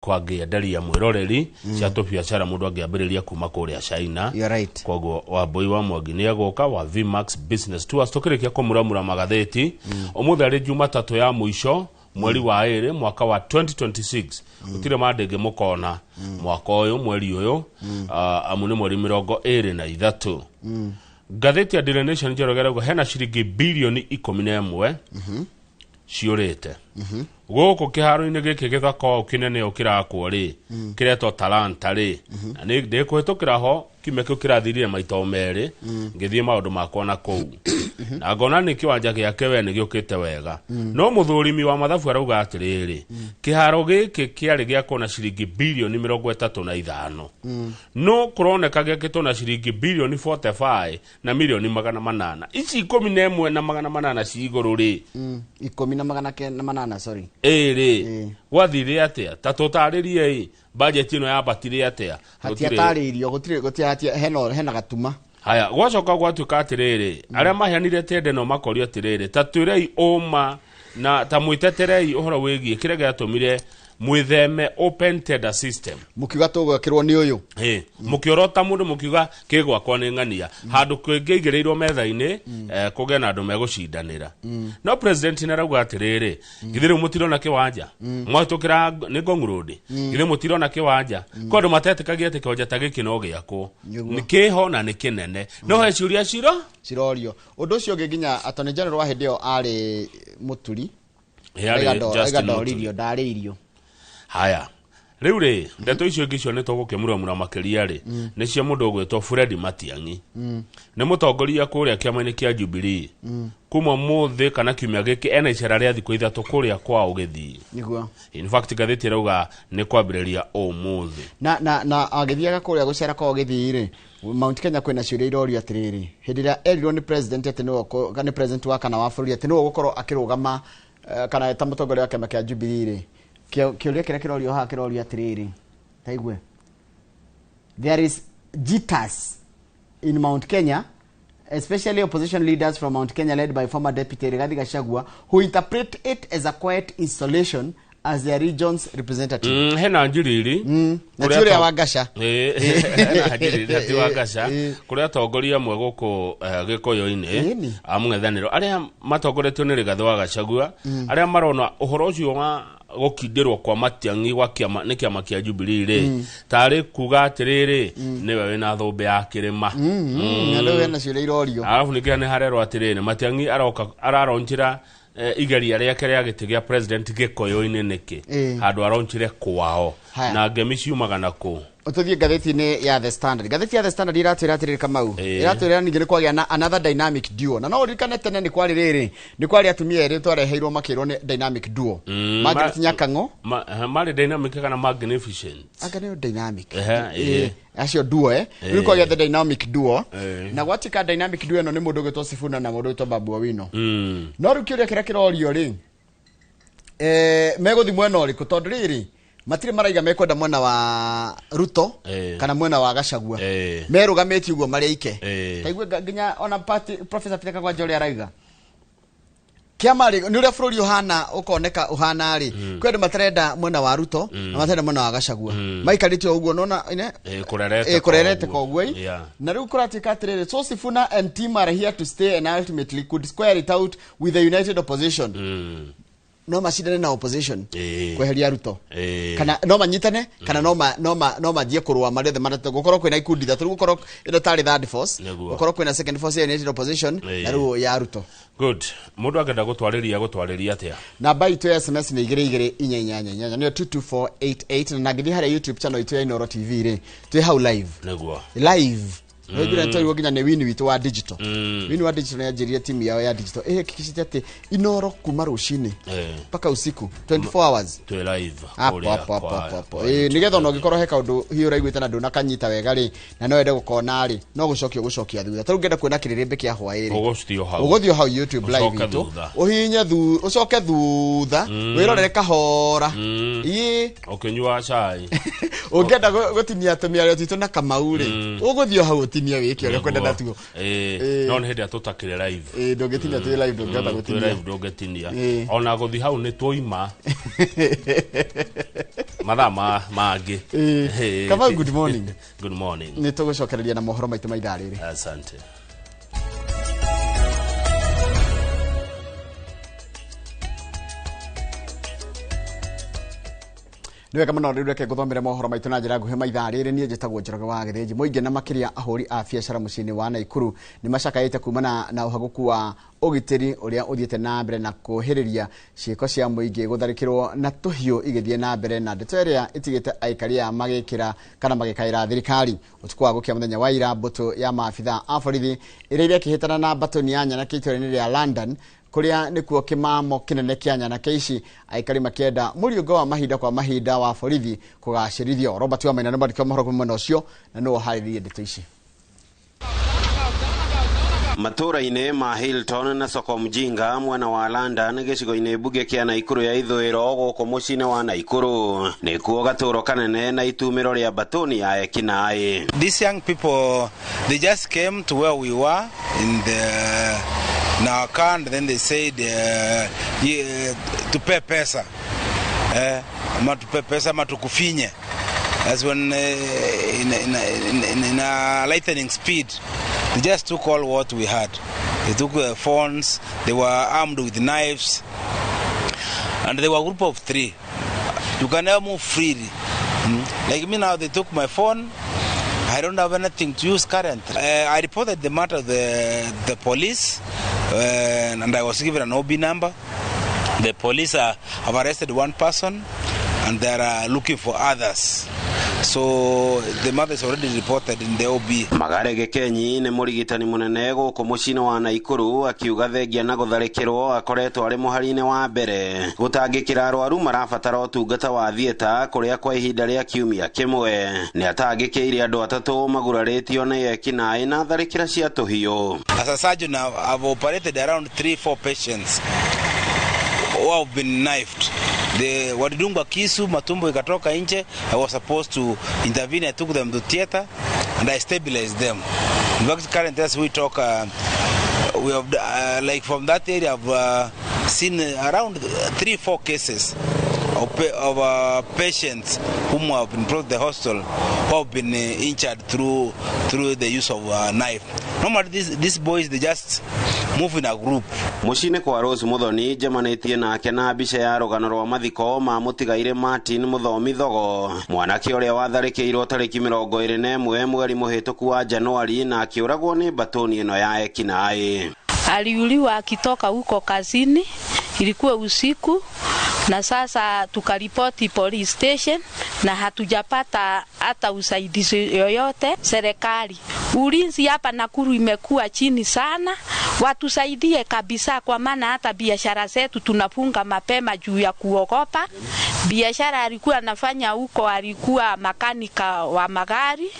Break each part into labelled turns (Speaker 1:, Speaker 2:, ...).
Speaker 1: Kwangĩenderia mwĩroreri cia tũbiacara mũndũ angĩambĩrĩria kuma kũrĩa China.
Speaker 2: You're right.
Speaker 1: Koguo Wambui wa Mwangi nĩ egũka wa Vmax Business Tours. Tũkĩrĩkia kũmuramura magathĩti, ũmũthĩ arĩ Jumatatũ ya mũico mweri wa 2 mwaka wa 2026, gũtirĩ mandĩngĩ mũkona mwaka ũyũ mweri ũyũ, amu nĩ mweri 23. Ngathĩti ya Daily Nation, Njoroge arauga hena ciringi bilioni 11 ciũrĩte gũkũ kĩharo-inĩ gĩkĩ gĩthaka ũũ kĩnene ũũ kĩrakwo rĩ, kĩretwo Talanta rĩ, na nĩ ndĩkũhĩtũkĩra ho kiumia kĩu kĩrathirire maita o merĩ ngĩthiĩ maũndũ makwa na kũu, na ngona nĩ kĩwanja gĩake we nĩ gĩũkĩte wega, no mũthũrimi wa mathabu arauga atĩrĩrĩ, kĩharo gĩkĩ kĩarĩ gĩakwo na ciringi bilioni 35, no kũroneka gĩakĩtwo na ciringi bilioni 45 na milioni 800. Ici 11 na 800 ci igũrũ rĩ?
Speaker 2: Ikũmi na magana na manana, sorry.
Speaker 1: Ĩrĩ. Gwathire atĩa? Ta tũtarĩrie ĩ bajeti ĩno yambatire atĩa? Gũtirĩ-
Speaker 2: Hatiatarĩirio, gũtirĩ gũtirĩ hatia hena gatuma.
Speaker 1: Haya, gwacoka gwatuĩka atĩrĩrĩ, arĩa maheanire tender no makorio atĩrĩrĩ, ta twĩrei ũma na ta mwĩteterei ũhoro wĩgiĩ kĩrĩa gĩatũmire mwĩtheme open tender system.
Speaker 2: Mũkiuga tũgwakĩrwo nĩ ũyũ.
Speaker 1: Ĩ, mũkĩorota mũndũ mũkiuga kĩgwakwa nĩ ng'ania handũ kĩngĩigĩrĩirwo metha-inĩ, kũgĩe na andũ megũcindanĩra. No president nĩ arauga atĩrĩrĩ, githĩ rĩu mũtirona kĩwanja mwahĩtũkĩra nĩ Ngong Road? Githĩ mũtirona kĩwanja? Kwa andũ matetĩkagia atĩ kĩwanja ta gĩkĩ no gĩakwo.
Speaker 2: Nĩguo.
Speaker 1: Nĩ kĩho na nĩ kĩnene, no he ciũria ciro
Speaker 2: Cirorio. Ũndũ ũcio ũngĩ, nginya attorney general wa hĩndĩ ĩyo arĩ Mũturi.
Speaker 1: Ĩ, arĩ Justin
Speaker 2: Aiga
Speaker 1: Muturi.
Speaker 2: ndoririo, ndarĩirio.
Speaker 1: Haya, rĩu rĩ, ndeto icio ingĩ icio nĩ tũgũkĩmuramura makĩria rĩ, nĩ cia mũndũ ũgwĩtwo Fred Matiang'i, nĩ mũtongoria kũrĩa kĩama-inĩ kĩa Jubilee. Kuma mũthĩ kana kiumia gĩkĩ ena icera rĩa thikũ 3 kũrĩa kwao Gĩthii. In fact, ngathĩti ĩrauga nĩ kwambĩrĩria ũmũthĩ.
Speaker 2: Na agĩthiaga kũrĩa gũcera kwao Gĩthii rĩ, Mount Kenya kwĩna ciũria irorio atĩrĩrĩ, hĩndĩ ĩrĩa erirwo nĩ president atĩ nĩwe nĩ president wa kana wa bũrũri atĩ nĩwe ũgũkorwo akĩrũgama, kana ta mũtongoria wa kĩama kĩa Jubilee rĩ, kĩũria kĩrĩa kĩrorio haha kĩrorio atĩrĩrĩ, taigue, there is jitters in Mount Kenya, especially opposition leaders from Mount Kenya led by former Deputy Rigathi Gachagua, who interpret it as a quiet installation as their region's representative.
Speaker 1: Hena njiriri.
Speaker 2: Na ti ũrĩa wa Ngaca.
Speaker 1: Hena njiriri na ti wa Ngaca. Kũrĩ atongoria amwe gũkũ Gĩkũyũ-inĩ a mũng'ethanĩro arĩa matongoretio nĩ Rigathĩ wa Gachagua, arĩa marona ũhoro ũcio wa gũkindĩrwo kwa Matiang'i gwa kĩama nĩ kĩama kĩa Jubilee rĩ, tarĩ kuga atĩrĩrĩ, nĩwe wĩna thũmbĩ ya kĩrĩma.
Speaker 2: Na rĩu hena ciũria irorio.
Speaker 1: Arabu ningĩ nĩ harerwo atĩrĩrĩ, Matiang'i aroka araronjĩra igeria rĩake rĩa gĩtĩ gĩa president Gĩkũyũ-inĩ nĩkĩ, handũ aronjire kwao?
Speaker 2: Haya.
Speaker 1: Na ngemi ciumaga na kũ?
Speaker 2: Tũthiĩ ngathĩti-inĩ ya The Standard. Ngathĩti ya The Standard iratwĩra atĩrĩrĩ, Kamau, ĩratwĩra ningĩ nĩ kwagĩa na another dynamic duo, na no ũririkane tene nĩ kwarĩ rĩrĩ, nĩ kwarĩ atumia erĩ twareheirwo makĩrwo nĩ dynamic duo, Margaret Nyakang'o.
Speaker 1: Marĩ dynamic kana magnificent?
Speaker 2: Anga nĩyo dynamic.
Speaker 1: Ehe, ĩĩ.
Speaker 2: Acio duo, rĩu kwagĩa the dynamic duo. Na gwatuĩka dynamic duo ĩno nĩ mũndũ ũgwĩtwo Sifuna na mũndũ ũgwĩtwo Babu Owino. No rĩu kĩũria kĩrĩa kĩrorio rĩ, megũthi mwena ũrĩkũ? Tondũ rĩrĩ, matirĩ maraiga mekwenda mwena wa Ruto kana mwena wa Gachagua. Merũgamĩtie ũguo marĩ aike. Taigue nginya ona party, Professor Peter Kagwanja ũrĩa araiga kĩama rĩ, nĩ ũrĩa bũrũri ũhana ũkoneka ũhana rĩ, kwĩ andũ matarenda mwena wa Ruto na matarenda mwena wa Gachagua, maikarĩte o ũguo nona ine.
Speaker 1: Kũrerete.
Speaker 2: Kũrerete
Speaker 1: koguo.
Speaker 2: Koguo ĩ. Na rĩu kũratuĩka atĩrĩrĩ, so Sifuna and team are here to stay and ultimately could square it out with the united opposition. No macindane na opposition kweheria Ruto, kana no manyitane, kana no manjie kũrũa marĩ othe matatũ, gũkorwo kwĩna ikundi ithatũ, rĩu gũkorwo ĩno tarĩ third force. Gũkorwo kwĩna second force ya united opposition na rĩu ya Ruto.
Speaker 1: Good. Mũndũ angĩenda gũtwarĩria atĩa?
Speaker 2: Namba itũ ya SMS nĩ 22488, nĩyo 22488, na ngĩthiĩ harĩa YouTube channel itũ ya Inoro TV rĩ, twĩ hau live. Live. Nĩnjũra nĩtwarirwo nginya nĩ wini witũ wa digital. Wini wa digital nĩanjĩrire timu yao ya digital ĩhakikicĩte atĩ Inoro kuma rũcinĩ mpaka usiku, 24 hours.
Speaker 1: Twĩ live
Speaker 2: hapo
Speaker 1: kũrĩa
Speaker 2: hapo hapo hapo hapo.
Speaker 1: kwa
Speaker 2: Nĩgetha ona ũngĩkorwo he kaũndũ hihi ũraiguĩte na ndũnakanyita wega rĩ, na no wende gũkona rĩ, no gũcokia ũgũcokia thutha. Ta rĩu ngĩenda kuona kĩrĩrĩmbĩ kĩa hwaĩ rĩ,
Speaker 1: Ũgũcitio hau.
Speaker 2: Ũgũthiĩ o hau YouTube live
Speaker 1: Ũcoke
Speaker 2: itũ,
Speaker 1: thutha.
Speaker 2: ũhihinye ũcoke thutha wĩrorere kahora. Ĩĩ.
Speaker 1: Ũkĩnyua cai.
Speaker 2: Ũngĩenda gũtinia tũmĩario twitũ na Kamau rĩ, ũgũthiĩ o hau ũtinie. Ũgĩtinia wĩke ũrĩa ũkwenda natuo.
Speaker 1: Ĩĩ, no nĩ hĩndĩ ĩrĩa tũtakĩrĩ live.
Speaker 2: Ĩĩ, ndũngĩtinia twĩ live, ndũngĩhota
Speaker 1: Twĩ
Speaker 2: gũtinia.
Speaker 1: live ndũngĩtinia.
Speaker 2: Ĩĩ.
Speaker 1: Ona gũthi hau nĩ twoima mathaa mangĩ.
Speaker 2: Ĩĩ.
Speaker 1: Ĩĩ.
Speaker 2: Kamau, good morning.
Speaker 1: Good morning.
Speaker 2: Nĩ tũgũcokereria na mohoro maitũ ma ithaa rĩrĩ.
Speaker 1: Asante.
Speaker 2: Nĩ wega mũno. Rĩu reke ngũthomere mohoro maitũ na njĩra nguhĩ ma ithaa rĩrĩ. Niĩ njĩtagwo Njoroge wa Gĩthĩnji. Mũingĩ na makĩria ahũri a biacara mũciĩ-inĩ wa Naikuru nĩ macakaĩte kumana na ũhagũku wa ũgitĩri ũrĩa ũthiĩte na mbere na kũhĩrĩria ciĩko cia mũingĩ gũtharĩkĩrwo na tũhiũ igĩthiĩ na mbere, na ndeto ĩrĩa ĩtigĩte aikari aya magĩkĩra kana magĩkaĩra thirikari. Ũtukũ wa gũkia mũthenya wa ira, mbũtũ ya maabitha a borithi ĩrĩa irekĩhĩtana na mbatoni ya nyanake itũra-inĩ rĩa London, kũrĩa nĩkuo kĩmamo kĩnene kĩa nyanake ici, aikari makĩenda mũriũngo wa mahinda kwa mahinda wa borithi kũgacĩrithio. Robert Wamaina nĩ mwandĩki wa mohoro kuma mwena ũcio na nĩwe ũharĩrĩirie ndeto ici.
Speaker 3: Matũra-inĩ ma Hilton na Soko Mjinga mwena wa London, gĩcigo-inĩ mbunge kĩa Naikuru ya ithũĩro gũkũ mũciĩ-inĩ wa Naikuru, nĩkuo gatũro kanene na itumĩro rĩa mbatũni ya ekinaĩ.
Speaker 4: These young people, they just came to where we were in our car, and then they said, yeah, tupe pesa, ama tupe pesa ama tukufinye. As when in a lightning speed, they just took all what we had. They took phones, they were armed with knives, and they were a group of three. You can never move freely. Like me now, they took my phone. I don't have anything to use currently. I reported the matter to the police, and I was given an OB number. The police have arrested one person, and they are looking for others. So the matter is already reported in the OB.
Speaker 3: Magare Gĩkenyi nĩ mũrigitani mũnene gũkũ mũciĩ-inĩ wa Naikuru, akiuga thengia na gũtharĩkĩrwo akoretwo arĩ mũhari-inĩ wa mbere gũtangĩkĩra arwaru marabatara ũtungata wa thieta, kũrĩa kwa ihinda rĩa kiumia kĩmwe nĩ atangĩkĩire andũ atatũ magurarĩtio nĩ ekinaĩ na tharĩkĩra cia tũhiũ.
Speaker 4: As a surgeon, I've operated around 3, 4 patients who have been knifed. The walidungwa kisu, matumbo ikatoka nje. I was supposed to intervene. I took them to theater and I stabilized them. In fact, currently as we talk, we have like from that area, I've seen around 3, 4 cases of patients whom have been brought to the hospital who have been injured through the use of knife. Normally, these boys, they just move in a group.
Speaker 3: Mũciĩ-inĩ kwa Rose Muthoni njemanĩtie nake na mbica ya rũgano rwa mathiko ma mũtigairĩ Martin Mũthomi Thogo, mwanake ũrĩa watharĩkĩirwo tarĩki 21 mweri mũhĩtũku wa Januari na akĩũragwo nĩ mbatũni ĩno ya ekinaĩ.
Speaker 5: Aliuliwa akitoka huko kazini, ilikuwa usiku, na sasa tukaripoti police station na hatujapata hata usaidizi yoyote. Serikali, ulinzi hapa Nakuru imekuwa chini sana, watusaidie kabisa, kwa maana hata biashara zetu tunafunga mapema juu ya kuogopa. Biashara alikuwa anafanya huko, alikuwa makanika wa magari,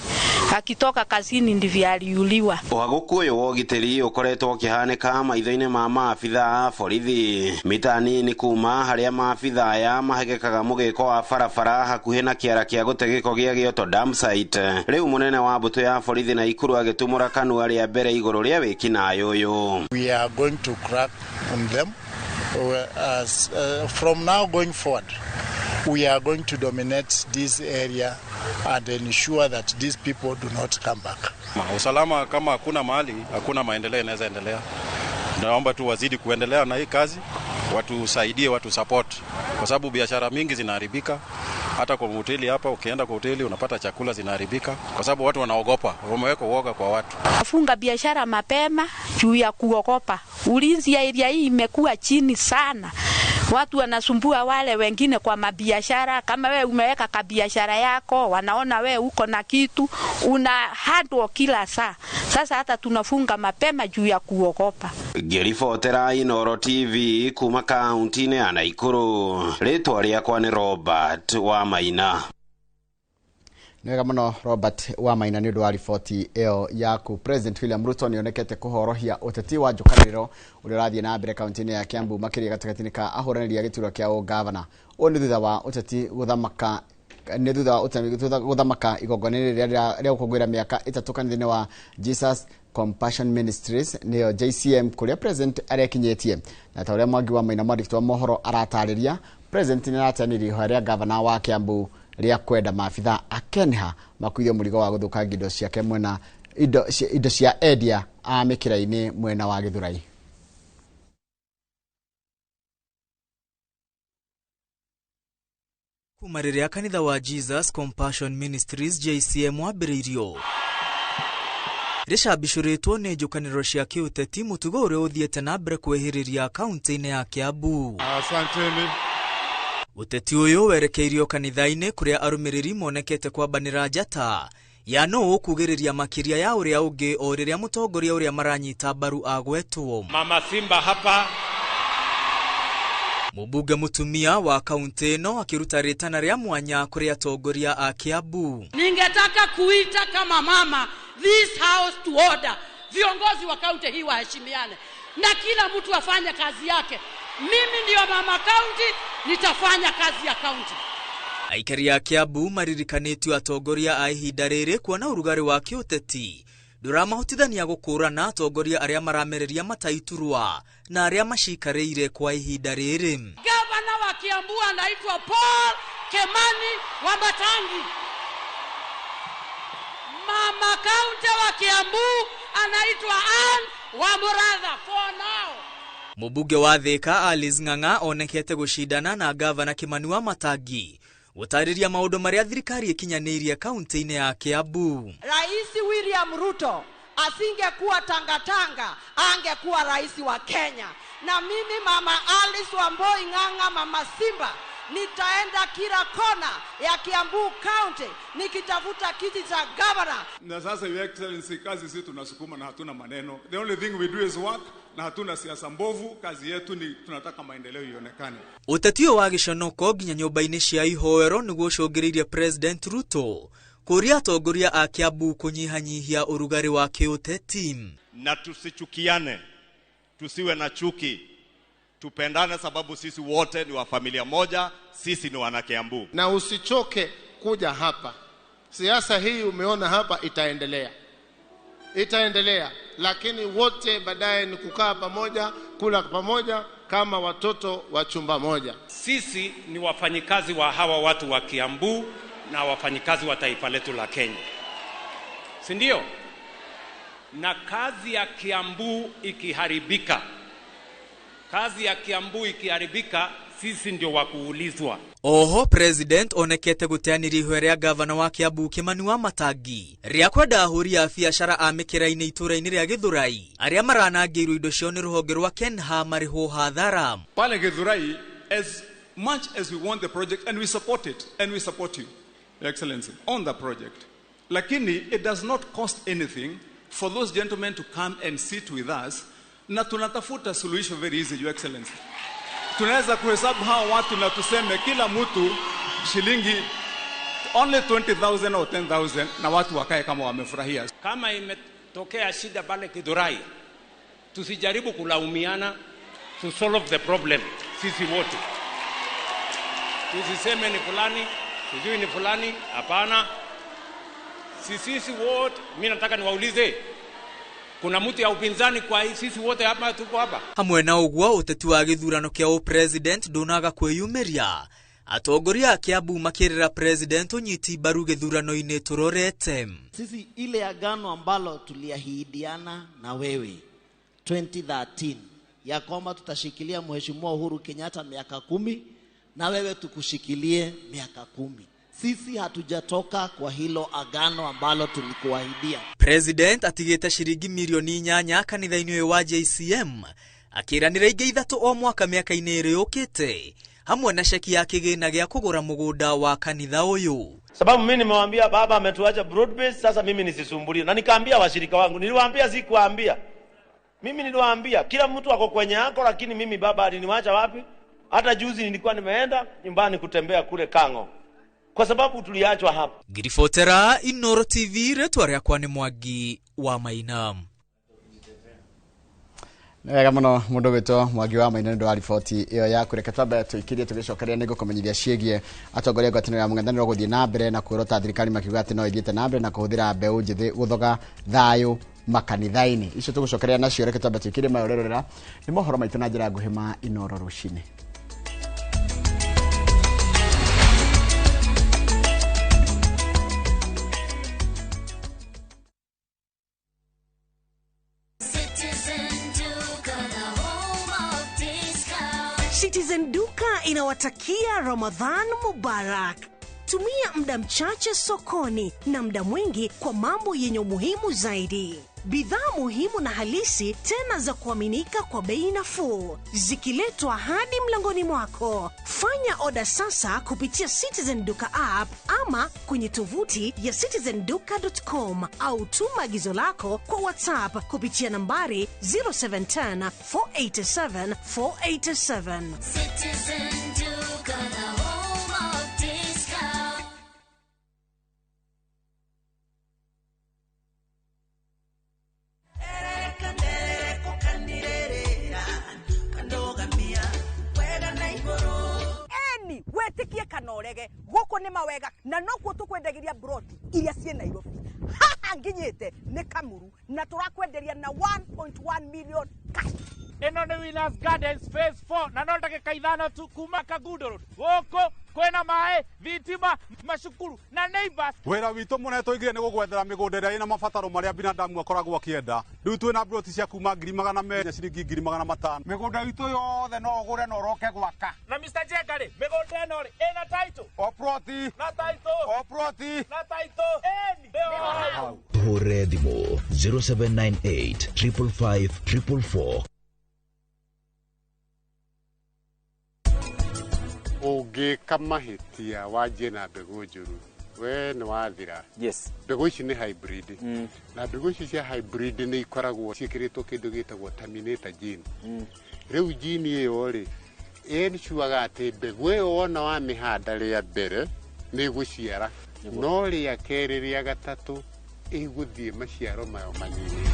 Speaker 5: akitoka kazini ndivyo aliuliwa.
Speaker 3: Ũhagũku ũyũ wa ũgitĩri ũkoretwo ũkĩhanĩka maitho-inĩ ma maabitha a borithi mita nini kuma harĩa maabitha aya mahegekaga mũgĩko wa barabara hakuhĩ na kĩara kĩa gũte gĩko gĩa Gĩoto dump site. Rĩu mũnene wa mbũtũ ya borithi Naikuru agĩtumũra kanua rĩa mbere igũrũ rĩa wĩkinaĩ ũyũ.
Speaker 6: We are going to crack on them. As, from now going forward, we are going to dominate this area and ensure that these people do not come back.
Speaker 7: Usalama kama hakuna mahali, hakuna maendeleo inaweza endelea. Naomba tu wazidi kuendelea na hii kazi, watusaidie, watu support, kwa sababu biashara mingi zinaharibika. Hata kwa hoteli hapa, ukienda kwa hoteli unapata chakula zinaharibika, kwa sababu watu wanaogopa, wameweka uoga kwa watu.
Speaker 5: Funga biashara mapema juu ya kuogopa. Ulinzi ya area hii imekuwa chini sana. Watu wanasumbua wale wengine kwa mabiashara. Kama we umeweka kabiashara yako, wanaona we uko na kitu, una handwa kila saa. Sasa hata tunafunga mapema juu ya kuogopa.
Speaker 3: Ngĩribotera Inoro TV kuma kaunti-inĩ ya Naikuru, rĩtwa rĩakwa nĩ Robert wa Maina.
Speaker 2: Nĩ wega mũno, Robert wa Maina, nĩ ũndũ wa riboti ĩyo yaku. President William Ruto nĩ onekete kũhorohia ũteti wa njũkanĩrĩro ũrĩa ũrathiĩ na mbere kaunti-inĩ ya Kiambu, makĩria gatagatĩ-inĩ ka ahũranĩri a gĩturwa kĩa ũgavana. Ũũ nĩ thutha wa ũteti gũthamaka Nĩ thutha wa gũthamaka igongona-inĩ rĩrĩa rĩa gũkũngũĩra mĩaka 3 kanitha-inĩ wa Jesus Compassion Ministries nĩyo JCM kũrĩa president arekinyĩtie. Na ta ũrĩa Mwangi wa Maina mwandĩki wa mohoro aratarĩria, president nĩ arateanĩria ihoya rĩa gavana wa Kiambu rĩa kwenda maabitha a Kenha makuithio mũrigo wa gũthũkangia indo ciake mwena indo cia endia a mĩkĩra-inĩ mwena wa Gĩthũrai.
Speaker 8: Kuma rĩrĩa kanitha wa Jesus Compassion Ministries JCM wambĩrĩirio, rĩcambicũrĩtwo nĩ njũkanĩrĩro cia kĩũteti, mũtugo ũrĩa ũthiĩte na mbere kwĩhĩrĩria kaunti-inĩ ya Kiambu.
Speaker 9: Asanteni.
Speaker 8: Ũteti ũyũ werekeirio kanitha-inĩ kũrĩa arũmĩrĩri monekete kwambanĩra njata ya no ũkugĩrĩria makĩria ya ũrĩa ũngĩ o rĩrĩa mũtongoria ũrĩa maranyita mbaru agwetwo.
Speaker 10: Mama Simba hapa.
Speaker 8: Mũmbunge mũtumia wa kaunti ĩno akĩruta rĩtana rĩa mwanya kũrĩ atongoria a Kiambu.
Speaker 11: Ningetaka kuita kama mama this house to order. Viongozi wa kaunti hii waheshimiane na kila mtu afanye kazi yake. Mimi ndio mama kaunti, nitafanya kazi ya kaunti.
Speaker 8: Aikari a Kiambu maririkanĩtio atongoria a ihinda rĩrĩ kuona ũrugarĩ wa kĩũteti ndũramahotithania gũkũrana atongoria arĩa maramereria mataiturwa na arĩa macikarĩire kwa ihinda rĩrĩ.
Speaker 11: Gavana wa Kiambu anaitwa Paul Kimani Wamatangi. Mama kaunti wa Kiambu anaitwa Ann Wamuratha for now.
Speaker 8: Mũmbunge wa Thika Alice Ng'ang'a onekete gũcindana na gavana Kimani Wamatangi gũtarĩria maũndũ marĩa thirikari ĩkinyanĩirie kaunti-inĩ ya Kiambu.
Speaker 12: Rais William Ruto asingekuwa tangatanga, angekuwa rais wa Kenya. Na mimi mama Alice Wamboi Ng'ang'a, mama Simba, nitaenda kila kona ya Kiambu County nikitafuta kiti cha governor.
Speaker 9: Na sasa Your Excellency, kazi sisi tunasukuma na hatuna maneno. The only thing we do is work na hatuna siasa mbovu. Kazi yetu ni tunataka maendeleo ionekane.
Speaker 8: Ũteti ũyũ wa gĩconoko nginya nyũmba-inĩ cia ihoero nĩguo ũcũngĩrĩirie President Ruto kũria atongoria a Kiambu kũnyihanyihia ũrugarĩ wa kĩũteti.
Speaker 13: Na tusichukiane, tusiwe na chuki, tupendane sababu sisi wote ni wa familia moja, sisi ni wana Kiambu.
Speaker 14: Na usichoke kuja hapa. Siasa hii umeona hapa itaendelea. Itaendelea, lakini wote baadaye ni kukaa pamoja, kula pamoja kama watoto wa chumba moja.
Speaker 10: Sisi ni wafanyikazi wa hawa watu wa Kiambu na wafanyikazi wa taifa letu la Kenya. Si ndio? Na kazi ya Kiambu ikiharibika, kazi ya Kiambu ikiharibika, sisi ndio wakuulizwa.
Speaker 8: Oho president onekete gũteanĩria ihoya rĩa gavana wa Kiambu Kimani Wamatangi rĩa kwenda ahũri a biacara a mĩkĩra-inĩ itũũra-inĩ rĩa Gĩthũrai arĩa maranangĩirwo indo ciao nĩ rũhonge rwa Kenha marĩhwo hathara.
Speaker 9: Pale Githurai, as much as we want the project and we support it and we support you, Your Excellency, on the project, lakini it does not cost anything for those gentlemen to come and sit with us, na tunatafuta suluhisho very easy, Your Excellency. Tunaweza kuhesabu hawa watu na tuseme kila mtu shilingi only 20,000 or 10,000 na watu wakae kama wamefurahia.
Speaker 10: Kama imetokea shida pale Githurai, tusijaribu kulaumiana, to solve the problem sisi wote. Tusiseme ni fulani, sijui ni fulani, hapana. Sisi wote, mimi nataka niwaulize, kuna mtu ya upinzani kwa sisi wote hapa tuko hapa?
Speaker 8: Hamwe na ũguo ũteti wa gĩthurano kĩa ũpresident ndũnaga kwĩyumĩria. Atongoria a Kiambu makĩrĩra president ũnyiti mbaru gĩthurano-inĩ tũrorete.
Speaker 15: Sisi ile agano ambalo tuliahidiana na wewe 2013 ya kwamba tutashikilia Mheshimiwa Uhuru Kenyatta miaka 10 na wewe tukushikilie miaka 10. Sisi hatujatoka kwa hilo agano ambalo tulikuahidia.
Speaker 8: President atigĩte shiringi milioni 8 kanitha-inĩ ũyũ wa JCM akĩranĩra ingĩ 3 o mwaka mĩaka-inĩ ĩrĩ yũkĩte hamwe na ceki ya kĩgĩna gĩa kũgũra mũgũnda wa kanitha ũyũ.
Speaker 16: Sababu mimi nimewaambia baba ametuacha broad base, sasa mimi nisisumbulie. Na nikaambia washirika wangu, niliwaambia, sikuwaambia. Mimi niliwaambia kila mtu ako kwenye yako, lakini mimi baba aliniacha wapi? Hata juzi nilikuwa nimeenda nyumbani kutembea kule Kango, kwa sababu tuliachwa hapa.
Speaker 8: Ngiribotera Inoro TV, rĩtwa rĩakwa nĩ Mwangi wa Maina.
Speaker 2: Nĩ wega mũno mũndũ gwĩtwo Mwangi wa Maina nĩ ũndũ wa riboti ĩyo yaku. Reke twambe tũikirie tũgĩcokeria nĩ ngũkũmenyithia ciĩgiĩ atongoria a ngwatanĩro ya mũng'ethanĩro gũthiĩ na mbere na kuorota thirikari makiuga atĩ no ĩthiĩte na mbere na kũhũthĩra mbeũ njĩthĩ gũthoga thayũ makanitha-inĩ. Icio tũgũcokeria nacio, reke twambe tũikirie mayo rerorera nĩ mohoro maitũ na njĩra nguhĩ ma Inoro rũcinĩ.
Speaker 17: Citizen Duka inawatakia Ramadhan Mubarak. Tumia muda mchache sokoni na muda mwingi kwa mambo yenye umuhimu zaidi. Bidhaa muhimu na halisi tena za kuaminika kwa bei nafuu, zikiletwa hadi mlangoni mwako. Fanya oda sasa kupitia Citizen Duka app ama kwenye tovuti ya citizenduka.com au tuma agizo lako kwa WhatsApp kupitia nambari 0710 487 487.
Speaker 18: Citizen Duka, the home of discount.
Speaker 19: Eni wetikie kana urege guku ni mawega na nokuo tukwendagiria broti iria ciĩ Nairobi. Haha nginyite ni Kamuru na turakwenderia na 1.1 million cash.
Speaker 20: Ĩno nĩ Winners Gardens phase 4 na no ndagĩka 5 tu kuma Kangundo Road. Gũkũ kwĩna maĩ, thitima, macukuru na neighbors.
Speaker 21: Wĩra witũ mũnene tũigire nĩ gũgwethera mĩgũnda ĩrĩa ĩna mabataro marĩa binadamu akoragwo akĩenda. Rĩu twĩna broti cia kuma 200,000 ciringi 500,000.
Speaker 22: Mĩgũnda itũ yothe no ũgũre na ũroke gwaka.
Speaker 20: Na Mr. Jenga rĩ, mĩgũnda ĩno rĩ, ĩna title.
Speaker 22: O ploti.
Speaker 20: Na title.
Speaker 22: O ploti.
Speaker 20: Na title. Ĩni. Nĩho.
Speaker 23: Hũre thimũ 0798 555 444.
Speaker 24: Ũngĩka mahĩtia wanjie na mbegũ njũru, we nĩ wathira.
Speaker 25: Yes.
Speaker 24: Mbegũ ici nĩ hybrid. Na mbegũ ici cia hybrid nĩ ikoragwo ciĩkĩrĩtwo kĩndũ gĩtagwo terminator gene. Rĩu gene ĩyo rĩ, ĩncuaga atĩ mbegũ ĩyo wona wamĩhanda rĩa mbere nĩ ĩgũciara, no rĩa kerĩ rĩa gatatũ ĩgũthiĩ maciaro mayo manini.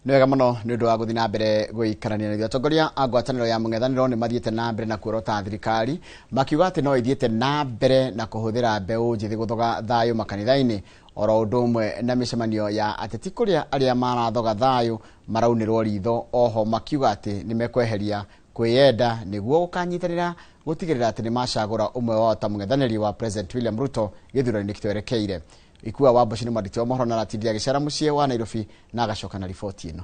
Speaker 2: Nĩ wega mũno nĩ ũndũ wa gũthiĩ na mbere gũikarania na ithuĩ. Atongoria a ngwatanĩro ya mũng'ethanĩro nĩ mathiĩte na mbere na kuorota thirikari makiuga atĩ no ĩthiĩte na mbere na kũhũthĩra mbeũ njĩthĩ gũthoga thayũ makanitha-inĩ oro ũndũ ũmwe na mĩcemanio ya ateti kũrĩa arĩa marathoga thayũ maraunĩrwo ritho. Oho makiuga atĩ nĩ mekweheria kwĩyenda nĩguo gũkanyitanĩra gũtigĩrĩra atĩ nĩ macagũra ũmwe wao ta mũng'ethanĩri wa President William Ruto gĩthurano-inĩ kĩtwerekeire. Ikua wa Mboci nĩ mwandĩki wa mohoro na aratindire agĩcera mũciĩ wa Nairobi na agacoka na riboti ĩno.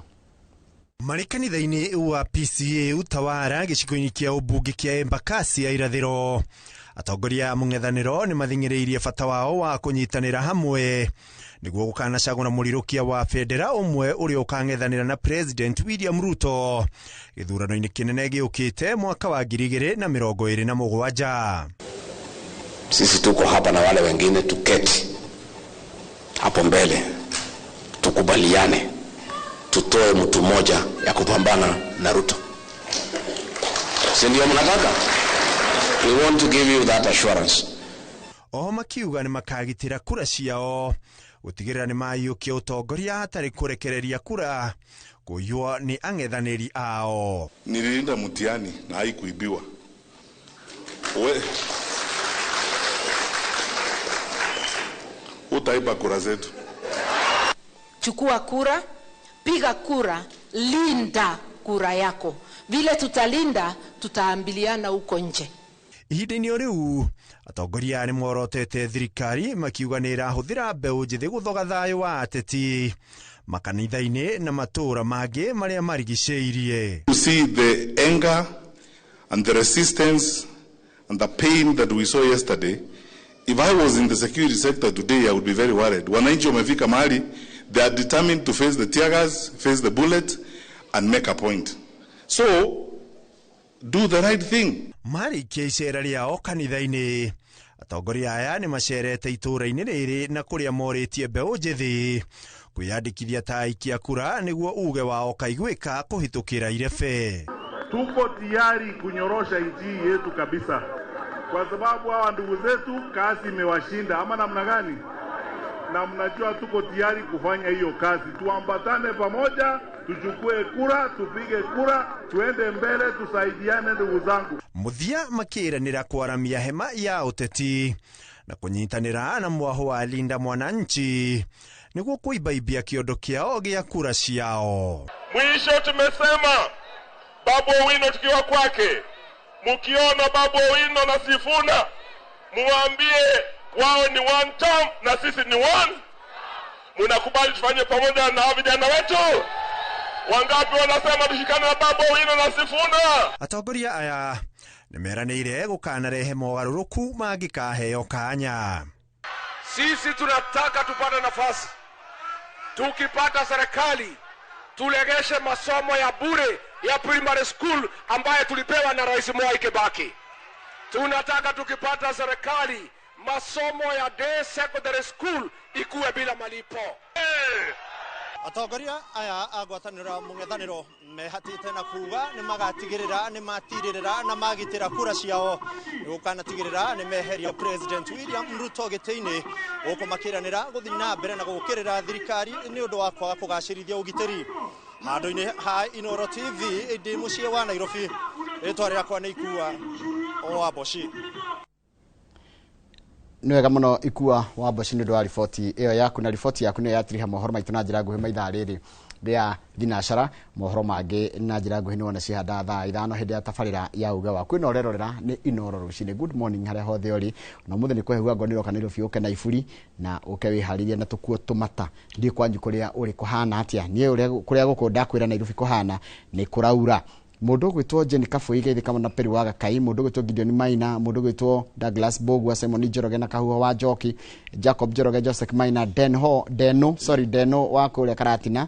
Speaker 26: Marĩ kanitha-inĩ wa PCA Utawara gĩcigo-inĩ kĩa ũmbunge kĩa Embakasi ya irathĩro, atongoria a mũng'ethanĩro nĩ mathing'ĩrĩirie bata wao wa kũnyitanĩra hamwe nĩguo gũkanacagũra mũrirũkia wa bendera ũmwe ũrĩa ũkang'ethanĩra na President William Ruto gĩthurano-inĩ kĩnene gĩũkĩte mwaka wa 2027.
Speaker 27: Sisi tuko hapa na wale wengine, tuketi hapo mbele tukubaliane, tutoe mtu mmoja ya kupambana na Ruto, si ndio mnataka? We want to give you that assurance.
Speaker 26: Oho makiuga nĩ makagitĩra kura ciao gũtigĩrĩra nĩ maiyũkia ũtongoria hatarĩ kũrekereria kura kũiywo nĩ ang'ethanĩri ao.
Speaker 28: Nililinda mtihani na haikuibiwa. Utaiba kura zetu.
Speaker 5: Chukua kura, piga kura, linda kura yako. Vile tutalinda, tutaambiliana huko nje.
Speaker 26: Ihinda-inĩ o rĩu atongoria nĩ morotete thirikari makiuga nĩ ĩrahũthĩra mbeũ njĩthĩ gũthoga thayũ wa ateti makanitha-inĩ na matũũra mangĩ marĩa marigicĩirie.
Speaker 28: You see the anger and the resistance and the pain that we saw yesterday. If I was in the security sector today, I would be very worried. Wananchi wamefika mahali, they are determined to face the tear gas, face the bullet, and make a point. So, do the right thing.
Speaker 26: Marĩkia icera rĩao kanitha-inĩ, atongoria aya nĩ macerete itũũra-inĩ rĩrĩ na kũrĩa morĩtie mbeũ njĩthĩ Kwĩyandĩkithia ta aikia kura nĩguo uge wao kaiguĩka kũhĩtũkĩra irebe.
Speaker 1: Tuko tayari kunyorosha nchi hii yetu kabisa, kwa sababu hawa ndugu zetu kazi imewashinda, ama namna gani? Na mnajua tuko tayari kufanya hiyo kazi. Tuambatane pamoja, tuchukue kura, tupige kura, tuende mbele, tusaidiane ndugu zangu.
Speaker 26: Mũthia makĩranĩra kwaramia hema ya ũteti na kũnyitanĩra na mwaho wa Linda Mwananchi nĩguo kũimbaibia kĩondo kĩao gĩa kura ciao.
Speaker 1: Mwisho tumesema Babu Owino tukiwa kwake, mkiona Babu Owino na Sifuna muambie wao ni one term na sisi ni one. Mnakubali tufanye pamoja na vijana wetu? Wangapi wanasema tushikane na Babu Owino na Sifuna?
Speaker 26: Atongoria aya nĩmeranĩire gũkanarehe mogarũrũku mangĩkaheo kanya.
Speaker 3: Sisi tunataka tupate nafasi. Tukipata serikali tulegeshe masomo ya bure ya primary school ambaye tulipewa na Rais Mwai Kibaki. Tunataka tukipata serikali masomo ya day secondary school ikuwe bila malipo.
Speaker 4: Atongoria aya a ngwatanĩro mũng'ethanĩro mehatĩte na kuga nĩ magatigĩrĩra nĩ matirĩrĩra na magitĩra kura ciao gũkanatigĩrĩra nĩ meheria President William Ruto gĩtĩ-inĩ gũkũ makĩranĩra gũthiĩ na mbere na gũũkĩrĩra thirikari nĩ ũndũ wa kwaga kũgacĩrithia ũgitĩri. Handũ-inĩ ha Inooro TV ndĩ mũciĩ wa Nairobi, rĩtwa rĩakwa nĩ Ikua wa Mboci.
Speaker 2: Nĩ wega mũno Ikua wa Mboci nĩ ũndũ wa riboti ĩyo yaku, na riboti yaku nĩyo yatiriha mohoro maitũ na njĩra nguhĩ maithaa rĩrĩ rĩa thinacara. Mohoro mangĩ na njĩra nguhĩ nĩwona cihanda thaa 5 hĩndĩ ya tabarĩra ya uge waku. Ĩno ũrerorera nĩ Inooro rũcinĩ. Good morning harĩa hothe ũrĩ, na ũmũthĩ nĩ kũhehua ngoni roka Nairobi ũke na iburi na ũke wĩharĩrie na tũkuo tũmata. Ndiũĩ kwanyu kũrĩa ũrĩ kũhana atĩa, niĩ kũrĩa gũkũ ndakwĩra Nairobi kũhana nĩ kũraura. Mũndũ ũgwĩtwo Jane Kabui geithĩka kamwe na Peri wa Gakai, mũndũ ũgwĩtwo Gideon Maina, mũndũ ũgwĩtwo Douglas Bogwa, Simon Njoroge na Kahuho wa Njoki, Jacob Njoroge, Joseph Maina, Denho, Deno, sorry, Deno wa kũrĩa Karatina,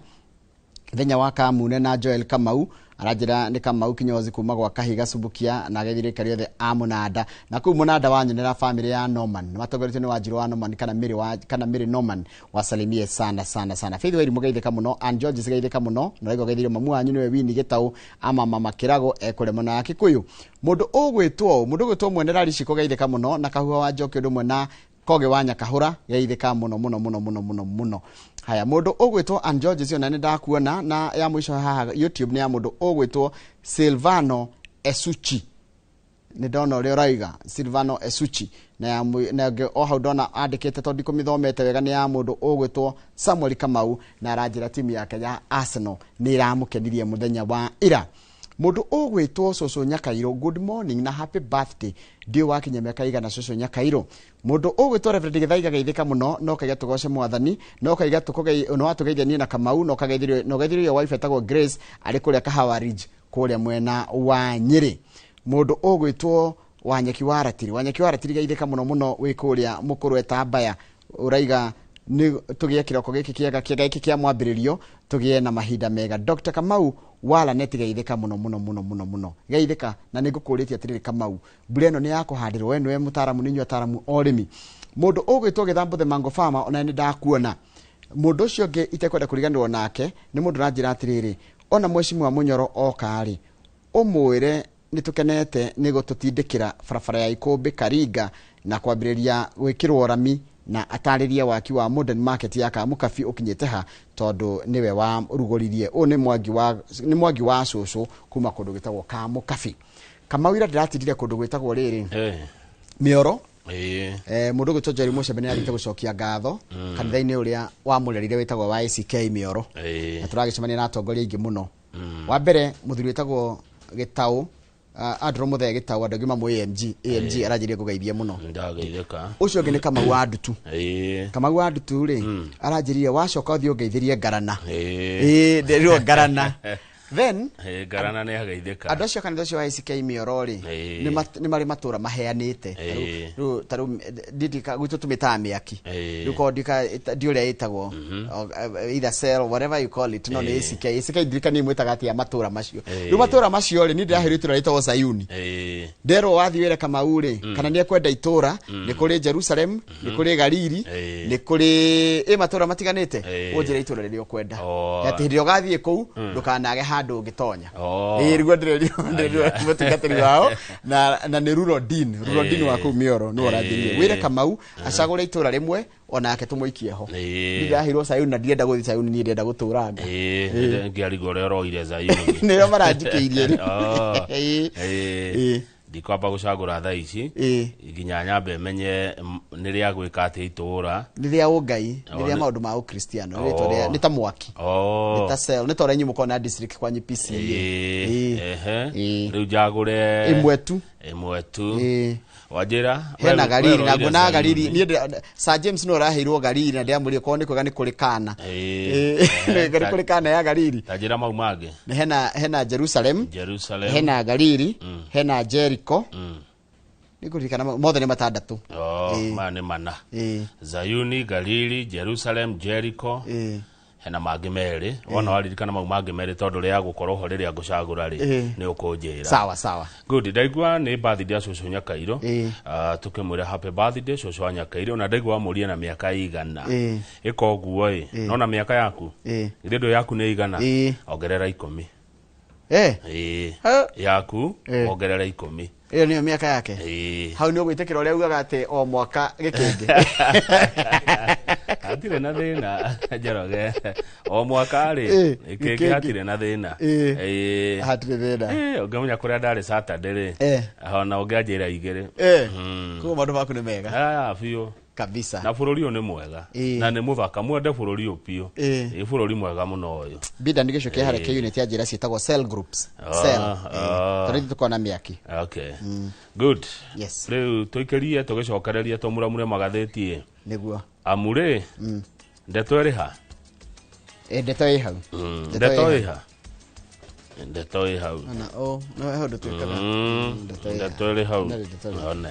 Speaker 2: Thenya wa Kamune na Joel Kamau, aranjĩra nĩ Kamau kinyozi kuma gwa Kahiga Subukia, na agethire kari othe a Mũnanda. Na kũu Mũnanda wanyonera family ya Norman, matongoretio nĩ Wanjiru wa Norman kana Mary wa, kana Mary Norman, wasalimie sana sana sana. Faith Wairimu geithĩka mũno, Ann George geithĩka mũno, na raigua geithirio mamu wanyu nĩwe Winnie Gĩtaũ ama mama Kĩrago ekũrĩa mwena wa Kikuyu. Mũndũ ũgwĩtwo, mũndũ ũgwĩtwo Mwene Rariciko geithĩka mũno, na Kahuha wa Njoki ũndũ ũmwe na Koge wa Nyakahũra geithĩka mũno mũno mũno mũno mũno mũno. Haya, mũndũ ũgwĩtwo Ann George cio na nĩ ndakuona, na ya mũico haha YouTube nĩ ya mũndũ ũgwĩtwo Silvano Esuchi. Nĩ ndona ũrĩa ũraiga Silvano Esuchi, na ya na ĩngĩ o hau ndona andĩkĩte tondũ ndikũmĩthomete wega, nĩ ya mũndũ ũgwĩtwo Samuel Kamau, na aranjĩra timu yake ya Arsenal nĩ ĩramũkenirie mũthenya wa ira. Mũndũ ũgwĩtwo Cũcũ Nyakairũ, good morning na happy birthday. Ndiũĩ wakinya mĩaka igana Cũcũ Nyakairũ. Mũndũ ũgwĩtwo Reverend Gĩthaiga geithĩka mũno, no kaiga tũgoce mwathani, no kaiga tũkũgei, no atũgeithia niĩ na Kamau, no kageithirio, no geithirio wife etagwo Grace arĩ kũrĩa Kahawa Ridge kũrĩa mwena wa Nyĩrĩ. Mũndũ ũgwĩtwo Wanyeki wa Ratiri, Wanyeki wa Ratiri geithĩka mũno mũno wĩ kũrĩa mũkũrũ Etambaya, ũraiga nĩ tũgĩe kĩroko gĩkĩ kĩega, kĩega gĩkĩ kĩa mwambĩrĩrio, tũgĩe na mahinda mega. Dr. Kamau wala neti geithĩka mũno mũno mũno mũno mũno geithĩka, na nĩ ngũkũrĩtie atĩrĩrĩ Kamau, mbura ĩno nĩ ya kũhandĩrwo, we nĩwe mũtaaramu, nĩ inyuĩ ataaramu a ũrĩmi. Mũndũ ũgwĩtwo Gĩthambũ the Mango Farmer, ona nĩ ndakuona. Mũndũ ũcio ũngĩ itekwenda kũriganĩrwo nake nĩ mũndũ ũranjĩra atĩrĩrĩ, ona mheshimiwa Mũnyoro oka-rĩ, ũmwĩre nĩ tũkenete nĩ gũtũtindĩkĩra barabara ya Ikũmbĩ Karinga na kwambĩrĩria gwĩkĩrwo rami, na atarĩrie waki wa modern market ya Kamukabi ũkinyĩte ha, tondũ nĩwe wa rugũririe. Ũyũ nĩ mwangi wa, nĩ mwangi wa cũcũ kuma kũndũ gwĩtagwo Kamukabi. Kamau ira ndĩratindire kũndũ gwĩtagwo rĩrĩ Mĩoro. Mũndũ ũgwĩtwo Jerry Mũcembe nĩ arĩte gũcokia ngatho kanitha-inĩ ũrĩa wamũrerire wĩtagwo wa ACK Mĩoro. Na tũragĩcemania na atongoria aingĩ mũno. Wa mbere mũthuri wĩtagwo Gĩtaũ, Andrew Mũthee Gĩtaũ, andũ aingĩ mamũĩ AMG, AMG aranjĩrire ngũgeithie mũno.
Speaker 6: Ndageithĩka.
Speaker 2: Ũcio ũngĩ nĩ Kamau wa Ndutu. Kamau wa Ndutu rĩ, aranjĩrire wacoka ũthiĩ ũngeithĩrie Ngarana. Ĩĩ, ndĩrirwo Ngarana. Then
Speaker 6: Ngarana nĩ ageithĩka.
Speaker 2: Andũ acio a kanitha ũcio wa ACK Mĩoro rĩ, nĩ marĩ matũra maheanĩte. Rĩu ta rĩu ndika gwitũ tũmĩtaga mĩaki. Rĩu korwo ndika ndi ũrĩa ĩtagwo, either cell, whatever you call it, no nĩ ACK. ACK ndirikani mwĩtaga atĩa matũra macio. Rĩu matũra macio rĩ, niĩ ndĩraheirwo itũra rĩtagwo Sayuni. Nderwo wathiĩ wĩre Kamau rĩ, kana nĩ ekwenda itũra, nĩ kũrĩ Jerusalem, nĩ kũrĩ Galili, nĩ kũrĩ ĩ matũra matiganĩte, ũnjĩre itũra rĩrĩa ũkwenda. Atĩ hĩndĩ ĩrĩa ũgathiĩ kũu, ndũkanage handũ ũngĩtonya. Ĩĩ rĩguo ndĩrerirwo mũtungatĩri wao na nĩ Rurodin, Rurodin wa kũu Mĩoro nĩwe ũranjĩrire wĩre Kamau acagũre itũra rĩmwe onake tũmũikie ho. Ndĩraheirwo Sayuni na ndirenda gũthiĩ Sayuni, niĩ ndĩrenda gũtũranga.
Speaker 6: Ngĩarigwo ũrĩa ũroire Zayuni.
Speaker 2: Nĩo maranjikĩirie rĩu.
Speaker 6: Ndikwamba gũcagũra thaa ici nginya nyambe menye nĩ rĩa gwĩka atĩa itũũra.
Speaker 2: Nĩ rĩa ũngai, nĩ rĩa maũndũ ma ũkristiano, nĩ rĩtwa rĩa nĩ ta mwaki, nĩ ta cell, nĩ ta ũrĩa inyuĩ mũkoragwo na district kwanyu PCA.
Speaker 6: Rĩu njagũre
Speaker 2: ĩmwe tu.
Speaker 6: Ĩmwe tu. Wanjĩra
Speaker 2: hena
Speaker 6: we
Speaker 2: Galili na
Speaker 6: ũroire
Speaker 2: nguona Galili
Speaker 6: Zayuni.
Speaker 2: niĩ Sir James nĩwe ũraheirwo Galili na ndĩramũria korwo nĩ kwega nĩ kũrĩ kana. Nĩ kũrĩ kana ya Galili.
Speaker 6: Ta njĩra mau mangĩ.
Speaker 2: Nĩ hena Jerusalem,
Speaker 6: Jerusalem.
Speaker 2: hena Galili, hena Jericho. Nĩ ngũririkana mothe nĩ matandatũ.
Speaker 6: Maya nĩ mana. Zayuni, Galili, Jerusalem, Jericho. Hena mangĩ merĩ. Wona waririkana mau mangĩ merĩ tondũ rĩa gũkorwo ho rĩrĩa ngũcagũra rĩ, nĩ ũkũnjĩra.
Speaker 2: Sawa sawa.
Speaker 6: Good, ndaigua nĩ birthday ya cũcũ Nyakairũ. Tũkĩmwĩra happy birthday cũcũ wa Nyakairũ, na ndaigua wamũria na mĩaka igana. Ĩka ũguo ĩ, nona mĩaka yaku? Githĩ ndũ yaku nĩ igana? Ongerera 10. Yaku ongerera 10.
Speaker 2: Ĩyo nĩyo mĩaka yake. Hau nĩ ũgwĩtĩkĩra ũrĩa ugaga atĩ o mwaka gĩkĩngĩ.
Speaker 6: Hatirĩ na thĩna Njoroge. O mwaka rĩ, gĩkĩngĩ hatirĩ na thĩna.
Speaker 2: Hatirĩ thĩna.
Speaker 6: Ũngĩmenya kũrĩa ndarĩ Saturday rĩ, ona ũngĩanjĩra 2.
Speaker 2: Koguo maũndũ maku nĩ mega.
Speaker 6: Biũ.
Speaker 2: Kabisa.
Speaker 6: Na bũrũri ũyũ nĩ mwega. Na nĩ mũthaka, mwende bũrũri ũyũ biũ. Ĩ bũrũri mwega mũno ũyũ.
Speaker 2: Binda nĩ gĩcokia harĩa kĩ unit ya njĩra ciĩtagwo cell groups. Cell. Tondũ ithuĩ tũkoragwo na mĩaki.
Speaker 6: Okay. Good.
Speaker 2: Yes.
Speaker 6: Rĩu tũikĩrie tũgĩcokererie tũmuramure magathĩti.
Speaker 2: Nĩguo.
Speaker 6: Amu rĩ, ndeto ĩrĩ ha?
Speaker 2: Ndeto ĩ hau.
Speaker 6: Ndeto ĩ ha? Ndeto ĩ hau.
Speaker 2: Ona o, no he ũndũ twĩkaga. Ndeto ĩ
Speaker 6: Ndeto ĩrĩ hau.
Speaker 2: No, ndeto ĩrĩ.
Speaker 6: One.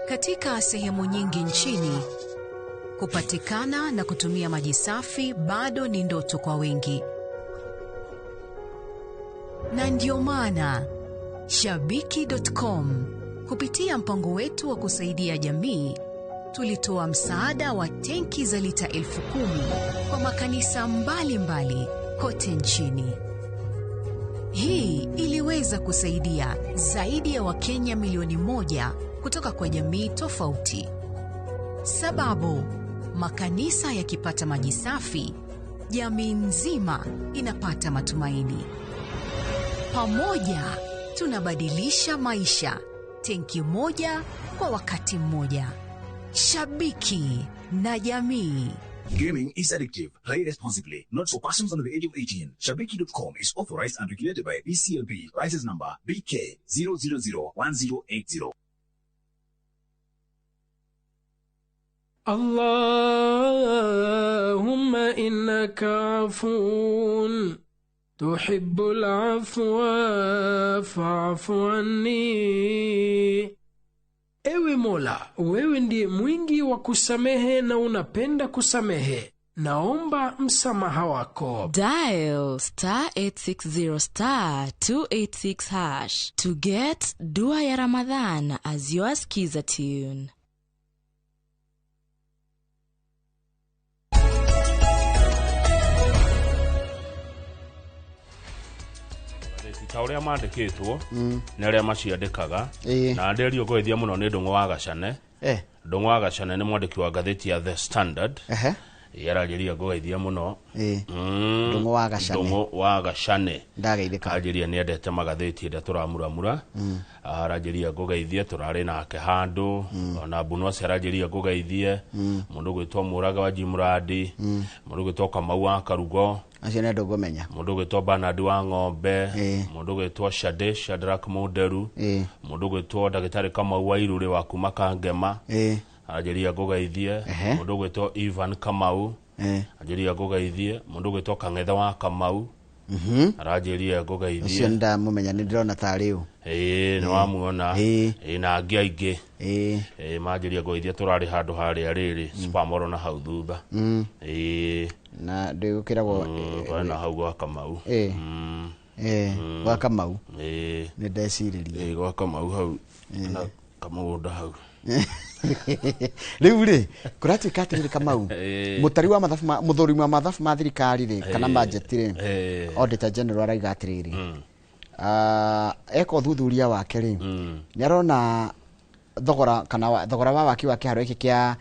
Speaker 7: Katika sehemu nyingi nchini, kupatikana na kutumia maji safi bado ni ndoto kwa wengi. Na ndio maana Shabiki.com kupitia mpango wetu wa kusaidia jamii tulitoa msaada wa tenki za lita 10,000 kwa makanisa mbalimbali kote nchini. Hii iliweza kusaidia zaidi ya Wakenya milioni 1 kutoka kwa jamii tofauti. Sababu, makanisa yakipata maji safi, jamii nzima inapata matumaini. Pamoja tunabadilisha maisha, tenki moja kwa wakati mmoja. Shabiki na jamii.
Speaker 23: Gaming is addictive. Play responsibly. Not for persons under the age of 18. Shabiki.com is authorized and regulated by BCLB. License number BK 0001080.
Speaker 9: اللهم إنك عفو تحب العفو فاعف عني. Ewe Mola, wewe ndiye mwingi wa kusamehe na unapenda kusamehe. Naomba msamaha wako.
Speaker 11: Dial star 860 star 286 hash to get Dua ya Ramadhan as your skiza tune.
Speaker 6: Ta ũrĩa mandĩkĩtwo nĩ arĩa maciandĩkaga, na nderio ngũgeithia mũno nĩ Ndũng'ũ wa Gacane. Ndũng'ũ wa Gacane nĩ mwandĩki wa ngathĩti ya The Standard. Yararĩria ngũgeithia mũno.
Speaker 2: Ndũng'ũ wa Gacane.
Speaker 6: Ndũng'ũ wa Gacane.
Speaker 2: Ndageithĩka.
Speaker 6: Anjĩria nĩ endete magathĩti ĩrĩa tũramuramura. Aranjĩria ngũgeithie, tũrarĩ nake handũ. Ona Mbunuaci aranjĩria ngũgeithie. Mũndũ gwĩtwo Mũraga wa Jimurandi. Mũndũ gwĩtwo Kamau wa Karugo.
Speaker 2: Acio nĩ andũ ngũmenya.
Speaker 6: Mũndũ ũgwĩtwo Bernard wa Ng'ombe, mũndũ ũgwĩtwo Shade Shadrack Mũnderu, mũndũ ũgwĩtwo ndagĩtarĩ Kamau wa Irũrĩ wa kuma Kangema, anjĩria ngũgeithie. Mũndũ ũgwĩtwo Ivan Kamau, anjĩria ngũgeithie. Mũndũ ũgwĩtwo Kang'ethe wa Kamau, aranjĩria ngũgeithie.
Speaker 2: Ũcio nĩndamũmenya, nĩ ndĩrona tarĩ ũ.
Speaker 6: Ĩĩ, nĩ wamuona. Ĩĩ, na angĩ aingĩ. Ĩĩ, manjĩria ngũgeithie, tũrarĩ handũ harĩa rĩrĩ Spamoro na hau thutha. Ĩĩ.
Speaker 2: Na ndĩgũkĩragwo.
Speaker 6: Twarĩ na hau gwa Kamau.
Speaker 2: Gwa Kamau.
Speaker 6: Ĩĩ.
Speaker 2: Nĩ ndecirĩria.
Speaker 6: Ĩĩ, gwa Kamau hau na kamũgũnda hau.
Speaker 2: Rĩu rĩ, kũratuĩka atĩrĩrĩ, Kamau, mũtari wa mathabu mũthũrimi wa mathabu ma thirikari rĩ, kana budget rĩ, Auditor General araiga atĩrĩrĩ, eka ũthuthuria wake rĩ, nĩ arona thogora kana thogora wa waki wa kĩharo gĩkĩ kĩa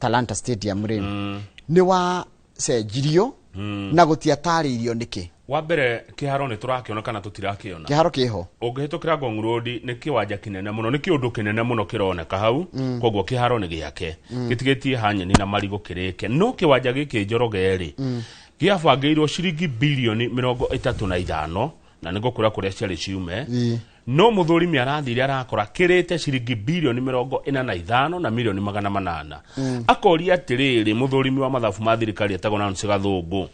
Speaker 2: Talanta Stadium rĩ, nĩ wacenjirio na gũtiatarĩirio nĩkĩ.
Speaker 6: Wa mbere, kĩharo nĩ tũrakĩona kana tũtirakĩona?
Speaker 2: Kĩharo kĩho.
Speaker 6: Ũngĩhĩtũkĩra Ngong Road, nĩ kĩwanja kĩnene mũno, nĩ kĩũndũ kĩnene mũno kĩroneka hau. Koguo kĩharo nĩ gĩake, gĩtigĩtie hanyeni na marigũ kĩrĩke. No kĩwanja gĩkĩ, Njoroge rĩ, gĩabangĩirwo ciringi bilioni 35, na nĩ ngũkwĩra kũrĩa ciarĩ ciume. No mũthũrimi arathire arakora kĩrĩte ciringi bilioni 45 na milioni 800. Akoria atĩrĩrĩ, mũthũrimi wa mathabu ma thirikari etagwo Nancy Gathũngũ,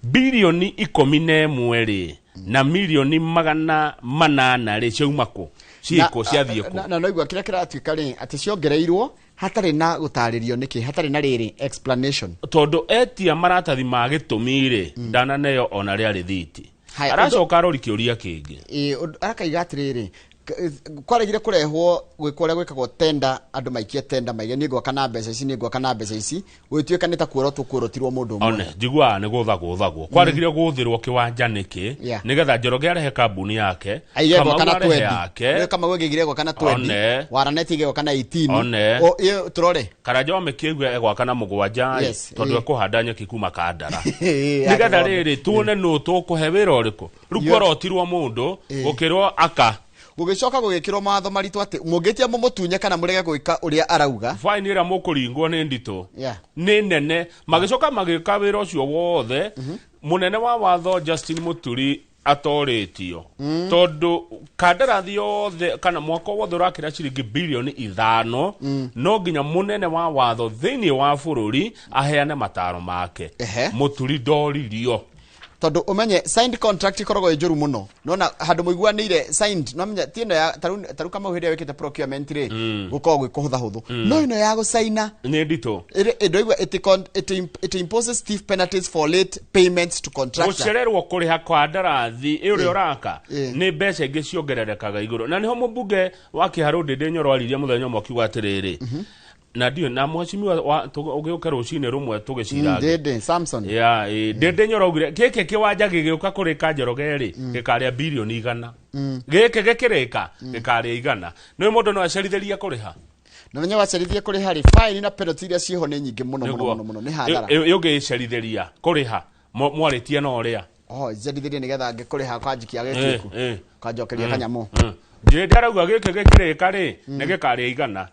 Speaker 6: 11 rĩ na milioni 800 rĩ, ciauma kũ, ciĩkũ, ciathiĩ kũ?
Speaker 2: Na noigua kĩrĩa kĩratuĩka rĩ, atĩ ciongereirwo hatarĩ na gũtarĩrio nĩkĩ, hatarĩ na rĩrĩ explanation.
Speaker 6: Tondũ etia maratathi ma gĩtũmi rĩ, ndananeo ona rĩa rĩthiti.
Speaker 2: Haya,
Speaker 6: Aracoka arori kĩũria kĩngĩ.
Speaker 2: Ĩĩ, akaiga atĩrĩrĩ, kwaregire kũrehwo gwĩkwo ũrĩa gwĩkagwo tenda, andũ maikie tenda maige niĩ ngwaka na mbeca ici, niĩ ngwaka na mbeca ici, gũgĩtuĩka nĩ ta kuorotwo kuorotirwo mũndũ ũmwe.
Speaker 6: One njiguaga nĩ gũtha gũthagwo, kwaregire gũthĩrwo kĩwanja nĩkĩ? Nĩgetha Njoroge arehe kambuni yake,
Speaker 2: aige
Speaker 6: Kamau
Speaker 2: gwaka na
Speaker 6: arehe
Speaker 2: 20
Speaker 6: yake.
Speaker 2: Rĩu Kamau ĩngĩigire gwaka na 20,
Speaker 6: One.
Speaker 2: Waraneti ĩige gwaka na 18.
Speaker 6: One.
Speaker 2: O, ĩyo tũrore.
Speaker 6: Karanja wa Mĩkĩgua egwaka na 7, tondũ ekũhanda nyeki kuma Kandara, nĩgetha rĩrĩ tuone nũ tũkũhe wĩra ũrĩkũ. Rĩu kuorotirwo mũndũ, gũkĩrwo aka.
Speaker 2: Gũgĩcoka gũgĩkĩrwo mawatho maritũ atĩ mũngĩtia mũmũtunye kana mũrege gwĩka ũrĩa arauga,
Speaker 6: faini ĩrĩa mũkũringwo nĩ nditũ, nĩ nene. Magĩcoka magĩka wĩra ũcio wothe, mũnene wa watho Justin Muturi atorĩtio, tondũ kandarathi yothe kana mwaka wothe ũrakĩra ciringi 5 bilioni, no nginya mũnene wa watho thĩinĩ wa bũrũri aheane mataro make. Mũturi ndoririo.
Speaker 2: Tondũ ũmenye signed contract ikoragwo ĩ njũru mũno, nona handũ mũiguanĩire signed, no menya ti ĩno ya tarĩu Kamau hĩndĩ ĩrĩa wĩkĩte procurement rĩ, gũkoragwo gwĩ kũhũthahũthũ, no ĩno ya gũcaina
Speaker 6: nĩ nditũ.
Speaker 2: Ĩndoigua it imposes stiff penalties for late payments to contractor.
Speaker 6: Gũcererwo kũrĩha kandarathi ĩ ũrĩa ũraka, nĩ mbeca ingĩ ciongererekaga igũrũ. Na nĩho mũmbunge wa Kĩharũ Ndĩndĩ Nyoro aririe mũthenya ũmwe akiuga atĩrĩrĩ, na ndiũ na mheshimiwa ũgĩũke rũcinĩ rũmwe tũgĩcira.
Speaker 2: Ndĩndĩ Samson.
Speaker 6: Ya, ĩ, Ndĩndĩ Nyoro augire gĩkĩ kĩwanja gĩgĩũka kũrĩka, Njoroge rĩ, gĩkarĩa 100 bilioni, gĩkĩ gĩkĩrĩka gĩkarĩa 100. Nĩ mũndũ no acerithĩrie kũrĩha.
Speaker 2: Na menye wacerithie kũrĩha rĩ, fine na penalty iria ciĩho nĩ nyingĩ mũno mũno mũno mũno, nĩ hathara.
Speaker 6: Ũngĩcerithĩria kũrĩha, mwarĩtie na ũrĩa.
Speaker 2: Oh, njerithĩrie nĩgetha ngĩkũrĩha kwanjikia gĩtuĩku kanjokeria kanyamũ.
Speaker 6: Njĩndĩ arauga gĩkĩ gĩkĩrĩka rĩ, nĩ gĩkarĩa 100.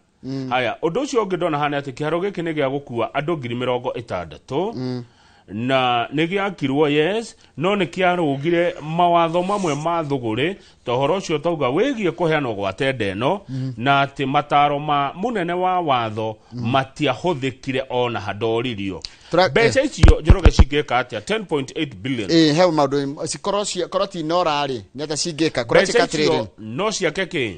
Speaker 6: Haya, ũndũ ũcio ũngĩ ndona hana atĩ kĩharo gĩkĩ nĩ gĩa gũkua andũ 60,000, na nĩ gĩakirwo, yes, no nĩ kĩarũgire mawatho mamwe ma thũgũrĩ, ta ũhoro ũcio tauga wĩgiĩ kũheanwo gwa tenda ĩno, na atĩ mataro ma mũnene wa watho matiahũthĩkire ona handoririo. Mbeca icio, Njoroge, cingĩka atĩa 10.8 billion?
Speaker 2: Ĩ, he maũndũ cikorwo korwo ti nora rĩ, nĩ atĩa cingĩka?
Speaker 6: Mbeca
Speaker 2: Kũratuĩka atĩrĩrĩ,
Speaker 6: icio no ciake kĩ?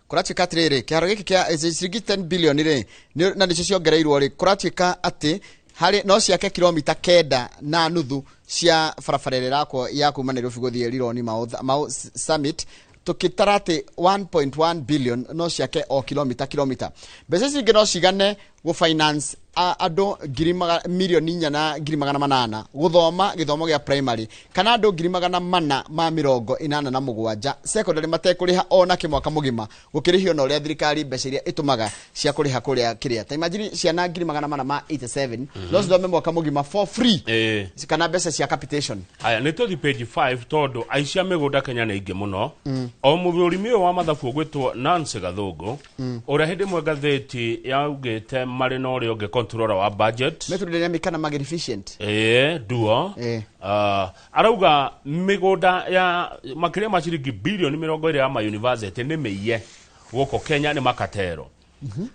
Speaker 2: Kũratuĩka atĩrĩrĩ, kĩharo gĩkĩ kĩa ciringi 10 billion rĩ, na nĩcio ciongereirwo rĩ, kũratuĩka atĩ harĩ no ciake kilomita 9.5 cia barabara ĩrĩa ĩrakwo ya kuma Nairobi gũthiĩ Rironi Mau Summit, tũkĩtara atĩ 1.1 billion no ciake o kilomita. Mbeca ici ingĩ no cigane gũfinance andũ 4,800,000 gũthoma gĩthomo gĩa primary, kana andũ 487,000 secondary matekũrĩha ona kĩmwaka mũgima, gũkĩrĩhio na ũrĩa thirikari mbeca iria ĩtũmaga cia kũrĩha kũrĩa kĩrĩa. Ta imagine ciana 487,000 no cithome mwaka mũgima for free, kana mbeca cia capitation.
Speaker 6: Haya, nĩ tũthi page 5, tondũ aici a mĩgũnda Kenya nĩ aingĩ mũno. O mũthũrimi ũyũ wa mathabu ũgwĩtwo Nancy Gathũngũ, ũrĩa hĩndĩ ĩmwe ngathĩti yaugĩte marĩ na ũrĩa ũngĩ controller wa budget.
Speaker 2: Method dynamic kana magnificent.
Speaker 6: Ĩĩ duo. Arauga mĩgũnda ya makĩria ma ciringi bilioni 20 ya ma university nĩ mĩiye gũkũ Kenya nĩ makatero.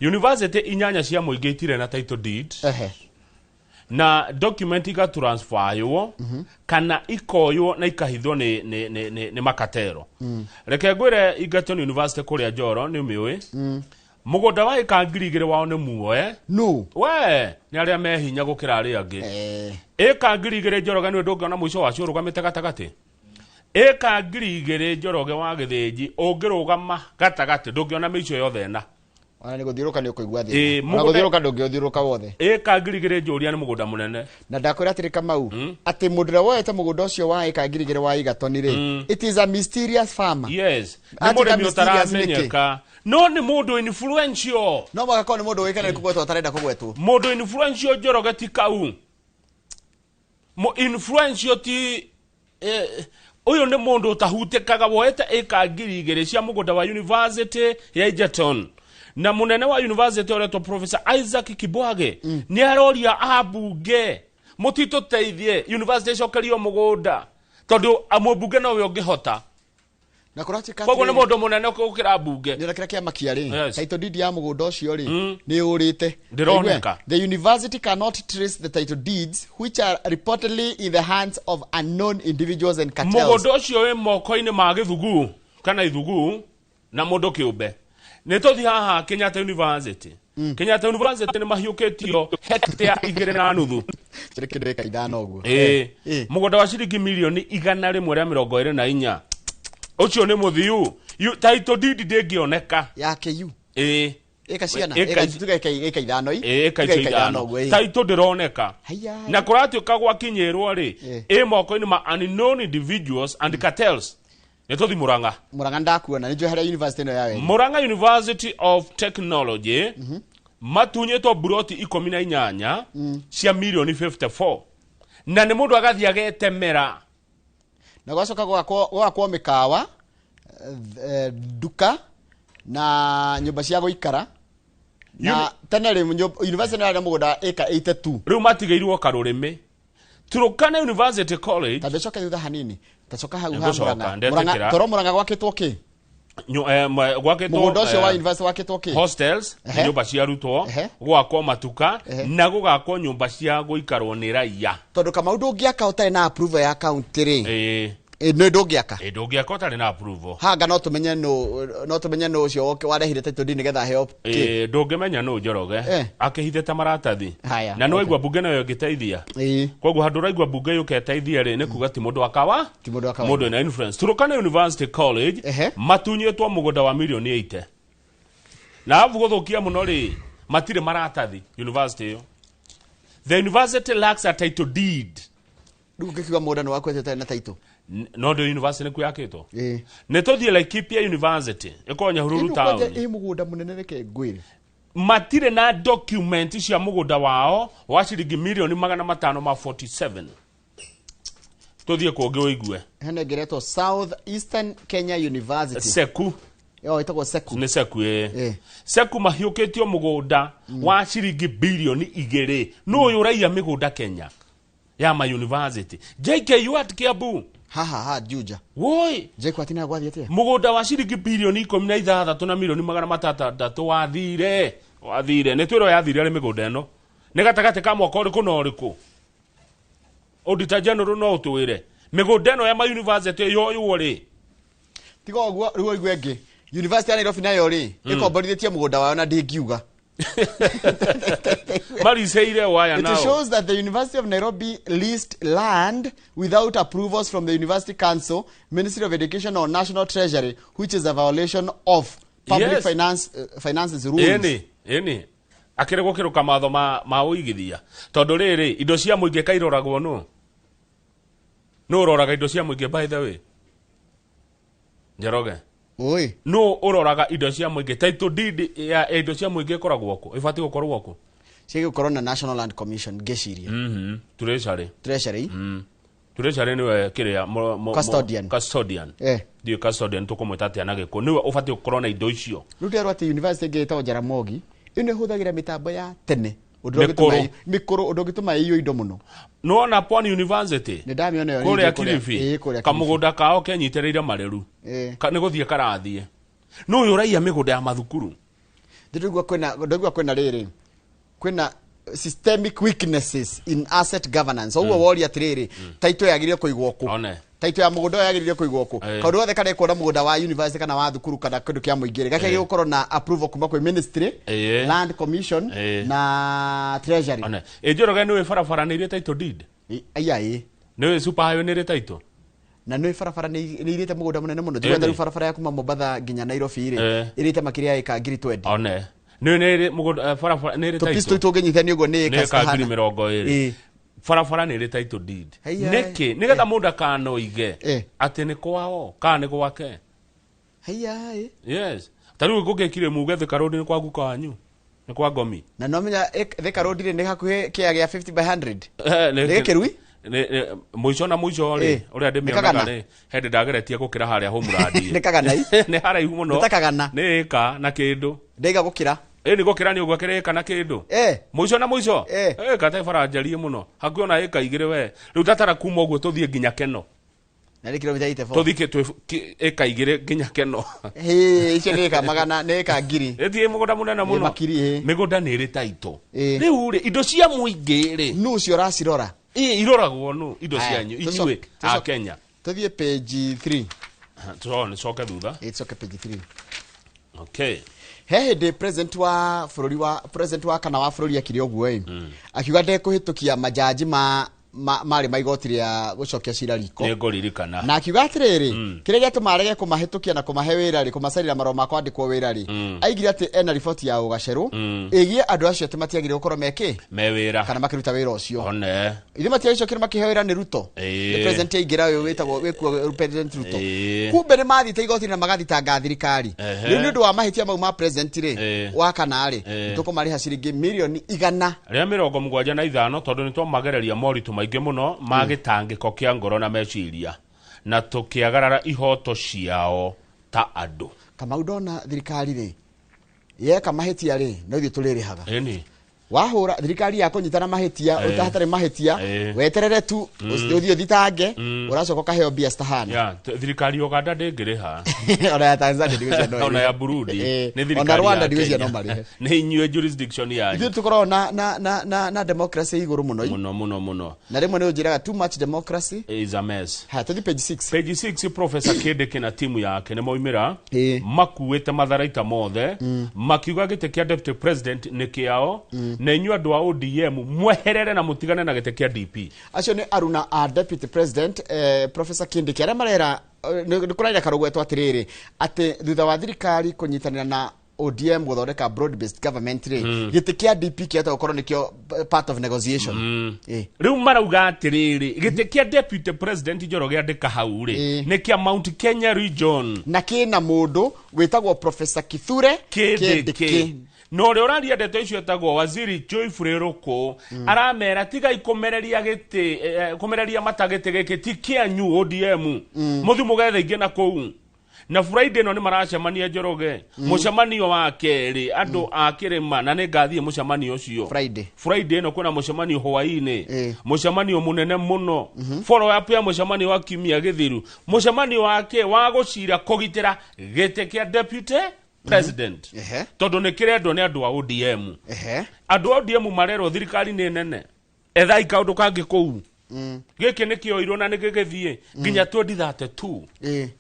Speaker 6: University 8 cia mũingĩ itirĩ na title deed. Na document igatransferywo kana ikoywo na ikahithwo nĩ makatero. Reke ngwĩre Egerton University kũrĩa Njoro nĩ ũmĩũĩ. Mũgũnda wa ĩka 2000 wao nĩ muoe.
Speaker 2: No.
Speaker 6: We nĩ arĩa me hinya gũkĩra arĩa angĩ. Ĩka 2000 Njoroge nĩwe ndũngĩona mũico wacio ũrũgamĩte gatagatĩ. Ĩka 2000 Njoroge wa Gĩthĩnji ũngĩrũgama gatagatĩ ndũngĩona mĩico yothe ĩna.
Speaker 2: Ona nĩ gũthiũrũka nĩ ũkũigua thĩna. Ona gũthiũrũka ndũngĩũthiũrũka wothe.
Speaker 6: Ĩka 2000 njũria nĩ mũgũnda mũnene.
Speaker 2: Na ndakwĩra atĩrĩ Kamau, atĩ mũndũ ũrĩa woete mũgũnda ũcio wa ĩka 2000 wa Egerton rĩ, it is a mysterious farmer.
Speaker 6: Yes. Nĩ mũrĩmi ũtaramenyeka. No nĩ mũndũ influential.
Speaker 2: No mũhaka korwo nĩ mũndũ ũĩkaine nĩ kũgwetwo atarenda kũgwetwo.
Speaker 6: Mũndũ influential Njoroge ti kau. Influential ti ũyũ nĩ mũndũ ũtahutĩkaga woete ĩka 2000 cia mũgũnda wa University ya Egerton. Na mũnene wa university ũretwo Professor Isaac Kibwage nĩ aroria ambunge mũtitũteithie university ĩcokerio mũgũnda tondũ mũmbunge nowe ũngĩhota.
Speaker 2: Na kũratuĩka
Speaker 6: koguo nĩ mũndũ mũnene gũkĩra mbunge.
Speaker 2: Nĩ kĩrĩa kĩamakia rĩ, title deed ya mũgũnda ũcio rĩ nĩ ũrĩte.
Speaker 6: Ndĩroneka.
Speaker 2: The university cannot trace the title deeds which are reportedly in the hands of unknown individuals and cartels.
Speaker 6: Mũgũnda ũcio wĩ moko-inĩ ma gĩthugu kana ithugu na mũndũ kĩũmbe. Nĩ tũthiĩ haha Kenyatta University. Kenyatta University nĩ mahiũkĩtio hectare 2.5.
Speaker 2: Kĩrĩ kĩndũ ĩka 5 ũguo.
Speaker 6: Mũgũnda wa ciringi milioni 124. Ũcio nĩ mũthiu. Title deed ndĩngĩoneka.
Speaker 2: Ya KU. Ĩka ciana. Ĩka ĩka 5 ĩ.
Speaker 6: Ĩka icio 5. Title ndĩroneka. Na kũratuĩka gwakinyĩrwo rĩ, ĩ moko-inĩ ma unknown individuals and cartels. Nĩ tũthiĩ Murang'a.
Speaker 2: Murang'a ndakuona nĩ njũĩ harĩa university ĩno yawe.
Speaker 6: Murang'a University of Technology matunyĩtwo buroti 18 cia milioni 54. Na nĩ mũndũ agathiĩ agetemera.
Speaker 2: Na gwacoka gwakwo mĩkawa, nduka na nyũmba cia gũikara. Na tene rĩ university ĩno yarĩ na mũgũnda ĩka 82.
Speaker 6: Rĩu matigĩirwo karũrĩmĩ. Turkana University College.
Speaker 2: Tambe coke thutha hanini. Tacoka hau ha Murang'a. Toro Murang'a gwakĩtwo kĩ?
Speaker 6: Gwakĩtwo
Speaker 2: mũgũnda ũcio wa university gwakĩtwo kĩ?
Speaker 6: Hostels, nyũmba cia arutwo, gwakwo matuka na gũgakwo nyũmba cia gũikarwo nĩ raia.
Speaker 2: Tondũ Kamau ndũngĩaka ũtarĩ na approval ya county rĩ. Nĩ ndũngĩaka.
Speaker 6: Ndũngĩaka ũtarĩ na approval.
Speaker 2: Hanga no tũmenye no tũmenye nũ ũcio warehire title deed nĩgetha aheo
Speaker 6: kĩ. Ndũngĩmenya nũ Njoroge. Akĩhithĩte maratathi. Na nĩ waigua mbunge nayo ĩngĩteithia. Koguo handũ ũraigua mbunge yũke ĩteithie rĩ nĩ kuga ti mũndũ wa kawa.
Speaker 2: Ti mũndũ wa kawa.
Speaker 6: Mũndũ wĩna influence. Turkana University College matunyĩtwo mũgũnda wa milioni 80. Na arabu gũthũkia mũno rĩ matirĩ maratathi university ĩyo. The university lacks a title deed.
Speaker 2: Rĩu ũngĩkiuga mũgũnda nĩ waku ũtarĩ na title.
Speaker 6: No ndũ university nĩkuo yakĩtwo. Nĩ tũthiĩ Laikipia University ĩkoragwo Nyahururu town.
Speaker 2: Ĩ mũgũnda mũnene reke ngwĩre.
Speaker 6: Matirĩ na document cia mũgũnda wao wa ciringi milioni 547. Tũthiĩ kũngĩ ũigue.
Speaker 2: Hena ĩngĩ ĩretwo South Eastern Kenya University.
Speaker 6: Seku.
Speaker 2: Yo ĩtagwo Seku.
Speaker 6: Nĩ Seku ĩ. Seku mahiũkĩtio mũgũnda wa ciringi bilioni 2. Nũ ũyũ ũraiya mĩgũnda Kenya ya ma university? JKU at Kiambu.
Speaker 2: Ha Juja.
Speaker 6: Woi.
Speaker 2: JKUAT nayo gwathiĩ atĩa?
Speaker 6: Mũgũnda wa ciringi bilioni 16 na milioni 600 wathire. Wathire. Nĩ twĩrwo yathire arĩ mĩgũnda ĩno. Nĩ gatagatĩ ka mwaka ũrĩkũ na ũrĩkũ? Auditor General no ũtwĩre. Mĩgũnda ĩno ya ma university yoywo rĩ.
Speaker 2: Tiga ũguo rĩu ũigue ĩngĩ. University ya Nairobi nayo rĩ, ĩkomborithĩtie mũgũnda wayo na ndĩngiuga.
Speaker 6: Mariseire waya
Speaker 2: It
Speaker 6: nao.
Speaker 2: shows that the University of Nairobi leased land without approvals from the University Council, Ministry of Education or National Treasury, which is a violation of public finances rules.
Speaker 6: Ĩni. Akĩrĩ gũkĩrũka matho ma ũigithia. Tondũ rĩrĩ indo cia mũingĩ kairoragwo nũ? Nũ ũroraga indo cia mũingĩ by the way? Njoroge.
Speaker 2: Oi.
Speaker 6: Nũ ũroraga indo cia mũingĩ? Title deed ya indo cia mũingĩ ĩkoragwo kũ? Ĩbatiĩ gũkorwo kũ?
Speaker 2: Ciagĩkorwo na National Land Commission ngĩciria.
Speaker 6: Treasury.
Speaker 2: Treasury.
Speaker 6: Treasury nĩwe kĩrĩa
Speaker 2: Custodian.
Speaker 6: Custodian. Ndiũĩ custodian tũkũmwĩta atĩa na gĩkũ. Nĩwe ũbatiĩ gũkorwo na indo icio.
Speaker 2: Rĩu ndĩrerwo atĩ university ĩngĩ ĩtagwo Jaramogi Ĩno ĩhũthagĩra mĩtambo ya tene, ũndũ
Speaker 6: Mĩkũrũ.
Speaker 2: ũngĩtũma mĩkũrũ, ũndũ ũngĩtũma ĩiywo indo mũno.
Speaker 6: Nĩwona Pwani University
Speaker 2: Nĩ ndamĩona ĩyo
Speaker 6: kũrĩa
Speaker 2: rĩngĩ
Speaker 6: Kilifi,
Speaker 2: ĩĩ, kũrĩa Kilifi.
Speaker 6: Kamũgũnda kao kenyitĩrĩire mareru. Nĩ gũthiĩ karathiĩ. Nũ ũyũ ũraiya mĩgũnda ya mathukuru?
Speaker 2: Ndĩraigua kwĩna rĩrĩ, kwĩna systemic weaknesses in asset governance. Ũguo woria atĩrĩrĩ, title yagĩrĩire kũigwo kũ?
Speaker 6: One.
Speaker 2: Title ya mũgũnda ũyũ yagĩrĩire kũigwo kũ? Kaũndũ gothe karekwo na mũgũnda wa university kana wa thukuru kana kĩndũ kĩa mũingĩ rĩ, gakĩagĩrĩire gũkorwo na approval kuma kwĩ ministry, Land Commission na Treasury.
Speaker 6: One. Ĩ Njoroge, nĩ ũĩ barabara nĩ irĩ title deed?
Speaker 2: Aya, ĩ.
Speaker 6: Nĩ ũĩ super highway nĩ ĩrĩ title?
Speaker 2: Na nĩ barabara nĩ irĩte mũgũnda mũnene mũno. Njiguaga rĩu barabara ya kuma Mombatha nginya Nairobi rĩ, ĩrĩte makĩria ya ĩka 20,000.
Speaker 6: One. Nĩ nĩ ĩrĩ mũgũnda, barabara nĩ ĩrĩ
Speaker 2: Tũpisto
Speaker 6: title?
Speaker 2: tũngĩnyitithania ũguo nĩ
Speaker 6: Nĩ
Speaker 2: ĩka
Speaker 6: ĩka ngiri
Speaker 2: citahana.
Speaker 6: 20. Barabara nĩ ĩrĩ title deed.
Speaker 2: Haiya.
Speaker 6: Nĩkĩ? Nĩgetha mũndũ akanoige atĩ nĩ kwao kana nĩ gwake.
Speaker 2: Haiya, ĩ.
Speaker 6: Yes. Ta rĩu ngũgĩkire muge Thika Road nĩ kwa guka wanyu. Nĩ kwa ngomi.
Speaker 2: Na no menya Thika Road rĩ, nĩ hakuhĩ kĩa gĩa 50 by 100.
Speaker 6: Nĩ
Speaker 2: Nĩ gĩkĩrui?
Speaker 6: Mũico na mũico rĩ, ũrĩa
Speaker 2: Nĩ
Speaker 6: ndĩmĩonaga
Speaker 2: kagana?
Speaker 6: rĩ, hĩndĩ ndageretie gũkĩra harĩa Homeland.
Speaker 2: Nĩ kagana i?
Speaker 6: Nĩ haraihu mũno.
Speaker 2: Nĩ ta kagana.
Speaker 6: Nĩ ĩka na kĩndũ.
Speaker 2: Ndaiga gũkĩra.
Speaker 6: Ĩ nĩ gũkĩra nĩ ũguo akĩrĩ ĩka na kĩndũ. Mũico na mũico. Ĩka te bara njarie mũno. Hakuhĩ ona ĩka 2 we. Rĩu tatara kuma ũguo tũthiĩ nginya Keno.
Speaker 2: Na nĩ kilomita 84.
Speaker 6: Tũthiĩ ĩka 2 nginya Keno.
Speaker 2: Hĩ, icio nĩ ĩka magana, nĩ ĩka ngiri.
Speaker 6: Ĩthiĩ mũgũnda mũnene
Speaker 2: Ĩ,
Speaker 6: mũno.
Speaker 2: makiri, ĩ.
Speaker 6: Mĩgũnda nĩ ĩrĩ title. Rĩu rĩ, indo cia mũingĩ rĩ.
Speaker 2: Nũ ũcio ũracirora?
Speaker 6: Ĩ, iroragwo nũ indo
Speaker 2: Haya,
Speaker 6: cianyu inyuĩ a Kenya.
Speaker 2: Tũthiĩ page 3.
Speaker 6: Tũcoke thutha.
Speaker 2: Ĩ, tũcoke page 3.
Speaker 6: Okay.
Speaker 2: He hĩndĩ president wa bũrũri wa president wa kana wa bũrũri akire ũguo ĩ, akiuga ndekũhĩtũkia majaji marĩ ma igoti rĩa gũcokia cira riko.
Speaker 6: Nĩ ngũririkana.
Speaker 2: Na akiuga atĩrĩrĩ, kĩrĩa gĩatũma arege kũmahĩtũkia na kũmahe wĩra rĩ, kũmacarĩra marũa ma kwandĩkwo wĩra rĩ, aigire atĩ ena riboti ya ũgacerũ ĩgiĩ andũ acio atĩ matiagĩrĩirwo gũkorwo mekĩ
Speaker 6: Me wĩra.
Speaker 2: kana makĩruta wĩra ũcio.
Speaker 6: One.
Speaker 2: Ithuĩ matiagĩcokire makĩheo wĩra nĩ Ruto. Nĩ president aingĩra ũyũ wĩtagwo wĩkuo President Ruto. Kumbe nĩ mathiĩte igoti-inĩ na magathitanga thirikari. Rĩu nĩ ũndũ wa mahĩtia mau ma president rĩ, wa kana rĩ, tũkũmarĩha ciringi mirioni igana
Speaker 6: rĩa 75, tondũ nĩ twamagereria moritũ maingĩ mũno ma gĩtangĩko kĩa ngoro na meciria, na tũkĩagarara ihoto ciao ta andũ.
Speaker 2: Kamau, ndona thirikari rĩ yeka mahĩtia rĩ, no ithuĩ tũrĩrĩhaga.
Speaker 6: Ĩni.
Speaker 2: Wahũra thirikari ya kũnyitana mahĩtia hatarĩ mahĩtia, weterere tu ũthiĩ ũthitange, ũracoka ũkaheo mbia citahana.
Speaker 6: Ya, thirikari ya Uganda ndĩngĩrĩha.
Speaker 2: Ona ya Tanzania ndigwĩciria no
Speaker 6: Ona ya
Speaker 2: ĩrĩhe.
Speaker 6: Burundi. Nĩ
Speaker 2: Ona
Speaker 6: thirikari
Speaker 2: Rwanda
Speaker 6: ya
Speaker 2: ndigwĩciria
Speaker 6: Kenya.
Speaker 2: no marĩhe.
Speaker 6: Nĩ inyuĩ jurisdiction yanyu.
Speaker 2: Ithuĩ tũkoragwo na democracy igũrũ mũno.
Speaker 6: Mũno mũno mũno.
Speaker 2: Na rĩmwe nĩ ũnjĩraga too much democracy
Speaker 6: is a mess.
Speaker 2: Haya, tũthiĩ page 6.
Speaker 6: Page 6, Professor Kindiki na timu yake nĩ moimĩra makuĩte matharaita mothe, makiuga gĩtĩ kĩa deputy president nĩ kĩao, na inyuĩ andũ a ODM mweherere na mũtigane na gĩtĩ kĩa DP.
Speaker 2: Acio nĩ aruna a deputy president, Professor Kindiki, arĩa marera nĩ kũraria karũgwetwo atĩrĩrĩ, atĩ thutha wa thirikari kũnyitanĩra na ODM gũthondeka broad based government rĩ, gĩtĩ kĩa DP kĩahota gũkorwo nĩkĩo part of negotiation.
Speaker 6: Rĩu marauga atĩrĩrĩ, gĩtĩ kĩa deputy president, Njoroge, andĩka hau rĩ, nĩ kĩa Mount Kenya region.
Speaker 2: Na kĩna mũndũ wĩtagwo Professor Kithure
Speaker 6: Kindiki, na ũrĩa ũraria ndeto icio etagwo Waziri Joyfrey Ruku. Aramera tigai kũmereria gĩtĩ, kũmereria mata gĩtĩ gĩkĩ ti kĩanyu. ODM, mũthi mũgethe ingĩ na kũu. Na Friday ĩno nĩ maracemania, Njoroge, mũcemanio wa kerĩ andũ a kĩrĩma, na nĩ ngathiĩ mũcemanio ũcio.
Speaker 2: Friday.
Speaker 6: Friday ĩno kwĩna mũcemanio hwaĩ-inĩ, mũcemanio mũnene mũno, follow up ya mũcemanio wa kiumia gĩthiru, mũcemanio wake wa gũcira kũgitĩra gĩtĩ kĩa deputy president, tondũ nĩ kĩrendwo nĩ andũ a ODM. Andũ a ODM marerwo thirikari nĩ nene, ethai kaũndũ kangĩ kũu. Gĩkĩ nĩ kĩoirwo na nĩ gĩgĩthiĩ nginya 2032,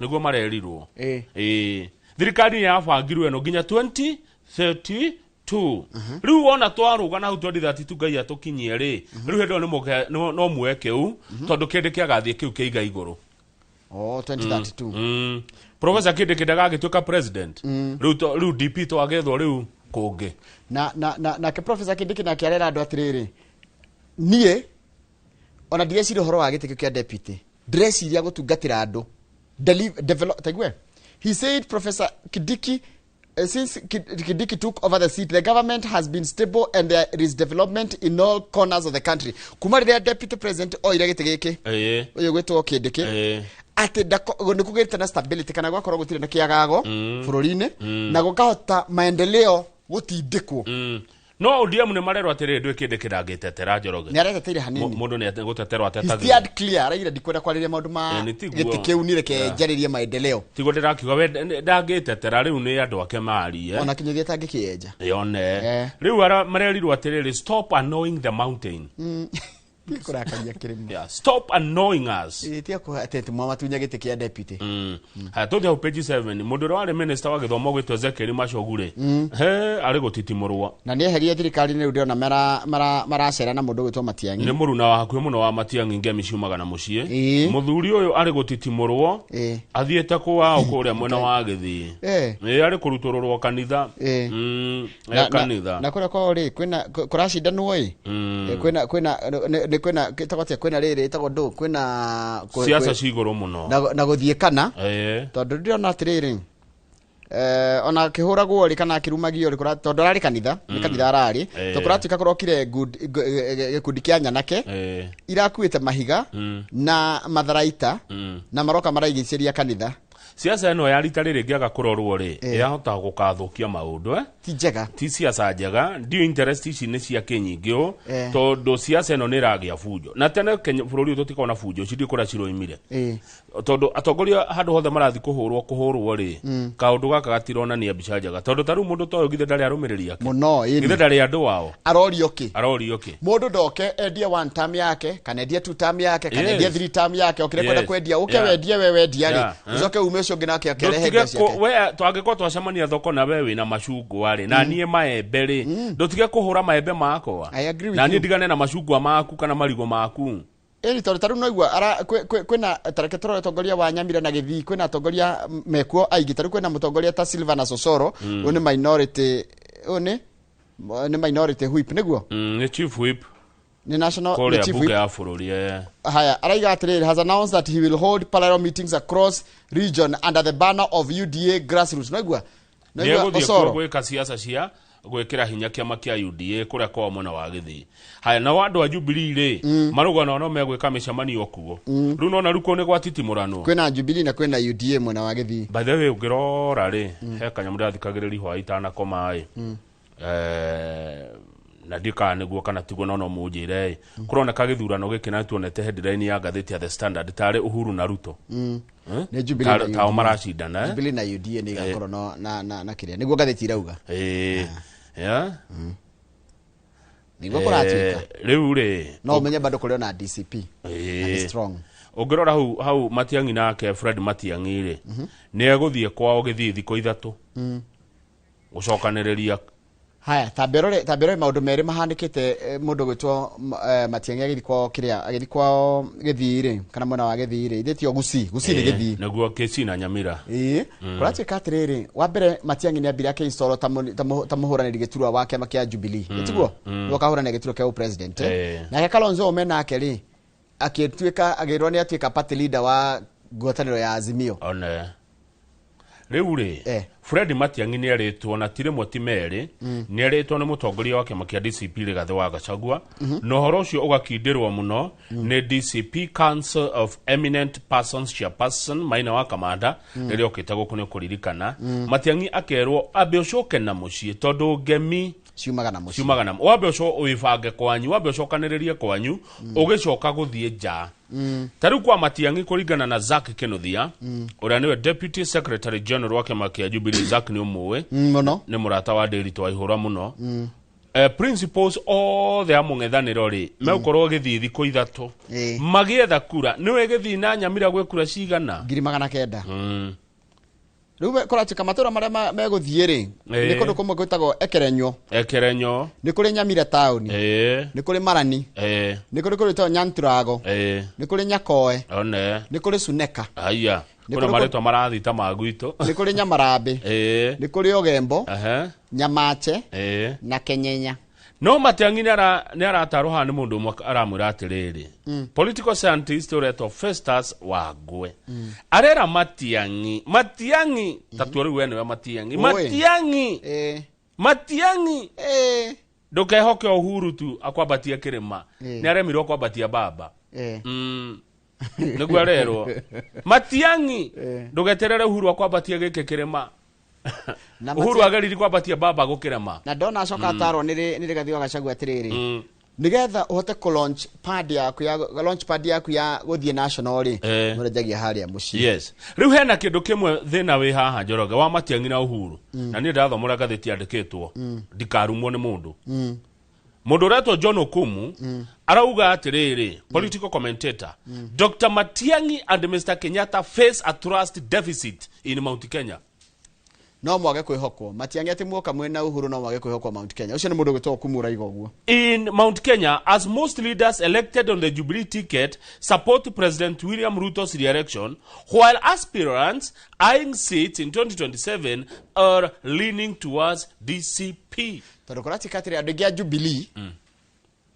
Speaker 6: nĩguo marerirwo. Ĩĩ, thirikari nĩ yabangirwo ĩno nginya 2032. Rĩu wona twarũga na hau 2032, Ngai atũkinyie rĩ, rĩu hĩndĩ ĩyo nĩ no muoe kĩu, tondũ kĩndĩ kĩagathiĩ kĩu kĩiga igũrũ.
Speaker 2: Oh, 2032.
Speaker 6: Professor Kindiki ndagagĩtuĩka president. Rĩu rĩu DP twagethwo rĩu kũngĩ.
Speaker 2: Na nake Professor Kindiki nake arera andũ atĩrĩrĩ, niĩ ona ndireciria ũhoro wa gĩtĩ kĩu kĩa deputy, ndĩreciria gũtungatĩra andũ. Develop, taigue he said, Professor Kindiki, since Kindiki took over the seat, the government has been stable and there is development in all corners of the country. Kuma rĩrĩa deputy president oire gĩtĩ gĩkĩ, ũyũ gwĩtwo Kindiki, atĩ nĩ kũgĩte na stability kana gwakorwo gũtirĩ na kĩagago bũrũri-inĩ, na gũkahota maendeleo. Gũtindĩkwo.
Speaker 6: No ODM nĩ marerwo atĩrĩrĩ, ndwĩ kĩndĩ kĩndangĩtetera, Njoroge.
Speaker 2: Nĩ areteteire hanini.
Speaker 6: Mũndũ nĩ gũteterwo
Speaker 2: He
Speaker 6: atetagĩrwo.
Speaker 2: steered clear, araigire ndikwenda kwarĩria maũndũ ma
Speaker 6: Nĩ tiguo.
Speaker 2: gĩtĩ kĩu, nĩ reke njarĩrie maendeleo.
Speaker 6: Tiguo ndĩrakiuga, we ndangĩtetera, rĩu nĩ andũ ake marie.
Speaker 2: Ona kinyũthia atangĩkĩenja.
Speaker 6: Yone rĩu marerirwo atĩrĩrĩ, "Stop annoying the mountain."
Speaker 2: Kũrakaria kĩrĩma.
Speaker 6: Yeah, stop annoying us.
Speaker 2: Ĩĩ, tia atĩ mwamatunya gĩtĩ kĩa deputy.
Speaker 6: Haya, tũthiĩ hau page 7. Mũndũ ũrĩa warĩ minister wa gĩthomo gwĩtwo Ezekiel Machogu rĩ, he arĩ gũtitimũrwo.
Speaker 2: Na nĩ eherie thirikari-inĩ, rĩu ndĩrona maracera na mũndũ ũgwĩtwo Matiang'i.
Speaker 6: Nĩ mũruna wa hakuhĩ mũno wa Matiang'i, ngemi ciumaga na mũciĩ. Mũthuri ũyũ arĩ gũtitimũrwo, athiĩte kwao kũrĩa mwena wa Gĩthii. Ĩ, arĩ kũrutũrũrwo kanitha. Kanitha.
Speaker 2: Na kũrĩa kwao rĩ, kwĩna kũracindanwo ĩ. Kwĩna nĩ kwĩna ĩtagwo atĩa, kwĩna rĩrĩ ĩtagwo ndũ, kwĩna
Speaker 6: Siasa cigũrũ mũno.
Speaker 2: Na gũthiĩ kana tondũ ndĩrona atĩrĩrĩ, ona akĩhũragwo rĩ kana akĩrumagio rĩ, tondũ ararĩ kanitha, nĩ kanitha ararĩ, tondũ kũratuĩka kũrokire gĩkundi kĩa nyanake irakuĩte mahiga na matharaita na maroka maraigicĩria kanitha.
Speaker 6: Siasa ĩno ya rita rĩrĩ ĩngĩaga kũrorwo rĩ, yahota gũkathũkia maũndũ, eh?
Speaker 2: Ti njega.
Speaker 6: Ti siasa njega, ndio interest ici nĩ cia kĩnyingĩ ũ, tondũ siasa ĩno nĩ ĩragĩa bunjo, na tene Kenya bũrũri ũyũ tũtikoragwo na bunjo ici, ndiũ kũrĩa ciroimire, tondũ atongoria handũ hothe marathiĩ kũhũrwo rĩ, kaũndũ gaka gatironania mbica njega, tondũ ta rĩu mũndũ ta ũyũ githĩ ndarĩ arũmĩrĩri ake?
Speaker 2: Mũno, ĩni.
Speaker 6: Githĩ ndarĩ andũ ao?
Speaker 2: Arorio kĩ?
Speaker 6: Arorio kĩ?
Speaker 2: Mũndũ ndoke endie one term yake, kana endie two term yake, kana endie three term yake, okire kwenda kwendia, ũke wendie, we wendia rĩ, ũcoke ume, ũcio ũngĩ nake akĩrehe
Speaker 6: Ndũtige
Speaker 2: indo ciake.
Speaker 6: We twangĩkorwo twacemania thoko na we wĩna macungwa rĩ, na niĩ maembe rĩ, ndũtige kũhũra maembe makwa
Speaker 2: I agree with
Speaker 6: na niĩ
Speaker 2: you.
Speaker 6: ndigane na macungwa maku kana marigũ maku.
Speaker 2: Ĩni, tondũ tarĩu noigua kwĩna, tareke tũrore atongoria wa Nyamira na Gĩthii, kwĩna atongoria mekuo aingĩ. Tarĩu kwĩna mũtongoria ta Silvana Sosoro, ũyũ nĩ minority, ũyũ nĩ minority whip, nĩguo?
Speaker 6: Nĩ chief whip.
Speaker 2: Nĩ national, nĩ
Speaker 6: kũrĩa
Speaker 2: chief
Speaker 6: bunge
Speaker 2: whip.
Speaker 6: Ya bũrũri, eh.
Speaker 2: Haya, araiga atĩrĩrĩ, has announced that he will hold parallel meetings across region under the banner of UDA grassroots. Noigua, noigua
Speaker 6: Nĩ egũthiĩ kuo
Speaker 2: Osoro.
Speaker 6: Gwĩka siasa cia gwĩkĩra hinya kĩama kĩa UDA kũrĩa kwao mwena wa Gĩthii. Haya, nao andũ a Jubilee rĩ, marauga nao no megwĩka mĩcemanio kuo. Rĩu nona rĩu kũu nĩ gwatitimuranwo.
Speaker 2: Kwĩna Jubilee na kwĩna UDA mwena wa Gĩthii.
Speaker 6: By the way, ũngĩrora rĩ, he kanyamũ ndĩrathikagĩrĩria hwaĩ itanakoma ĩ, na ndiũ kana nĩguo kana tiguo, no no mũnjĩre ĩ, kũroneka gĩthurano gĩkĩ, na tuonete headline ya ngathĩti ya The Standard tarĩ Uhuru na Ruto. Eh?
Speaker 2: Nĩ Jubilee na
Speaker 6: Tao
Speaker 2: UDA.
Speaker 6: maracindana, eh?
Speaker 2: Jubilee na UDA nĩ igakorwo na kĩrĩa nĩguo ngathĩti irauga.
Speaker 6: Ĩĩ, yeah.
Speaker 2: Nĩguo kũratuĩka.
Speaker 6: Rĩu rĩ,
Speaker 2: No ũmenye bado kũrĩ ona DCP na nĩ strong.
Speaker 6: Ũngĩrora hau Matiang'i nake, Fred Matiang'i rĩ, nĩ egũthiĩ kwao gĩthiĩ thikũ 3 gũcokanĩrĩria.
Speaker 2: Haya, tambe ũrore maũndũ merĩ mahanĩkĩte, mũndũ gwĩtwo Matiang'i agĩthiĩ kwao, kĩrĩa agĩthiĩ kwao Gĩthii rĩ, kana mwena wa Gĩthii rĩ, ithe tio Gusii, Gusii nĩ Gĩthii.
Speaker 6: Nĩguo, Kisii na Nyamira.
Speaker 2: Ĩĩ. Kũratuĩka atĩrĩrĩ, wa mbere Matiang'i nĩ ambire akĩinstall ta mũhũranĩri gĩturwa wa kĩama kĩa Jubilee. Tiguo? Nĩguo akahũranĩra gĩturwa kĩa president. Nake Kalonzo menake rĩ, akĩtuĩka, agĩrwo nĩ atuĩka party leader wa ngwatanĩro ya Azimio.
Speaker 6: One rĩu rĩ, Fred Matiang'i nĩ erĩtwo, na ti rĩmwe ti merĩ, nĩ erĩtwo nĩ mũtongoria wa kĩama kĩa DCP Rigathĩ wa Gachagua, na ũhoro ũcio ũgakindĩrwo mũno nĩ DCP Council of Eminent Persons chairperson Maina wa Kamanda, rĩrĩa okĩte gũkũ nĩ ũkũririkana. Matiang'i akerwo ambe ũcoke na mũciĩ, tondũ ngemi
Speaker 2: ciumaga na mũciĩ.
Speaker 6: Ciumaga na wambe ũco wĩbange kwanyu, wambe ũcokanĩrĩrie kwanyu, ũgĩcoka gũthiĩ nja. Ta rĩu kwa Matiang'i, kũringana na Zack Kinuthia, ũrĩa nĩwe deputy secretary general wa kĩama kĩa Jubilee, Zack nĩ ũmũĩ?
Speaker 2: Mũno.
Speaker 6: Nĩ mũrata wa Ndĩritũ wa Ihũra mũno. Principals othe a mũng'ethanĩro rĩ, megũkorwo gĩthiĩ thikũ 3 magĩetha kura. Nĩwe gĩthiĩ na Nyamira gwĩ kura cigana?
Speaker 2: 900,000. Rĩu kũratuĩka matũra marĩa megũthiĩ rĩ, nĩ kũndũ kũmwe gwĩtagwo Ekerenyo.
Speaker 6: Ekerenyo.
Speaker 2: Nĩ kũrĩ Nyamira taũni, nĩ kũrĩ Marani, nĩ kũrĩ gwĩtagwo Nyanturago, nĩ kũrĩ Nyakoe,
Speaker 6: One.
Speaker 2: nĩ kũrĩ Suneka.
Speaker 6: Aya.
Speaker 2: Nĩ
Speaker 6: Kwĩna
Speaker 2: kũrĩ
Speaker 6: marĩtwa marathiĩ ta ma gwitũ.
Speaker 2: Nĩ kũrĩ Nyamarambĩ, nĩ kũrĩ Ogembo, Nyamache na Kenyenya.
Speaker 6: No Matiang'i nĩ aratarwo haha nĩ mũndũ ũmwe aramwĩra atĩrĩrĩ, political scientist ũretwo Festus Wangwe, arera Matiang'i, Matiang'i, tatua rĩu we nĩwe Matiang'i.
Speaker 2: Oi.
Speaker 6: Matiang'i, Matiang'i, ndũkehoke Uhuru tu akwambatie kĩrĩma. Nĩ aremirwo kwambatia baba. Nĩguo arerwo Matiang'i, ndũgeterere Uhuru akwambatie gĩkĩ kĩrĩma.
Speaker 2: Na
Speaker 6: Uhuru ageririe kwambatia baba gũkĩrema.
Speaker 2: Na ndona acoka atarwo nĩ Rigathi wa Gachagua atĩrĩrĩ, nigetha ũhote kũ launch pad yaku ya launch pad yaku ya gũthiĩ national rĩ, mũrenjagia harĩa mũciĩ.
Speaker 6: Yes, rĩu hena kĩndũ kĩmwe thĩna wĩ haha, Njoroge wa Matiang'i na Uhuru. Na niĩ ndathoma ũrĩa ngathĩti yandĩkĩtwo, ndikarumwo nĩ mũndũ. Mũndũ ũretwo John Okumu arauga atĩrĩrĩ, political commentator, Dr Matiang'i and Mr Kenyatta face a trust deficit in Mount Kenya.
Speaker 2: No mwage kwĩhokwo Matiang'i, atĩ muoka mwĩna Uhuru no mwage kwĩhokwo Mount Kenya. Ũcio nĩ mũndũ ũgwĩtwo Okumu ũraiga ũguo.
Speaker 6: In Mount Kenya, as most leaders elected on the Jubilee ticket support President William Ruto's re-election, while aspirants eyeing seats in 2027 are leaning towards DCP.
Speaker 2: Tondũ kũratuĩka atĩrĩ, andũ aingĩ a Jubilee,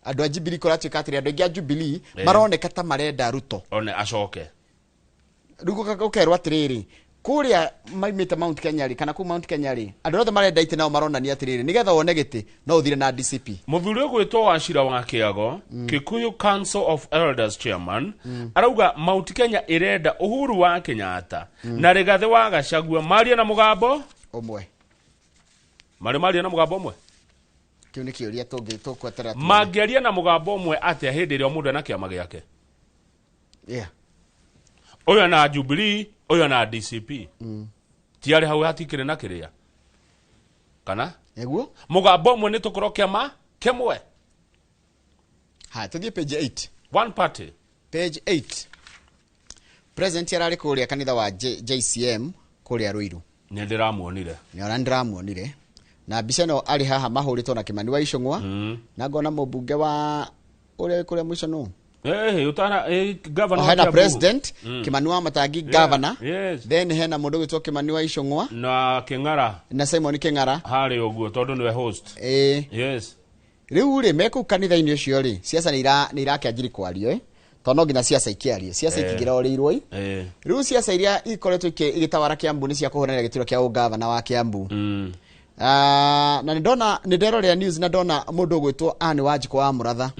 Speaker 2: andũ a Jubilee, kũratuĩka atĩrĩ, andũ aingĩ a Jubilee maroneka ta marenda Ruto
Speaker 6: one acoke.
Speaker 2: Rĩu gũkerwo atĩrĩrĩ, kũrĩa maimĩte Mount Kenya rĩ, kana kũu Mount Kenya rĩ, andũ othe marenda itĩ nao maronania atĩrĩrĩ, nĩgetha wone gĩtĩ no ũthire na DCP.
Speaker 6: Mũthuri ũgwĩtwo Wachira wa Kĩago, Kikuyu Council of Elders chairman, arauga Mount Kenya ĩrenda Uhuru wa Kenyatta na Rigathĩ wa Gachagua marie na mũgambo
Speaker 2: ũmwe.
Speaker 6: Marĩ marie na mũgambo ũmwe?
Speaker 2: Kĩu nĩ kĩũria tũngĩ tũkweterera tuone.
Speaker 6: Mangĩaria na mũgambo ũmwe atĩa hĩndĩ ĩrĩa mũndũ ena kĩama gĩake? Ũyũ ena Jubilee, ũyũ ena DCP. Ti arĩ hau hatikĩrĩ na kĩrĩa kana
Speaker 2: nĩguo
Speaker 6: mũgambo ũmwe nĩ tũkorwo kĩama kĩmwe.
Speaker 2: Haya, tũthiĩ page 8.
Speaker 6: One party.
Speaker 2: Page 8, president ararĩ kũrĩa kanitha wa JCM kũrĩa Ruiru.
Speaker 6: Nĩ ndĩramuonire.
Speaker 2: Nĩ ona ndĩramuonire na mbica ĩno arĩ haha mahũrĩtwo na Kĩmani wa Icũng'wa, na ngona mũmbunge wa ũrĩa wĩ kũrĩa mũico nũ.
Speaker 6: Utana governor
Speaker 2: Oh,
Speaker 6: wa
Speaker 2: hena
Speaker 6: Kiambu.
Speaker 2: president Kimani wa Matangi, governor. Then hena mũndũ ũgwĩtwo Kimani wa Icũng'wa
Speaker 6: na Kĩng'ara.
Speaker 2: Na Simon Kĩng'ara.
Speaker 6: Harĩ ũguo tondũ nĩwe host.
Speaker 2: Rĩu rĩ, me kũu kanitha-inĩ ũcio rĩ, ciaca nĩ irakĩanjiri kwario, tondũ no nginya ciaca ikĩario, ciaca ikĩngĩrorĩirwo ĩ. Rĩu ciaca iria ikoretwo igĩtawara Kiambu nĩ cia kũhũranĩra gĩturwa kĩa ũgavana wa Kiambu. Ah, na nĩndona, nĩnderorera news na ndona mũndũ ũgwĩtwo Anne Wanjikũ wa Mũratha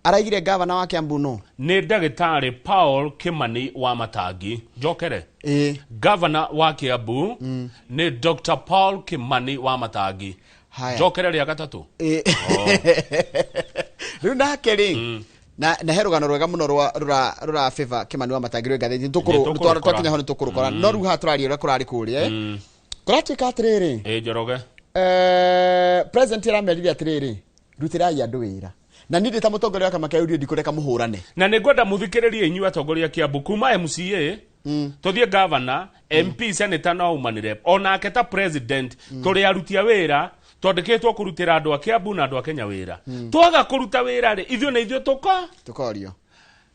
Speaker 2: araigire gavana wa Kiambu no
Speaker 6: Nĩ ndagĩtarĩ Paul Kimani wa Matangi. Njokere, governor wa Kiambu nĩ Dr Paul Kimani wa Matangi.
Speaker 2: Haya.
Speaker 6: Njokere rĩa gatatũ.
Speaker 2: Rĩu nake rĩ, na he rũgano rwega mũno rwa rũra favor Kimani wa Matangi rwĩ ngathĩti.
Speaker 6: Nĩtũkũrũkora.
Speaker 2: Twakinya ho nĩtũkũrũkora. No rĩu haha tũraria ũrĩa kũrarĩ kũrĩa, kũratuĩka atĩrĩrĩ,
Speaker 6: Njoroge.
Speaker 2: President aramerire atĩrĩrĩ, rutĩrai andũ wĩra, na niĩ ndĩ ta mũtongoria wa kĩama kĩa UDA ndikũreka mũhũrane.
Speaker 6: Na nĩ ngwenda mũthikĩrĩrie inyuĩ atongoria Kiambu, kuma MCA tũthiĩ governor, MP, senator no aumanire onake ta president. Tũrĩ aruti a wĩra, twandĩkĩtwo kũrutĩra andũ a Kiambu na andũ a Kenya wĩra. Twaga kũruta wĩra rĩ, ithuĩ nĩ ithuĩ tũko
Speaker 2: tũkorio.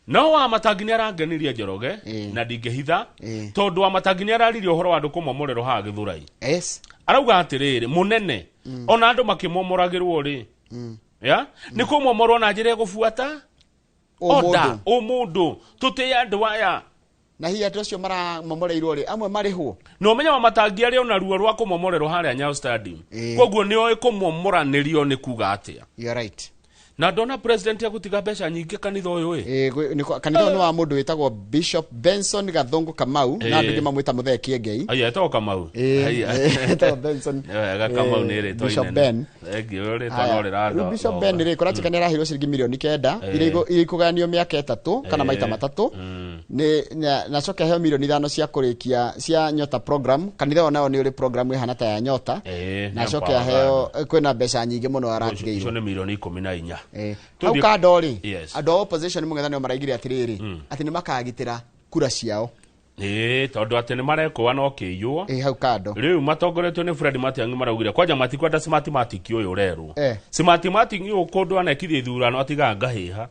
Speaker 6: No wa Matangi nĩ arangenirie, Njoroge, na ndingĩhitha, tondũ wa Matangi nĩ araririe ũhoro wa andũ kũmomorerwo haha Gĩthũrai. Arauga atĩrĩrĩ, mũnene, ona andũ makĩmomoragĩrwo rĩ, ya nĩ kũmomorwo na njĩra ĩgũbuata order. Ũmũndũ tũtĩe andũ aya.
Speaker 2: Na hihi andũ acio maramomoreirwo rĩ, amwe marĩhwo?
Speaker 6: Na ũmenye wa Matangi arĩ ona ruo rwa kũmomorerwo harĩa Nyayo Stadium. Koguo nĩ oĩ kũmomoranĩrio nĩ kuga atĩa.
Speaker 2: You are right.
Speaker 6: Na ndona president agũtiga mbeca nyingĩ kanitha ũyũ ĩ.
Speaker 2: Kanitha ũyũ nĩ wa mũndũ wĩtagwo Bishop Benson Gathũngũ Kamau, na andũ aingĩ mamwĩta Mũthee Kĩengei.
Speaker 6: Aya, etagwo Kamau?
Speaker 2: Ĩĩ, etagwo Benson.
Speaker 6: Nĩ wega, Kamau nĩ rĩtwa
Speaker 2: Bishop
Speaker 6: inene.
Speaker 2: Ben.
Speaker 6: Thengiũ, rĩtwa
Speaker 2: Haya,
Speaker 6: no rĩrando.
Speaker 2: rĩu Bishop Ben rĩ, kũratuĩka nĩ araheirwo ciringi mirioni 9 iria ikũgayanio mĩaka 3 kana maita 3. Nĩ na acoke aheo mirioni 5 cia kũrĩkia cia Nyota program. Kanitha ũyũ nayo nĩ ũrĩ program ĩhana ta ya Nyota. Na acoke
Speaker 6: Empower
Speaker 2: aheo, kwĩna mbeca nyingĩ mũno aratigĩirwo.
Speaker 6: Icio nĩ mirioni 14.
Speaker 2: Hau kando rĩ, andũ a opposition mũng'ethanĩro maraigire atĩrĩrĩ, atĩ nĩ makagitĩra kura ciao.
Speaker 6: Ĩĩ, tondũ atĩ nĩ marekũa no kĩiywo.
Speaker 2: Ĩĩ, hau kando.
Speaker 6: Rĩu matongoretio nĩ Fred Matiang'i maraugire kwanja matikwenda Smartmatic ũyũ ũrerwo. Smartmatic ũyũ kũndũ anekithia ithurano atigaga ngahĩha.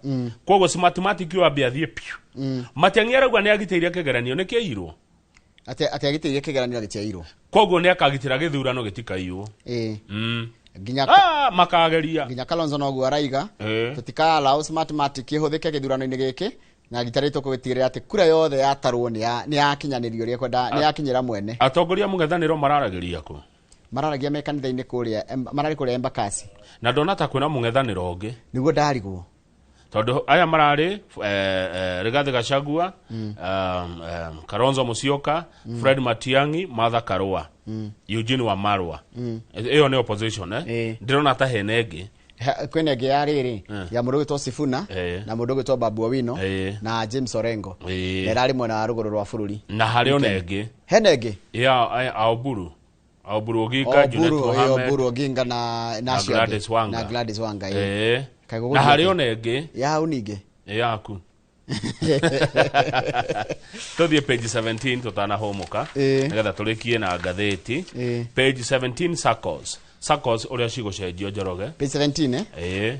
Speaker 6: Koguo Smartmatic ũyũ ambe athiĩ piũ. Matiang'i arauga nĩ agitĩire kĩgeranio nĩ kĩirwo.
Speaker 2: Atĩ agitĩire kĩgeranio gĩtiairwo.
Speaker 6: Koguo nĩ akagitĩra gĩthurano gĩtikaiywo.
Speaker 2: Nginya
Speaker 6: Ah, makageria.
Speaker 2: Nginya Kalonzo noguo araiga. Tũtikaallow Smartmatic ĩhũthĩke gĩthurano-inĩ gĩkĩ, na rita rĩrĩ tũgũtigĩrĩra atĩ kura yothe yatarwo nĩ yakinyanĩrio ũrĩa kwenda, nĩ yakinyĩra mwene.
Speaker 6: Atongoria mũng'ethanĩro mararagĩria kũ?
Speaker 2: Mararagia me kanitha-inĩ kũrĩa, mararĩ kũrĩa Embakasi.
Speaker 6: Na ndona ta kwĩna mũng'ethanĩro ũngĩ.
Speaker 2: Nĩguo ndarigwo.
Speaker 6: Tondũ aya mararĩ Rigathi Gachagua, Kalonzo Musyoka, Fred Matiang'i, Martha Karua. Eugene Wamalwa. Ĩyo nĩ opposition ndĩrona ta hena ĩngĩ.
Speaker 2: Kwĩna ĩngĩ ya rĩrĩ ya mũndũ ũgwĩtwo Sifuna na mũndũ ũgwĩtwo Babu Owino na James Orengo, na ĩrarĩ mwena wa rũgũrũ rwa bũrũri.
Speaker 6: Na harĩ ona ĩngĩ
Speaker 2: hena ĩngĩ
Speaker 6: ya Oburu Oginga, Junet Mohamed.
Speaker 2: Oburu Oginga na acio angĩ.
Speaker 6: Gladys Wanga.
Speaker 2: Na Gladys Wanga.
Speaker 6: Na harĩ ona ĩngĩ
Speaker 2: ya hau ningĩ
Speaker 6: yaku. Tũthiĩ page 17 tũtanahũmũka, nĩgetha tũrĩkie na ngathĩti. Page 17, SACCOs, SACCOs ũrĩa cigũcenjio, Njoroge.
Speaker 2: Page 17, eh?
Speaker 6: Ĩĩ,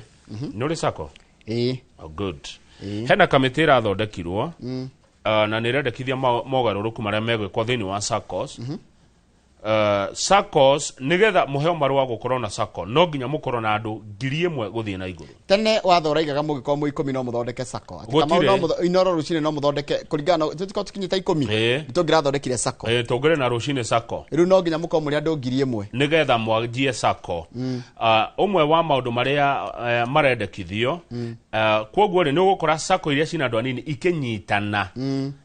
Speaker 6: nĩ ũrĩ SACCO?
Speaker 2: Ĩĩ.
Speaker 6: Oh, good. Hena kamĩtĩ ĩrathondekirwo na nĩ ĩrendekithia mogarũrũku marĩa megwĩkwo thĩinĩ wa SACCOs. SACCOs, nĩgetha mũheo marũa gũkorwo na SACCO, no nginya mũkorwo na andũ 1,000 gũthiĩ na igũrũ.
Speaker 2: Tene watho ũraigaga mũngĩkorwo mwĩ 10 no mũthondeke SACCO. Atĩ
Speaker 6: Gũtirĩ.
Speaker 2: Kamau no Inoro rũcinĩ no mũthondeke kũringana na tũtikorwo tũkinyĩte 10, nĩtũngĩrathondekire SACCO.
Speaker 6: Ĩĩ, tũngĩrĩ na rũcinĩ SACCO.
Speaker 2: Rĩu no nginya mũkorwo mũrĩ andũ 1,000
Speaker 6: nĩgetha mwanjie SACCO. Ũmwe wa maũndũ marĩa marendekithio, kwoguo rĩ, nĩ ũgũkora SACCO iria cina andũ anini ikĩnyitana.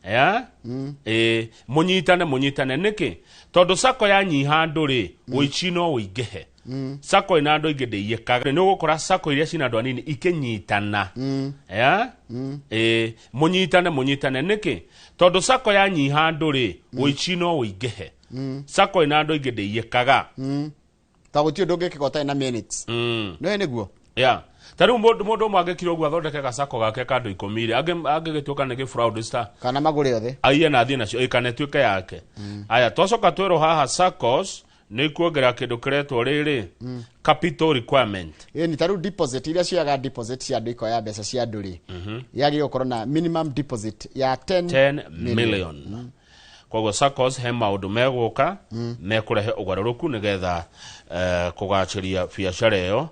Speaker 6: Yeah? Mũnyitane, mũnyitane nĩkĩ? Tondũ SACCO yanyiha andũ rĩ, ũici no ũingĩhe. SACCO ĩna andũ aingĩ ndĩiyĩkaga. Nĩ ũgũkora SACCO iria cina andũ anini ikĩnyitana. Yeah? Mũnyitane, mũnyitane nĩkĩ? Tondũ SACCO yanyiha andũ rĩ, ũici no ũingĩhe. SACCO ĩna andũ aingĩ ndĩiyĩkaga.
Speaker 2: Ta gũtirĩ ũndũ ũngĩkĩka ũtarĩ na minutes. No nĩguo.
Speaker 6: Yeah. Ta rĩu mũndũ ũmwe angĩkira ũguo athondeke gacako gake ka andũ 10 rĩ, angĩgĩtuĩka nĩ gĩ-fraudster,
Speaker 2: kana magũre othe,
Speaker 6: aiye na athiĩ nacio, kana ĩtuĩke yake. Aya, twacoka twerwo haha SACCOs nĩ ikuongerera kĩndũ kĩretwo rĩrĩ, capital requirement.
Speaker 2: Ĩĩ, ni ta rĩu deposit iria cioyaga deposit cia andũ, ikoya mbeca cia andũ rĩ, yagĩrĩirwo gũkorwo na minimum deposit ya 10
Speaker 6: 10 million. Koguo SACCOs he maũndũ megũka mekũrehe ũgarũrũku nĩgetha kũgacĩria biacara ĩyo,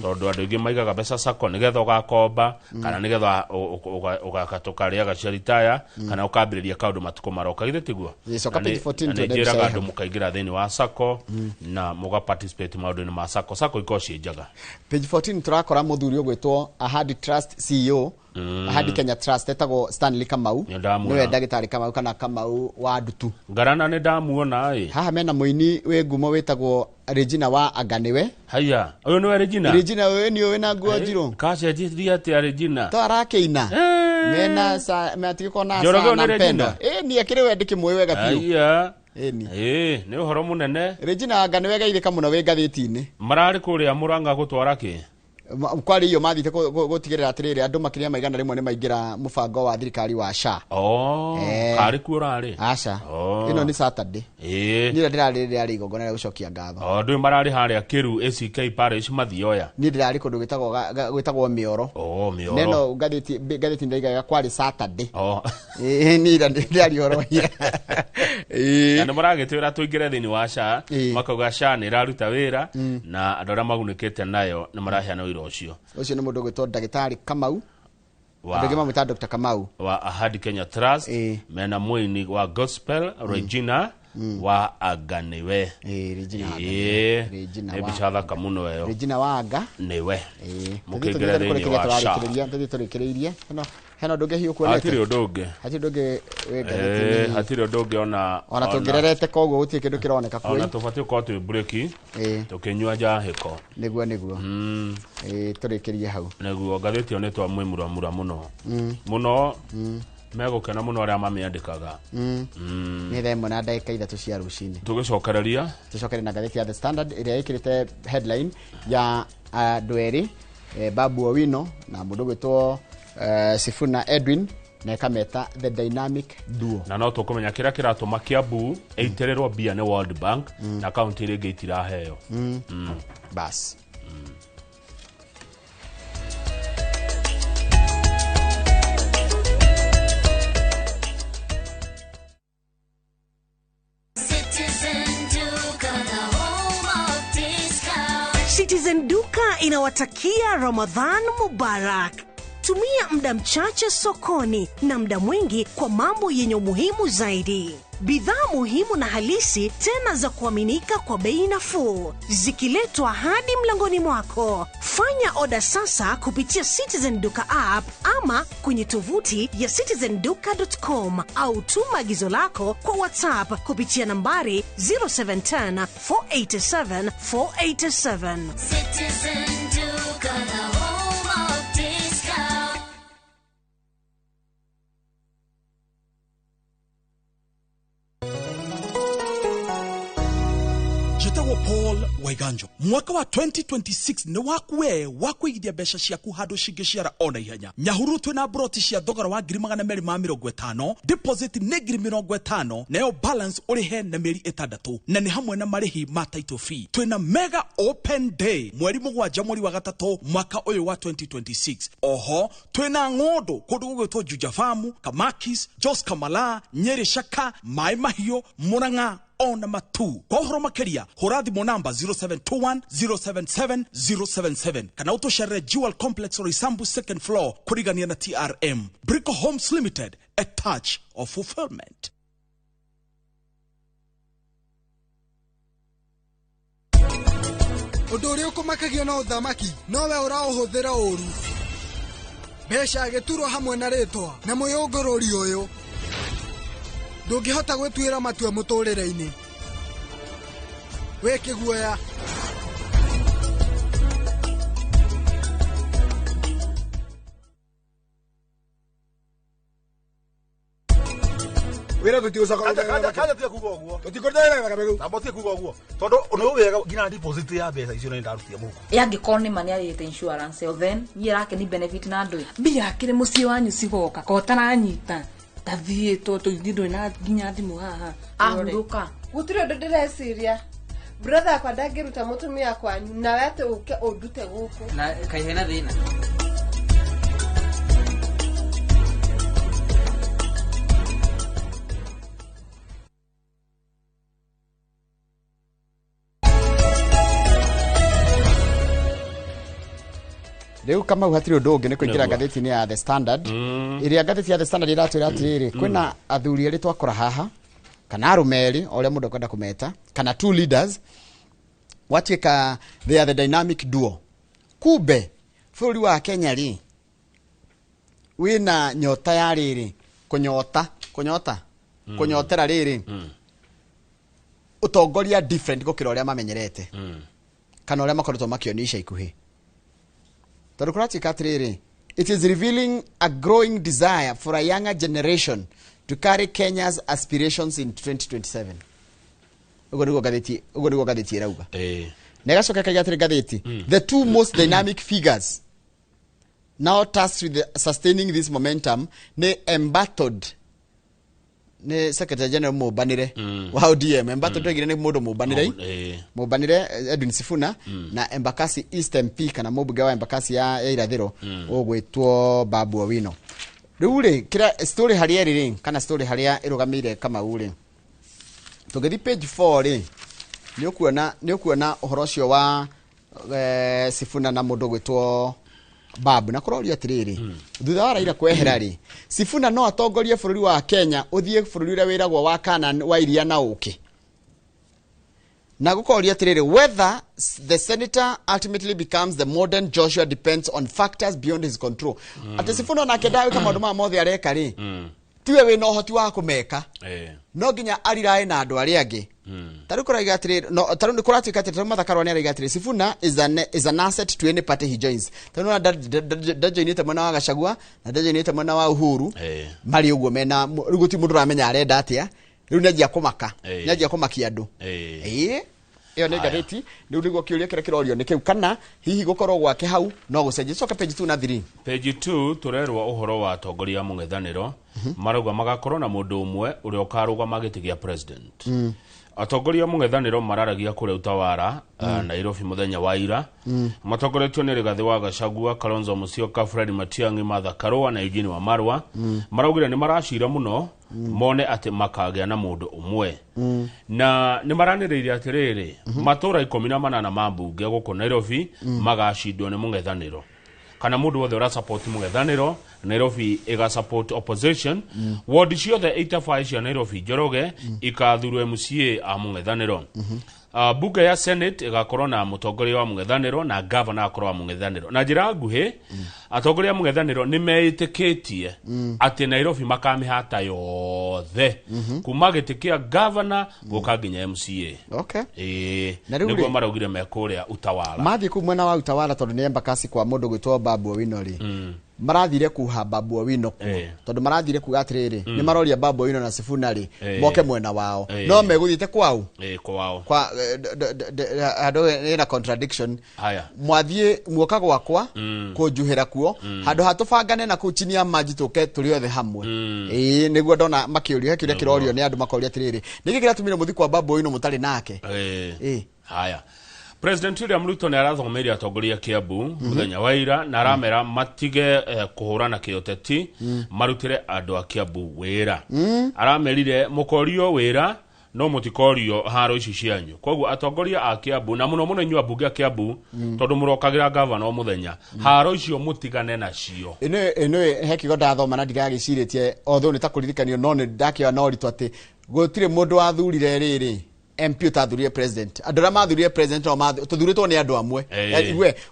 Speaker 6: tondũ andũ aingĩ maigaga mbeca SACCO nĩgetha ũgakomba, kana nĩgetha ũgakatũkarĩaga cia ritaya, kana ũkambĩrĩria kaũndũ matukũ maroka, githĩ tiguo?
Speaker 2: Ĩĩ, coka
Speaker 6: Na
Speaker 2: page 14
Speaker 6: na nĩ
Speaker 2: tuone
Speaker 6: njĩraga
Speaker 2: mbica
Speaker 6: andũ
Speaker 2: ĩyo.
Speaker 6: mũkaingĩra thĩinĩ wa SACCO na mũga participate maũndũ-inĩ ma SACCO. SACCO ikoragwo ciĩ njega.
Speaker 2: Page 14 turakora mũthuri ũgwĩtwo Ahadi Trust CEO, Ahadi Kenya Trust, etagwo Stanley Kamau.
Speaker 6: Nĩ ndamuona.
Speaker 2: Nĩwe ndagĩtarĩ Kamau kana Kamau wa Ndutu.
Speaker 6: Ngarana nĩ ndamuona ĩ.
Speaker 2: Haha mena mũini wĩ ngumo wĩtagwo Regina wa Anganiwe.
Speaker 6: Haya, ũyũ nĩwe Regina?
Speaker 2: Regina ũyũ nĩ ũyũ na nguo njirũ.
Speaker 6: Kacenjirie atĩa Regina?
Speaker 2: To arakĩina mena sa matigĩkorwo na
Speaker 6: Njoroge
Speaker 2: sa
Speaker 6: ũyũ
Speaker 2: na
Speaker 6: nĩ
Speaker 2: mpendo.
Speaker 6: Regina?
Speaker 2: Ĩ, niĩ akĩrĩ we ndĩkĩmũĩ wega biũ.
Speaker 6: Haya.
Speaker 2: Ĩni.
Speaker 6: Ĩ, nĩ ũhoro mũnene.
Speaker 2: Regina wa Anganiwe geithĩka mũno wĩ ngathĩti-inĩ.
Speaker 6: Mararĩ kũrĩa Mũrang'a gũtwara kĩ?
Speaker 2: Kwarĩ iyo mathiĩte gũtigĩrĩra atĩrĩrĩ andũ makĩria ma 100 nĩ maingĩra mũbango wa thirikari wa SHA.
Speaker 6: Oh, karĩ kuo ũrarĩ?
Speaker 2: Aca.
Speaker 6: Oh.
Speaker 2: Ĩno nĩ Saturday. Niĩ ndĩrarĩ rĩrĩ igongona rĩa gũcokia ngatho.
Speaker 6: O, ndũĩ mararĩ harĩa Kĩru ACK Parish Mathioya.
Speaker 2: Niĩ ndĩrarĩ kũndũ gwĩtagwo Mĩoro.
Speaker 6: Oh, Mĩoro.
Speaker 2: Neno ngathĩti ndaigaga kwarĩ Saturday.
Speaker 6: Oh.
Speaker 2: Ĩĩ, niĩ ira ndĩrari ũhoro wa ira.
Speaker 6: Na nĩ maragĩtwĩra tũingĩre thĩinĩ wa SHA, makauga SHA nĩ ĩraruta wĩra, na andũ arĩa magunĩkĩte nayo nĩ maraheana wĩra ũcio.
Speaker 2: Ũcio nĩ mũndũ ũgwĩtwo ndagĩtarĩ Kamau.
Speaker 6: Wa
Speaker 2: Andũ aingĩ mamwĩtaga Dr. Kamau.
Speaker 6: Wa Ahadi Kenya Trust, mena mũini wa gospel Regina wa Aganiwe.
Speaker 2: Regina wa
Speaker 6: Ĩĩ,
Speaker 2: Regina
Speaker 6: nĩ
Speaker 2: wa
Speaker 6: mbica thaka mũno ĩyo.
Speaker 2: Regina wa Anga.
Speaker 6: Nĩwe.
Speaker 2: Tũthiĩ
Speaker 6: Mũkĩingĩra
Speaker 2: tũthiĩ
Speaker 6: thĩinĩ wa SHA.
Speaker 2: tũrĩkĩrĩria, tũthiĩ tũrĩkĩrĩirie. Hena ũndũ ũngĩ hihi ũkuonete?
Speaker 6: Hatirĩ ũndũ ũngĩ.
Speaker 2: Hatirĩ ũndũ ũngĩ wĩ ngathĩti-inĩ.
Speaker 6: Hatirĩ ũndũ ũngĩ ona
Speaker 2: Ona tũngĩrerete koguo gũtirĩ kĩndũ kĩroneka kuo.
Speaker 6: Ona tũbatiĩ gũkorwo twĩ breki tũkĩnyua njahĩko.
Speaker 2: Nĩguo, nĩguo. Ĩĩ, tũrĩkĩrie hau.
Speaker 6: Nĩguo ngathĩti ĩyo nĩ twamwĩmuramura mũno mũno, megũkena mũno arĩa mamĩandĩkaga.
Speaker 2: Nĩ 1:03 cia rũcinĩ.
Speaker 6: Tũgĩcokereria.
Speaker 2: Tũcokere na ngathĩti ya The Standard ĩrĩa ĩkĩrĩte headline ya andũ erĩ, Babu Owino na mũndũ ũgwĩtwo Sifuna Edwin, na ĩkameta the dynamic duo.
Speaker 6: Na no tũkũmenya kĩrĩa kĩratũma Kiambu ĩitĩrĩrwo mbia nĩ World Bank na kaunti iria ingĩ itiraheo.
Speaker 2: Bas.
Speaker 18: Citizen Duka, the home of discount.
Speaker 17: Citizen Duka inawatakia Ramadhan Mubarak. Tumia muda mchache sokoni na muda mwingi kwa mambo yenye umuhimu zaidi. Bidhaa muhimu na halisi tena za kuaminika kwa bei nafuu, zikiletwa hadi mlangoni mwako. Fanya oda sasa kupitia Citizen Duka app ama kwenye tovuti ya citizenduka.com au tuma agizo lako kwa WhatsApp kupitia nambari 0710 487 487.
Speaker 18: Citizen Duka, the home of discount.
Speaker 8: Njĩtagwo Paul Waiganjo. Mwaka wa 2026 nĩ waku we wa kũigithia mbeca ciaku handũ cingĩciara ona ihenya. Nyahururu twĩna broti cia thogora wa 250,000, deposit nĩ 50,000, nayo balance ũrĩhe na mĩeri 6, na nĩ hamwe na marĩhi ma title fee. Twĩna mega open day mweri 7 mweri wa 3 mwaka ũyũ wa 2026. Oho twĩna ng'ũndũ kũndũ gũgwĩtwo Juja Farm, Kamakis, Jos Kamala, Nyeri Shaka, Mai Mahiũ, Murang'a ona matu. Kwa ũhoro makĩria hũra thimũ namba 0721 077 077 kana ũtũcerere Jewel Complex Roysambu second floor kũrigania na TRM. Brico Homes Limited, a touch of fulfillment.
Speaker 10: Ũndũ ũrĩa ũkũmakagio na ũthamaki nowe ũraũhũthĩra ũru. Mbeca gĩturwa hamwe na rĩtwa na mũyũngũrũri ũyũ. Ndũngĩhota gwĩtuĩra matua mũtũrĩre-inĩ. Wĩ kĩguoya.
Speaker 12: Wĩra tũtigũcoka
Speaker 13: Kanja tiga kuga ũguo.
Speaker 12: Tũtikũrĩra
Speaker 13: Tamba tiga kuga ũguo. Tondũ nĩ wega nginya deposit ya mbeca icio nĩ ndarutia mũhuko.
Speaker 14: Angĩkorwo nĩ ma nĩarĩhĩte insurance ĩyo then niĩ rake ni benefit na ndũĩ.
Speaker 15: Mbia akĩrĩ mũciĩ wanyu cigoka ko ũtaranyita tathiĩ tondũ ithuĩ ndũrĩ na nginya thimũ haha.
Speaker 14: Ahurũka.
Speaker 16: Gũtirĩ ũndũ ndĩreciria. Brother akwa ndangĩruta mũtumia kwanyu nawe atĩ ũke ũndute gũkũ.
Speaker 25: Na kaĩ hena thĩna?
Speaker 2: Rĩu Kamau hatirĩ ũndũ ũngĩ nĩ kũingĩra ngathĩti-inĩ ya The Standard. Ĩrĩa ngathĩti ya The Standard ĩratwĩra atĩrĩrĩ, kwĩna athuri erĩ twakora haha kana arũme erĩ o ũrĩa mũndũ ekwenda kũmeta, kana two leaders watuĩka they are the dynamic duo. Kumbe bũrũri wa Kenya rĩ wĩna nyota ya rĩrĩ kũnyota kũnyota kũnyotera rĩrĩ ũtongoria different gũkĩra ũrĩa mamenyerete kana ũrĩa makoretwo makĩonio ica ikuhĩ. Tondũ kũratuĩka atĩrĩrĩ, it is revealing a growing desire for a younger generation to carry Kenya's aspirations in 2027. Ũguo nĩguo ngathĩti, ũguo nĩguo ngathĩti ĩrauga. Na ĩgacoka ĩkauga atĩrĩ ngathĩti, the two most dynamic figures now tasked with sustaining this momentum nĩ embattled nĩ Secretary General mũmbanĩre wa ODM. Embattled twaigire nĩ mũndũ mũmbanĩre, mũmbanĩre Edwin Sifuna na Embakasi East MP kana mũmbunge wa Embakasi ya irathĩro ũgwĩtwo Babu Owino. Rĩu rĩ kĩrĩa story harĩa ĩrĩ rĩ kana story harĩa ĩrũgamĩire Kamau rĩ, tũngĩthiĩ page 4 rĩ nĩ ũkuona ũhoro ũcio wa Sifuna na mũndũ ũgwĩtwo Babu. Na kũrorio atĩrĩrĩ, thutha wa Raila kwehera rĩ, Sifuna no atongorie bũrũri wa Kenya ũthiĩ bũrũri ũrĩa wĩragwo wa Canaan wa iria na ũkĩ. Na gũkoria atĩrĩrĩ, whether the senator ultimately becomes the modern Joshua depends on factors beyond his control. Atĩ Sifuna onake ndagwĩka maũndũ maya mothe areka rĩ, tiwe wĩna ũhoti wa kũmeka, no nginya arirae na andũ arĩa angĩ. Ta rĩu kũraiga atĩrĩrĩ, no ta rĩu nĩ kũratuĩka atĩ ta Martha Karua nĩ araiga atĩrĩrĩ, Sifuna is an asset to any party he joins. Ta rĩu nĩwona ndajoinĩte mwena wa Gachagua na ndajoinĩte mwena wa Uhuru, marĩ ũguo mena rĩu gũtirĩ mũndũ ũramenya arenda atĩa. Rĩu nĩanjia kũmaka, nĩanjia kũmakia andũ. Ĩyo nĩ ngathĩti. Rĩu nĩguo kĩũria kĩrĩa kĩrorio nĩ kĩu, kana hihi gũkorwo gwake hau no gũcenjie. Coka page 2 na 3.
Speaker 6: Page 2 tũrerwo ũhoro wa atongoria a mũng'ethanĩro marauga magakorwo na mũndũ ũmwe ũrĩa ũkarũgama gĩtĩ gĩa president. Atongoria a mũng'ethanĩro mararagia kũrĩa Utawala Nairobi mũthenya wa ira. Matongoretio nĩ Rigathĩ wa Gachagua, Kalonzo Musyoka, Fred Matiang'i, Martha Karua na Eugene Wamalwa. Maraugire nĩ maracira mũno mone atĩ makagĩa na mũndũ ũmwe. Na nĩ maranĩrĩirie atĩrĩrĩ, matũra 18 ma mbunge gũkũ Nairobi magacindwo nĩ mũng'ethanĩro. Kana mũndũ wothe ũra support mũng'ethanĩro. Nairobi ĩga support opposition. Ward ciothe 85 cia Nairobi, Njoroge, ikathurwo MCA a mũng'ethanĩro. Bunge ya Senate ĩgakorwo na mũtongoria wa mũng'ethanĩro na governor akorwo wa mũng'ethanĩro. Na njĩra nguhĩ, atongoria a mũng'ethanĩro nĩ meĩtĩkĩtie atĩ Nairobi makamĩhata yothe, kuma gĩtĩ kĩa governor gũka nginya MCA. Ĩĩ.
Speaker 2: Na rĩu
Speaker 6: nĩguo
Speaker 2: rĩ-
Speaker 6: maraugire me kũrĩa Utawala.
Speaker 2: Mathiĩ kũu mwena wa Utawala, tondũ nĩ Embakasi kwa mũndũ gwĩtwo Babu Owino rĩ, marathire kuha Babu Owino kuo, tondũ marathire kuga atĩrĩrĩ, nĩ maroria Babu Owino na Sifuna rĩ, moke mwena wao. No megũthiĩte kwao.
Speaker 6: Ĩĩ, kwao.
Speaker 2: Kwa handũ ĩna contradiction.
Speaker 6: Haya.
Speaker 2: Mwathiĩ muoka gwakwa kũnjuhĩra kuo, handũ ha tũbangane na kũu chini ya maji, tũke tũrĩ othe hamwe. Ĩĩ, nĩguo ndona makĩũrio, he kĩũria kĩrorio nĩ andũ makoria atĩrĩrĩ, nĩkĩ kĩratũmire mũthiĩ kwa Babu Owino mũtarĩ nake?
Speaker 6: Ĩĩ. Haya, President William Ruto nĩ arathomeire atongoria a Kiambu mũthenya wa ira na aramera matige kũhũrana kĩũteti, marutĩre andũ a Kiambu wĩra. Aramerire mũkorio wĩra no mũtikorio haro ici cianyu. Koguo atongoria a Kiambu, na mũno mũno inyuĩ ambunge a Kiambu, tondũ mũrokagĩra gavana o mũthenya, haro icio mũtigane nacio.
Speaker 2: Ĩno he kiugo ndathoma na ndiragĩcirĩtie, although nĩ ta kũririkanio, no nĩ ndakĩoya na ũritũ atĩ gũtirĩ mũndũ wathurire rĩrĩ MP ũtathurire president. Andũ arĩa mathurire president no tũthurĩtwo nĩ andũ amwe.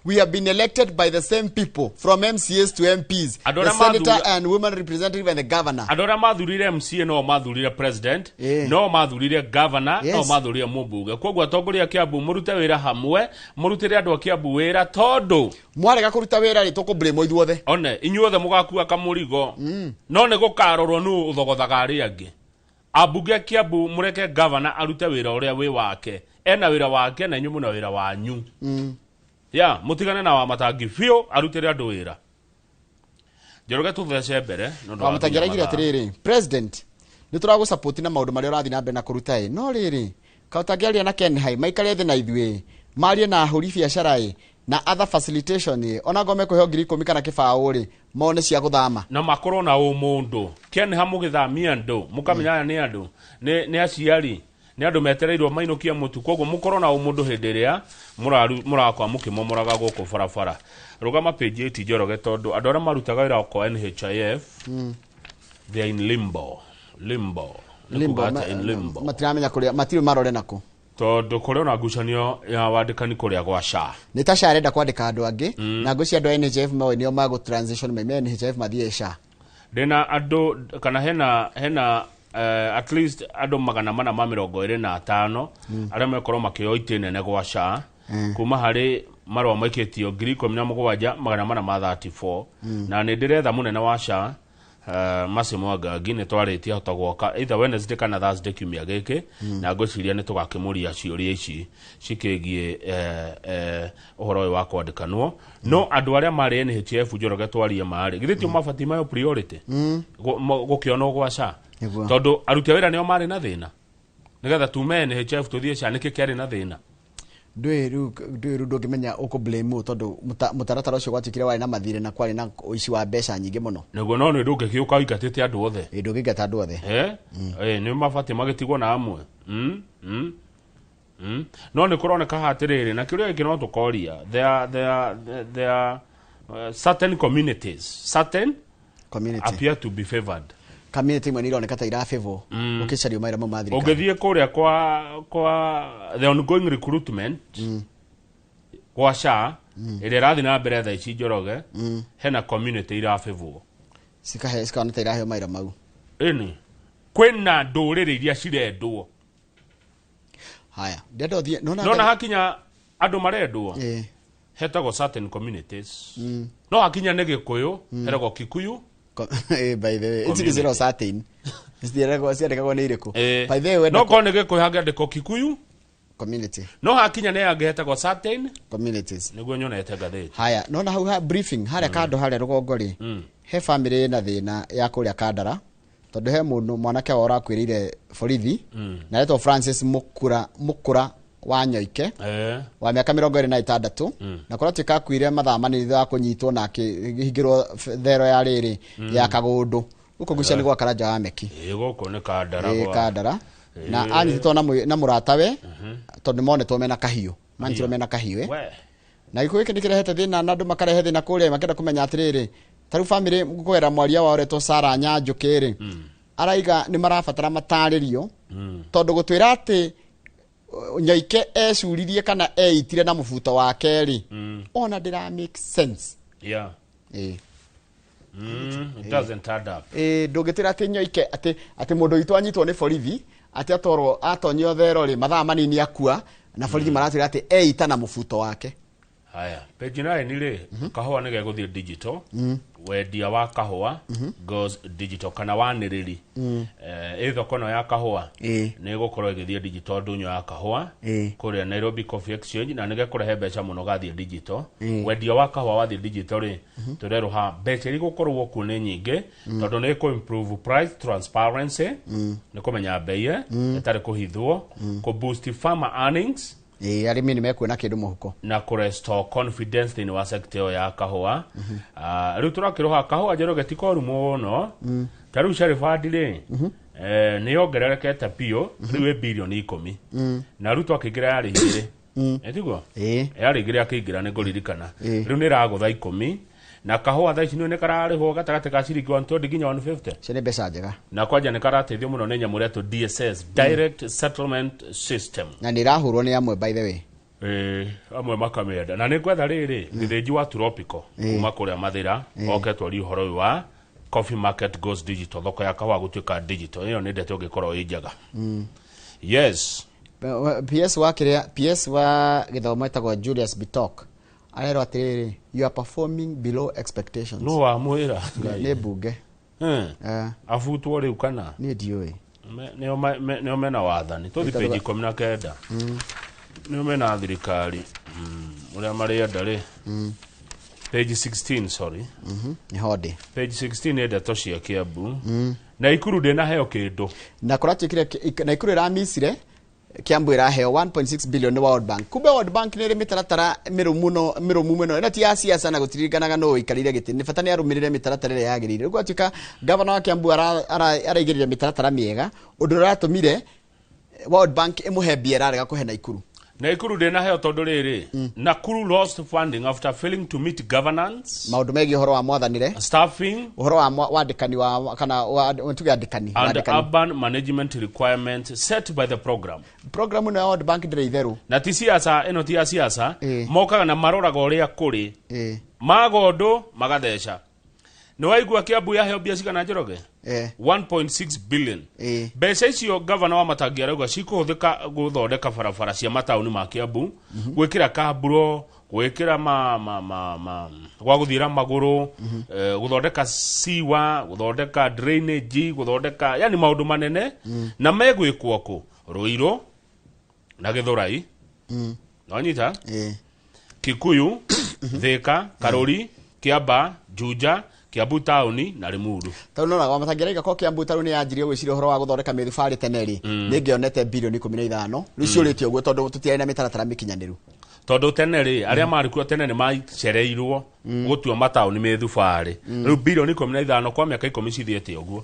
Speaker 2: We have been elected by the same people, from MCAs to MPs,
Speaker 6: Andũ
Speaker 2: the
Speaker 6: arĩa
Speaker 2: senator and women representative and the governor.
Speaker 6: Andũ arĩa mathurire MCA no mathurire president, no mathurire governor, no mathurire mũmbunge. Koguo atongoria a Kiambu, mũrute wĩra hamwe, mũrutĩre andũ a Kiambu wĩra, tondũ
Speaker 2: mwarega kũruta wĩra rĩ, tũkũ-blame ithuothe.
Speaker 6: One inyuothe mũgakua kamũrigo, no nĩ gũkarorwo nũ ũthogothaga arĩa angĩ. Ambunge a Kiambu, mũreke governor arute wĩra ũrĩa wĩ wake. Ena wĩra wake na inyuĩ mũna wĩra wanyu. Ya mũtigane na Wamatangi biũ, arutĩre andũ wĩra. Njoroge, tũthece mbere nĩ ũndũ wa
Speaker 2: Wamatangi araigire
Speaker 6: mathaa.
Speaker 2: Atĩrĩrĩ, president, nĩ tũragũ-support na maũndũ marĩa ũrathiĩ na mbere na kũruta ĩ, no rĩrĩ, kaũtangĩaria na Ken Hai, maikare thĩ na ithuĩ, marie na ahũri biacara ĩ, na other facilitation ĩ, ona ngome kũheo 10,000 kana kĩbaũ rĩ, mone cia gũthama.
Speaker 6: Na makorwo na ũmũndũ ken ha mũgĩthamia andũ, mũkamenya aya nĩ andũ, nĩ aciari, nĩ andũ metereirwo mainũkie mũtu. Koguo mũkorwo na ũmũndũ hĩndĩ ĩrĩa mũrakwa mũkĩmomoraga gũkũ barabara. Rũgama page 8, Njoroge, tondũ andũ arĩa marutaga wĩra kwa NHIF, they are in limbo. Limbo nĩ
Speaker 2: Limbo,
Speaker 6: kuga atĩa, in limbo?
Speaker 2: Matiramenya kũrĩa matirĩ marore nako.
Speaker 6: Tondũ kũrĩ ona ngucanio ya wandĩkani kũrĩa gwa SHA.
Speaker 2: Nĩ ta SHA arenda kwandĩka andũ angĩ, na ngwĩciria andũ a NHIF moĩ nĩo magũ transition maime NHIF mathiĩ SHA.
Speaker 6: Ndĩna andũ kana hena at least andũ 425 arĩa mekorwo makĩoya itĩ nene gwa SHA, kuma harĩ marũa maikĩtio 17,434. Na nĩ ndĩretha mũnene wa SHA, Mercy Mwangangi, nĩ twarĩtie hota gwoka either Wednesday kana Thursday kiumia gĩkĩ, na ngwĩciria nĩ tũgakĩmũria ciũria ici cikĩgiĩ ũhoro ũyũ wa kwandĩkanwo. No andũ arĩa marĩ NHIF, Njoroge, twarie marĩ githĩ tio mabatiĩ mayo priority gũkĩonwo gwa SHA?
Speaker 2: Nĩguo.
Speaker 6: Tondũ aruti a wĩra nĩo marĩ na thĩna, nĩgetha tume NHIF tũthiĩ SHA, nĩkĩ kĩarĩ na thĩna?
Speaker 2: Ndũĩ rĩu ndũngĩmenya ũkũ blame ũ, tondũ mũtaratara ũcio gwatuĩkire warĩ na mathirĩ na kwarĩ na ũici wa mbeca nyingĩ mũno.
Speaker 6: Nĩguo, no nĩ ndũngĩgĩũka ũingatĩte andũ othe.
Speaker 2: Ĩ, ndũngĩingata andũ othe.
Speaker 6: Nĩ mabatiĩ magĩtigwo na amwe. No nĩ kũroneka haha atĩrĩrĩ, na kĩũria gĩkĩ no tũkoria, there are certain communities, certain
Speaker 2: community
Speaker 6: appear to be favored.
Speaker 2: Community imwe nĩ ironeka ta irabĩvwo ũkĩcario mawĩra mau ma thirikari.
Speaker 6: Ũngĩthiĩ kũrĩa kwa the ongoing recruitment kwa SHA ĩrĩa ĩrathiĩ na mbere thaa ici, Njoroge, hena community irabĩvwo.
Speaker 2: Cikahe cikona ta iraheo mawĩra mau.
Speaker 6: Ĩni, kwĩna ndũrĩrĩ iria cirendwo.
Speaker 2: Haya, ndĩrenda ũthiĩ nona.
Speaker 6: Nona hakinya andũ marendwo, hetagwo certain communities, no hakinya nĩ Gĩkũyũ, heragwo Kikuyu.
Speaker 2: By the way, ici
Speaker 6: Community.
Speaker 2: nĩ zero certain ciandĩkagwo nĩ irĩkũ? By the way, wenda
Speaker 6: No korwo nĩ Gĩkũyũ hangĩandĩkwo Kikuyu
Speaker 2: community,
Speaker 6: no hakinya nĩ angĩ hetagwo certain
Speaker 2: communities.
Speaker 6: Nĩguo nyonete ngathĩti.
Speaker 2: Haya, nona hau ha briefing harĩa kando harĩa rũgongo rĩ, he family ĩna thĩna ya kũrĩa Kandara, tondũ he mũndũ mwanake wao ũrakuĩrĩire borithi, na aretwo Francis Mukura, Mukura wa Nyoike, wa mĩaka 26, na kũratuĩka akuire mathaa manini thutha wa kũnyitwo na akĩhingĩrwo thero ya rĩrĩ ya Kagũndũ gũkũ gucia nĩ gwa Karanja wa Meki.
Speaker 6: Ĩ, gũkũ nĩ Kandara.
Speaker 2: Ĩ, Kandara, na anyitĩtwo na mũratawe, tondũ nĩ monetwo mena kahiũ, manyitirwo mena kahiũ.
Speaker 6: We.
Speaker 2: Na gĩkuũ gĩkĩ nĩ kĩrehete thĩna na andũ makarehe thĩna kũrĩa makĩenda kũmenya atĩrĩrĩ, ta rĩu family kũgerera mwaria wao ũretwo Sarah Nyanjũkĩ rĩ, araiga nĩ marabatara matarĩrio tondũ gũtwĩra atĩ Nyoike ecuririe kana eitire na mũbuto wake rĩ, ona ndĩra make sense.
Speaker 6: It doesn't add up.
Speaker 2: Ndũngĩtwĩra atĩ Nyoike atĩ mũndũ witũ anyitwo nĩ borithi atĩ atwarwo atonyio thero rĩ mathaa manini akua na borithi maratwĩra atĩ eita na mũbuto wake.
Speaker 6: Haya, page 9 rĩ, kahũa nĩ gegũthiĩ digital. Wendia wa kahũa goes digital kana wanĩrĩri. Ĩ thoko ĩno ya kahũa nĩ ĩgũkorwo ĩgĩthiĩ digital ndũnyũ ya kahũa kũrĩa Nairobi Coffee Exchange na nĩgekũrehe mbeca mũno gathiĩ digital. Wendia wa kahũa wathiĩ digital rĩ, tũrerwo ha mbeca iria igũkorwo kuo nĩ nyingĩ tondũ nĩ ĩkũ improve price transparency, nĩ kũmenya bei ĩtarĩ kũhithwo, kũ boost farmer earnings,
Speaker 2: arĩmi nĩ mekuona kĩndũ mũhuko
Speaker 6: na kũ restore confidence thĩinĩ wa sector ĩyo ya kahũa. Rĩu tũrakĩrũha kahũa Njoroge ti koru mũno. Ta rĩu Sharifadi rĩ, nĩ yongererekete biũ, rĩu ĩ birioni 10. Na rĩu twakĩingĩra yarĩ 2. Ĩtiguo? Yarĩ 2 akĩingĩra nĩ ngũririkana. Rĩu nĩ ĩragũtha 10. Na kahũa thaa ici nĩ kararĩhwo gatagatĩ ka ciringi 120 nginya 150.
Speaker 2: Cio nĩ mbeca njega.
Speaker 6: Na kwanja nĩ karateithio mũno nĩ nyamũ ĩretwo DSS, Direct Settlement System.
Speaker 2: Na nĩ ĩrahũrwo nĩ amwe by the way.
Speaker 6: Amwe makamĩenda. Na nĩ ngwetha rĩrĩ, gĩthĩnji wa Tropical kuma kũrĩa Mathĩra, oke twarie ũhoro ũyũ wa Coffee Market Goes Digital, thoko ya kahũa gũtuĩka digital. Ĩyo nĩ ndeto ĩngĩkorwo ĩ njega. Yes.
Speaker 2: PS wa kĩrĩa, PS wa gĩthomo ĩtagwo Julius Bitok. Arerwo atĩrĩrĩ, you are performing below expectations.
Speaker 6: No wamwĩra.
Speaker 2: Nĩ mbunge.
Speaker 6: Abutwo rĩu kana?
Speaker 2: Niĩ ndiũĩ.
Speaker 6: Nĩo mena wathani. Tũthiĩ page 19. Nĩo mena thirikari. Ũrĩa marĩenda rĩ. Page 16, sorry.
Speaker 2: Nĩ hondĩ.
Speaker 6: Page 16 nĩ ndeto cia Kiambu. Na Ikuru ndĩnaheo kĩndũ.
Speaker 2: Na kũratuĩkire na Ikuru ĩramicire Kiambu ĩraheo 1.6 billion nĩ World Bank. Kumbe World Bank nĩ ĩrĩ mĩtaratara mĩrũmu mũno. Ĩno ti ya siasa na gũtiririkanaga nũ ũikarĩire gĩtĩ. Nĩ bata nĩ arũmĩrĩre mĩtaratara ĩrĩa yagĩrĩire. Rĩu gwatuĩka gavana wa Kiambu araigĩrĩire mĩtaratara mĩega, ũndũ ũratũmire World Bank ĩmũhe mbia ĩrarega kũhe Naikuru.
Speaker 6: Naikuru ndĩnaheo tondũ rĩrĩ, Nakuru lost funding after failing to meet governance.
Speaker 2: Maũndũ megiĩ ũhoro wa mwathanĩre,
Speaker 6: staffing,
Speaker 2: ũhoro wa wandĩkani wa kana tuge andĩkani,
Speaker 6: and urban management requirements set by the program.
Speaker 2: Program ĩno ya World Bank ndĩrĩ itherũ.
Speaker 6: Na ti siasa, ĩno ti ya siasa, mokaga na maroraga ũrĩa kũrĩ. Magondo magatheca. Nĩ waigua Kiambu yaheo mbia cigana Njoroge? 1.6 billion. Mbeca icio gavana wa Matangi arauga cikũhũthĩka gũthondeka barabara cia mataũni ma Kiambu, gwĩkĩra kaburo, gwĩkĩra ma gwa gũthiĩra magũrũ, gũthondeka siwa, gũthondeka drainage, gũthondeka yani maũndũ manene na megwĩkwo kũ Ruiru na Gĩthũrai. Nonyita? Kikuyu, Thika, Karuri, Kiamba, Juja, Kiambu taũni na Limuru.
Speaker 2: Tondũ noraga Wamatangi arauga ko Kiambu taũni yanjirie gwĩciria ũhoro wa gũthondeka mĩthubarĩ tene rĩ, nĩngĩonete birioni 15. Rĩu ciũrĩte ũguo tondũ tũtiarĩ na mĩtaratara mĩkinyanĩru.
Speaker 6: Tondũ tene rĩ, arĩa marĩ kuo tene nĩ macereirwo gũtua mataũni mĩthubarĩ. Rĩu birioni 15 kwa mĩaka 10 cithiĩte ũguo.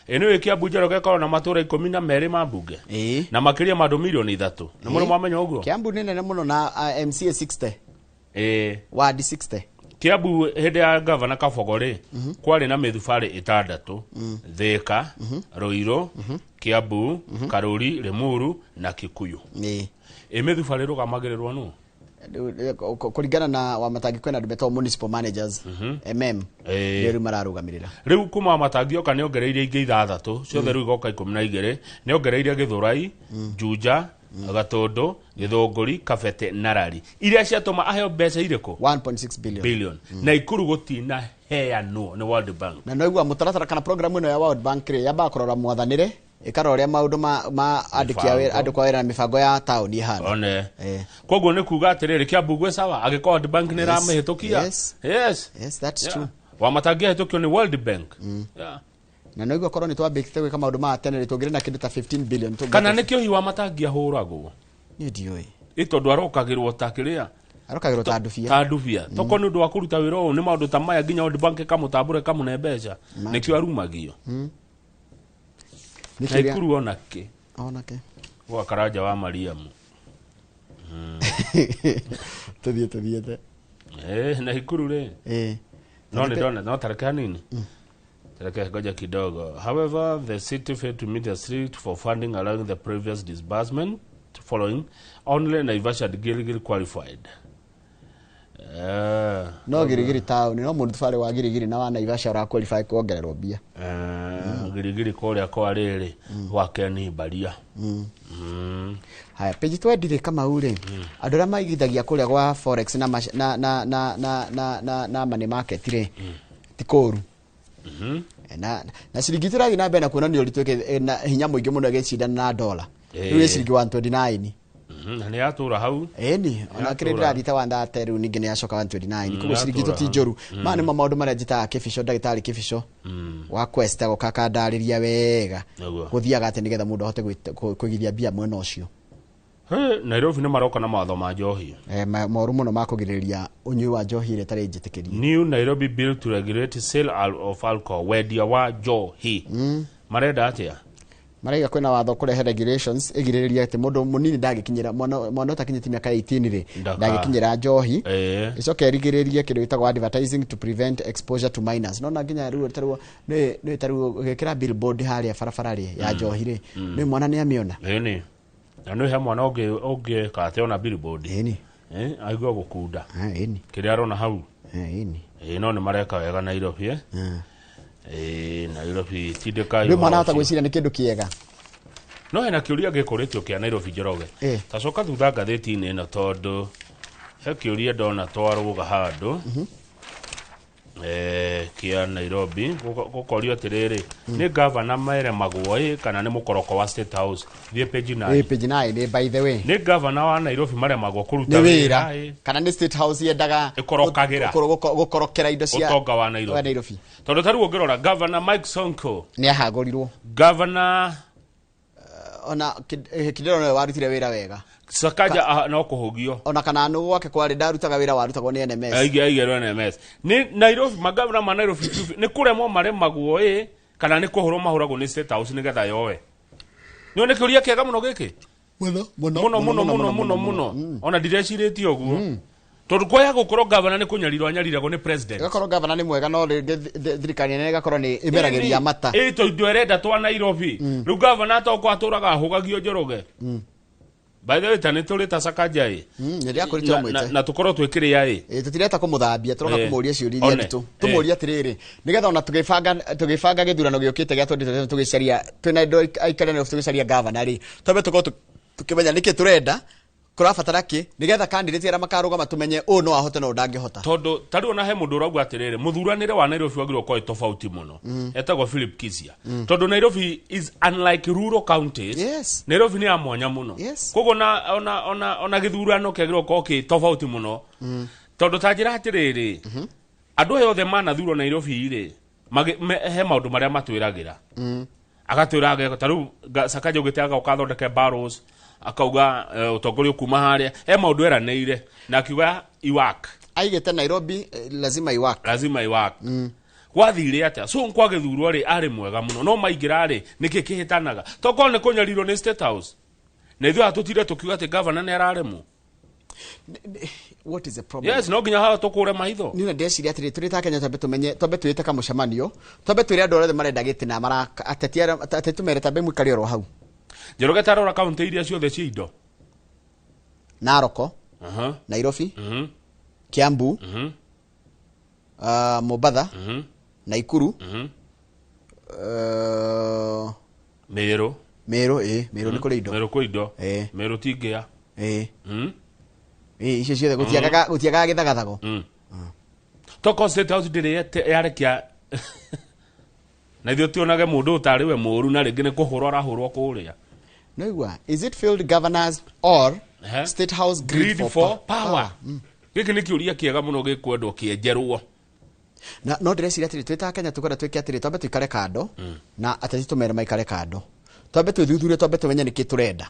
Speaker 6: Ĩno Kiambu Njoroge ĩkoragwo na matũũra 12 ma mbunge. Na makĩria ma andũ milioni 3. Nĩ mũrĩ mwamenya ũguo?
Speaker 2: Kiambu nĩ nene mũno na MCA 60. Ward 60.
Speaker 6: Kiambu hĩndĩ ya gavana Kabogo rĩ, kwarĩ na mĩthubarĩ 6, Thika, Ruiru, Kiambu, Karuri, Limuru na Kikuyu. Ĩ mĩthubarĩ ĩrũgamagĩrĩrwo nũ?
Speaker 2: Kũringana na Wamatangi kwĩna andũ metagwo municipal managers, MM, nĩo rĩu mararũgamĩrĩra.
Speaker 6: Rĩu kuma Wamatangi oka nĩongereire ingĩ 6, ciothe rĩu igoka 12, nĩongereire Gĩthũrai, Juja, Gatũndũ, Gĩthũngũri, Kabete na Rari. Iria ciatũma aheo mbeca irĩkũ?
Speaker 2: 1.6 billion.
Speaker 6: Billion. Na Ikuru gũtinaheanwo nĩ World Bank.
Speaker 2: Na noigua mũtaratara kana program ĩno ya World Bank rĩ, yambaga kũrora mwathanĩre, ĩkarora ũrĩa maũndũ ma andĩki a wĩra, andũ kwa wĩra na mĩbango ya taũni ĩhana.
Speaker 6: One. Koguo nĩ kuga atĩrĩrĩ, Kiambu gwĩ sawa, angĩkorwo World Bank nĩ ĩramĩhĩtũkia. Yes.
Speaker 2: Yes, that's true.
Speaker 6: Wamatangi ahĩtũkio nĩ World Bank.
Speaker 2: Na noigua korwo nĩ twambĩkĩte gwĩka maũndũ ma tene rĩ, tũngĩrĩ na kĩndũ ta 15 billion.
Speaker 6: Kana nĩkĩo hihi Wamatangi ahũragwo?
Speaker 2: Niĩ ndiũĩ.
Speaker 6: Ĩ tondũ arokagĩrwo ta kĩrĩa?
Speaker 2: Arokagĩrwo ta ndubia.
Speaker 6: Ta ndubia. Toko nĩ ũndũ wa kũruta wĩra ũyũ nĩ maũndũ ta maya nginya World Bank ĩkamũtambũra ĩkamũne mbeca. Nĩkĩo arumagio. Na Ikuru onake.
Speaker 2: Onake.
Speaker 6: Gwa Karanja wa Mariamu.
Speaker 2: Tuthiĩ te.
Speaker 6: Naikuru rĩ. No nĩ ndona no tareke hanini. Tareke ngoja kidogo. However, the city failed to meet the strict for funding allowing the previous disbursement following only Naivasha and Gilgil qualified.
Speaker 2: No Girigiri town no mũndũ barĩ wa Girigiri na wa Naivasha ũra qualify kuongererwo mbia.
Speaker 6: Girigiri kũrĩa kwa rĩrĩ gwake nĩ Baria.
Speaker 2: Haya page 20 Kamau rĩ, andũ arĩa maigithagia kũrĩa gwa forex na na na na na na na na money market rĩ, ti kũru. Na na ciringi tũrathiĩ na mbere na kuonania ũritũ na hinya mũingĩ mũno ĩgĩcindana na dola. Rĩu ĩ ciringi 129.
Speaker 6: Na nĩ yatũra hau.
Speaker 2: Ĩni ona kĩrĩa ndĩrathiĩ ta 130 rĩu ningĩ nĩ yacoka 129. Koguo ciringi itũ ti njũru. Maya nĩmo maũndũ marĩa njĩtaga Kĩbico, ndagĩtarĩ Kĩbico wa Quest agoka akandarĩria wega gũthiaga atĩ nĩgetha mũndũ ahote kũigithia mbia mwena ũcio.
Speaker 6: Nairobi nĩ maroka na mawatho ma njohi.
Speaker 2: Moru mũno ma kũgirĩrĩria ũnyui wa njohi ĩrĩa ĩtarĩ njĩtĩkĩrie.
Speaker 6: New Nairobi bill to regulate sale of alcohol, wendia wa njohi. Marenda atĩa?
Speaker 2: Maraiga kwĩna watho kũrehe regulations ĩgirĩrĩria atĩ mũndũ mũnini ndangĩkinyĩra, mwana ũtakinyĩtie mĩaka 18 rĩ, ndangĩkinyĩra njohi. Ĩcoke ĩrigĩrĩrie kĩndũ gĩtagwo advertising to prevent exposure to minors. No na nginya rĩu tarĩu nĩ tarĩu ũgĩkĩra billboard harĩa barabara rĩ ya njohi rĩ, nĩ mwana nĩ amĩona.
Speaker 6: Ĩni. Na nĩ he mwana ũngĩ kate ona billboard.
Speaker 2: Ĩni.
Speaker 6: Aigua gũkunda.
Speaker 2: Ĩni.
Speaker 6: Kĩrĩa arona hau.
Speaker 2: Ĩni.
Speaker 6: No nĩ mareka wega Nairobi. Nairobi tindĩka.
Speaker 2: Rĩu mwana ahota gwĩciria nĩ kĩndũ kĩega.
Speaker 6: No hena kĩũria gĩkũrĩtio kĩa Nairobi Njoroge. Tacoka thutha ngathĩti-inĩ ĩno tondũ he kĩũria ndona twarũga handũ. Kĩa Nairobi gũkorio atĩrĩrĩ, nĩ gavana meremagwo ĩ kana nĩ mũkoroko wa State House? Thiĩ page 9.
Speaker 2: Page 9 nĩ by the way.
Speaker 6: Nĩ gavana wa Nairobi maremagwo kũruta wĩra
Speaker 2: kana nĩ State House yendaga
Speaker 6: ĩkorokagĩra
Speaker 2: gũkorokera indo cia
Speaker 6: ũtonga wa Nairobi. Tondũ tarĩu ũngĩrora Governor Mike Sonko
Speaker 2: nĩ ahagũrirwo.
Speaker 6: Governor
Speaker 2: ona Kidero nĩwe warutire wĩra wega.
Speaker 6: Sakaja no kũhũgio.
Speaker 2: Ona kana nũ gwake kwarĩ ndarutaga wĩra warutagwo nĩ NMS.
Speaker 6: Aigĩrwo NMS. Nĩ Nairobi magavana ma Nairobi nĩ kũremwo maremagwo ĩ kana nĩ kũhũrwo mahũragwo nĩ State House nĩgetha yoe. Nĩ nĩ kĩũria kĩega mũno gĩkĩ?
Speaker 2: Mũno
Speaker 6: mũno mũno mũno mũno mũno. Ona ndirecirĩtie ũguo. Tondũ kwaya gũkorwo gavana nĩ kũnyarirwo anyariragwo nĩ president.
Speaker 2: Ĩgakorwo gavana nĩ mwega no rĩngĩ thirikari nene ĩgakorwo nĩ ĩmeragĩria mata.
Speaker 6: Ĩ tondũ ĩrenda twa Nairobi. Rĩu gavana tokwa atũraga ahũgagio Njoroge. By the way, ta nĩ tũrĩ ta Sakaja ĩ. Na tũkorwo twĩkĩrĩa
Speaker 2: ĩ. Tũtireta kũmũthambia, tũroka kũmũria ciũria iria nditũ. Tũmũrie atĩrĩrĩ, nĩgetha ona tũgĩbanga gĩthurano gĩũkĩte gĩa 2027 tũgĩcaria twĩna andũ aikari Nairobi tũgĩcaria gavana rĩ, twambe tũkorwo tũkĩmenya nĩkĩ tũrenda, kũrabatara kĩ, nĩgetha candidate arĩa makarũgama tũmenye ũũ no ahote na ũũ ndangĩhota.
Speaker 6: Tondũ tarĩu ona he mũndũ ũrauga atĩrĩrĩ, mũthuranĩre wa Nairobi wagĩrĩirwo gũkorwo wĩ tofauti mũno. Etagwo Philip Kisia. Tondũ Nairobi is unlike rural counties.
Speaker 2: Yes.
Speaker 6: Nairobi nĩ ya mwanya mũno. Koguo ona gĩthurano kĩagĩrĩirwo gũkorwo kĩ tofauti mũno. Tondũ ta njĩra atĩrĩrĩ, andũ aya othe manathurwo Nairobi rĩ, he maũndũ marĩa matwĩragĩra. Agatwĩra tarĩu Sakaja ũgĩte agoka athondeke barrels, akauga ũtongoria kuma harĩa he maũndũ eranĩire na akiuga iwak.
Speaker 2: Aigĩte Nairobi lazima iwak.
Speaker 6: Lazima iwak. Gwathire atĩa? So kwa gĩthurwo rĩ arĩ mwega mũno no maingĩra rĩ nĩkĩ kĩhĩtanaga? Tokorwo nĩ kũnyarirwo nĩ State House. Na ithuĩ hatũtire tũkiuga atĩ gavana nĩ araremwo.
Speaker 2: What is the problem?
Speaker 6: Yes, no nginya haha tũkũre maitho.
Speaker 2: Niĩ ndeciria atĩrĩ, tũrĩ ta Kenya twambe tũmenye, twambe twĩte kamũcemanio, twambe twĩre andũ othe marenda gĩtĩ na mara ateti ateti tũmere tambe mũikare oro hau.
Speaker 6: Njoroge tarora kaunti iria ciothe cia indo.
Speaker 2: Narok, Nairobi, Kiambu, Mombatha, Naikuru,
Speaker 6: Meru.
Speaker 2: Meru, Meru nĩ kũrĩ indo.
Speaker 6: Meru kwĩ indo. Meru ti ngĩa.
Speaker 2: Icio ciothe gũtiagaga gĩthagathago.
Speaker 6: Toko State House ndĩrĩ yarekia na ithuĩ tionage mũndũ ũtarĩ we mũũru na rĩngĩ nĩ kũhũrwo arahũrwo kũrĩa.
Speaker 2: Noigua, is it failed governors or State House greed for power?
Speaker 6: Gĩkĩ nĩ kĩũria kĩega mũno gĩkwendwo kĩenjerwo.
Speaker 2: Na no ndĩreciria atĩrĩ, twĩ ta Kenya tũkwenda twĩke atĩrĩ, twambe tũikare kando na ateti tũmere maikare kando. Twambe twĩthuthurie, twambe tũmenye nĩkĩ tũrenda.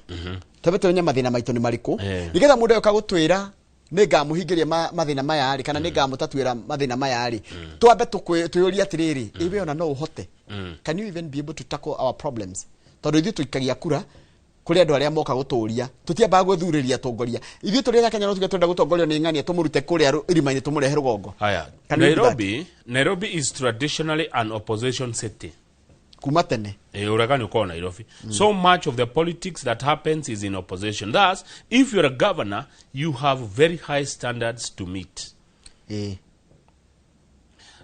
Speaker 2: Twambe tũmenye mathĩna maitũ nĩ marĩkũ. Nĩgetha mũndũ oka gũtwĩra nĩ ngamũhingĩria mathĩna maya rĩ, kana nĩ ngamũtatuĩra mathĩna maya rĩ, twambe twĩyũrie atĩrĩrĩ, ĩwe ona no ũhote? Can you even be able to tackle our problems? Tondũ ithuĩ tũikagia kura Kũrĩ andũ arĩa moka gũtũria. Tũtiambaga gwĩthurĩria atongoria. Ithuĩ tũrĩ a Kenya no tuge twenda gũtongorio nĩ ng'ania tũmũrute kũrĩa irima-inĩ tũmũrehe rũgongo.
Speaker 6: Haya.
Speaker 2: Can we do that?
Speaker 6: Nairobi is traditionally an opposition city.
Speaker 2: Kuma tene.
Speaker 6: Ũregani ũkoragwo Nairobi. So much of the politics that happens is in opposition. Thus, if you're a governor, you have very high standards to meet.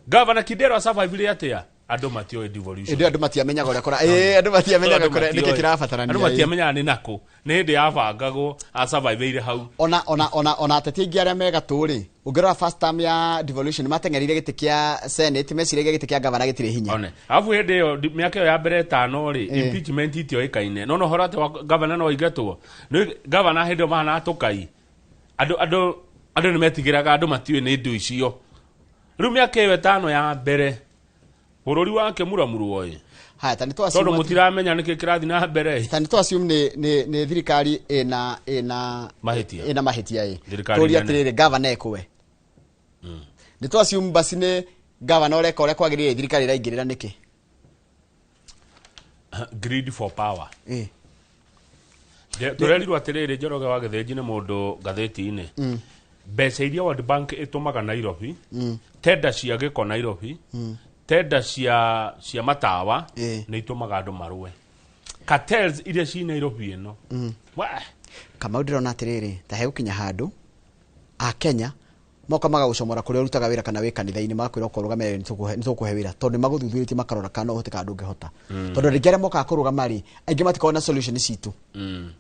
Speaker 6: Governor Kidero asurvivire atĩa? Andũ matioĩ devolution.
Speaker 2: Ĩndĩ andũ matiamenyaga ũrĩa kũra. Andũ matiamenyaga kũrĩa nĩkĩ kĩrabatarania.
Speaker 6: Andũ matiamenyaga nĩ nakũ. Nĩ hĩndĩ yabangagwo asurviveire hau.
Speaker 2: Ona ateti aingĩ arĩa me gatũ rĩ, ũngĩrora first term ya devolution mateng'erire gĩtĩ kĩa Senate, meciragia gĩtĩ kĩa gavana gĩtirĩ hinya.
Speaker 6: One. Alafu hĩndĩ ĩyo mĩaka ĩyo ya mbere ĩtano rĩ, impeachment itioĩkaine. No ũhoro atĩ wa gavana no aingatwo. Nĩ gavana hĩndĩ ĩyo mahana tũkai. Andũ nĩ metigĩraga, andũ matiũĩ nĩ indo icio. Rĩu mĩaka ĩyo ĩtano ya mbere bũrũri wake mũramurwo ĩ.
Speaker 2: Haya, ta nĩ tũ assume
Speaker 6: Tondũ mũtiramenya nĩkĩ kĩrathiĩ na mbere.
Speaker 2: Ta nĩ tũ assume nĩ thirikari ĩna
Speaker 6: mahĩtia.
Speaker 2: Ĩna mahĩtia ĩ.
Speaker 6: Thirikari
Speaker 2: Tũria
Speaker 6: nene.
Speaker 2: atĩrĩrĩ, gavana ekũwe. Nĩ tũ assume basi nĩ gavana ũreka ũrĩa kwagĩrĩire, thirikari ĩraingĩrĩra nĩkĩ?
Speaker 6: Greed for power. Tũrerirwo atĩrĩrĩ, Njoroge wa Gĩthĩnji nĩ mũndũ ngathĩti-inĩ. Mbeca iria World Bank ĩtũmaga Nairobi, tenda cia gĩko Nairobi, tenda cia matawa nĩ itũmaga andũ marũe. Cartels iria ci Nairobi ĩno.
Speaker 2: Kamau ndĩrona atĩrĩrĩ, ta hegũkinya handũ a Kenya moka magagũcomora kũrĩa ũrutaga wĩra kana wĩ kanitha-inĩ, magakwĩra okorwo ũrũgame nĩ tũkũhe wĩra, tondũ nĩ magũthuthurĩtie makarora kana no ũhote kana ndũngĩhota. Tondũ rĩngĩ arĩa mokaga kũrũgama rĩ, aingĩ matikoragwo na solution citũ.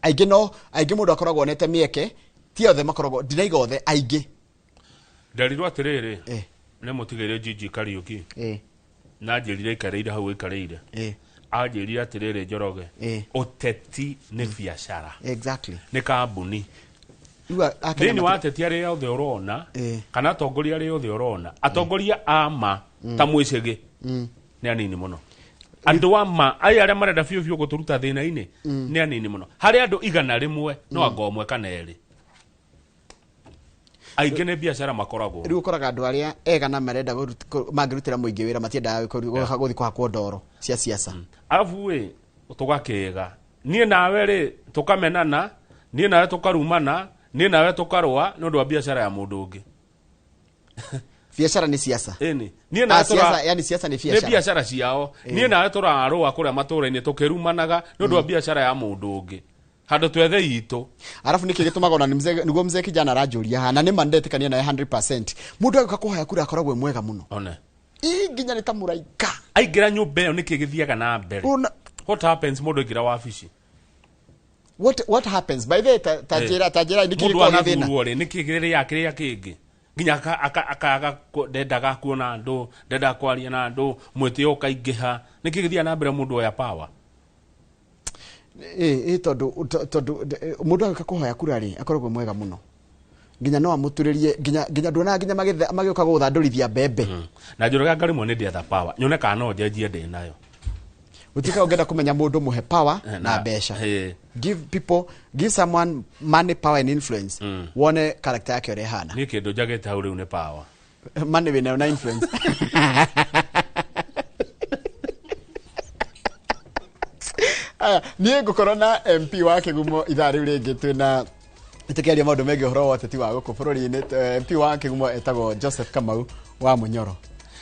Speaker 2: Aingĩ mũndũ akoragwo onete mĩeke, ti othe makoragwo, ndinaiga othe, aingĩ.
Speaker 6: Nderirwo atĩrĩrĩ, nĩ mũtigĩrĩre Gigi Kariuki. Na njĩrire aikarĩire hau aikarĩire. Anjĩrire atĩrĩrĩ, Njoroge, ũteti nĩ biacara.
Speaker 2: Exactly.
Speaker 6: Nĩ kambuni. Thĩinĩ wa ateti arĩa othe ũrona, kana atongoria arĩa othe ũrona, atongoria a ma ta Mwĩcĩgĩ nĩ anini mũno. Andũ a ma aya arĩa marenda biũ biũ gũtũruta thĩna-inĩ nĩ anini mũno. Harĩ andũ 100 no anga ũmwe kana erĩ. Aingĩ nĩ biacara makoragwo.
Speaker 2: Rĩu ũkoraga andũ arĩa ega na marenda mangĩrutĩra mũingĩ wĩra matiendaga gũthiĩ kũhakwo ndoro cia siasa.
Speaker 6: Arabu ĩ tũgakĩga. Niĩ nawe rĩ tũkamenana, niĩ nawe tũkarumana, niĩ nawe tũkarũa nĩ ũndũ wa biacara ya mũndũ ũngĩ.
Speaker 2: Biacara nĩ siasa.
Speaker 6: Ĩni. Niĩ nawe
Speaker 2: siasa, yani siasa nĩ biacara.
Speaker 6: Nĩ biacara ciao. Niĩ nawe tũrarũa kũrĩa matũũra-inĩ tũkĩrumanaga nĩ ũndũ wa biacara ya mũndũ ũngĩ. Handũ twethe itũ.
Speaker 2: Arabu nĩkĩ gĩtũmaga ona nĩguo mzee kijana aranjũria haha, na nĩ ma ndetĩkania naye 100%. Mũndũ agĩũka kũhoya kura akoragwo e mwega mũno.
Speaker 6: One.
Speaker 2: Ĩ nginya nĩ ta mũraika.
Speaker 6: Aingĩra nyũmba ĩyo nĩkĩ gĩthiaga na mbere? What happens mũndũ aingĩra wabici?
Speaker 2: What happens? By the way, ta njĩra nĩkĩ gĩkoragwo gĩ thĩna?
Speaker 6: Mũndũ anathurwo rĩ, nĩkĩ kĩrĩa kĩrĩa kĩngĩ? Nginya akaga ndendaga kuona andũ, ndendaga kwaria na andũ, mwĩtĩo ũkaingĩha. Nĩkĩ gĩthiaga na mbere mũndũ oya power?
Speaker 2: Tondũ mũndũ agĩũka kũhoya kura rĩ, akoragwo mwega mũno. Nginya no amũturĩrie, nginya nduonaga nginya magĩũka gũgũthandũrithia mbembe.
Speaker 6: Na Njoroge anga rĩmwe nĩ ndĩetha power, nyone kana no njenjie ndĩ nayo.
Speaker 2: Gũtuĩka ũngĩenda kũmenya mũndũ mũhe power na mbeca. Give someone money, power and influence. Wone character yake ũrĩa ĩhana.
Speaker 6: Niĩ kĩndũ njagĩte hau rĩu nĩ power.
Speaker 2: Money wĩnayo na influence. Niĩ ngũkorwo na MP wa Kĩgumo ithaa rĩu rĩngĩ twĩna tũkĩaria maũndũ megiĩ ũhoro wa ũteti wa gũkũ bũrũri-inĩ. MP wa Kĩgumo etagwo Joseph Kamau wa Mũnyoro.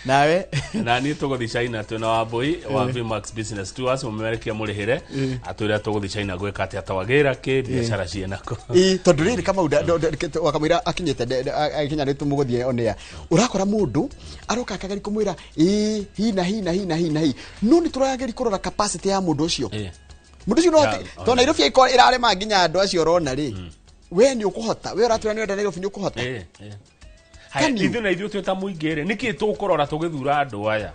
Speaker 2: Nawe?
Speaker 6: Na niĩ tũgũthiĩ China twĩna Wambui wa Vmax Business Tours, mũmerekia mũrĩhĩre atwĩre tũgũthiĩ China gwĩka atĩa, twagĩra kĩ biacara ciĩnako.
Speaker 2: Tondũ rĩrĩ Kamau wakamũira akinyĩte akinya nĩ tũmũgũthiĩ on air. Ũrakora mũndũ aroka akageria kũmwĩra ĩ hi na hi na hi na hi na hi, no nĩ tũrageria kũrora capacity ya mũndũ ũcio. Mũndũ ũcio no tondũ Nairobi ĩkorwo ĩrarema nginya andũ acio ũrona rĩ, we nĩ ũkũhota, we ũratwĩra nĩ ũrenda Nairobi nĩ ũkũhota.
Speaker 6: Ithuĩ na ithuĩ twĩ ta mũingĩ rĩ, nĩkĩ tũkũrora tũgĩthura andũ aya?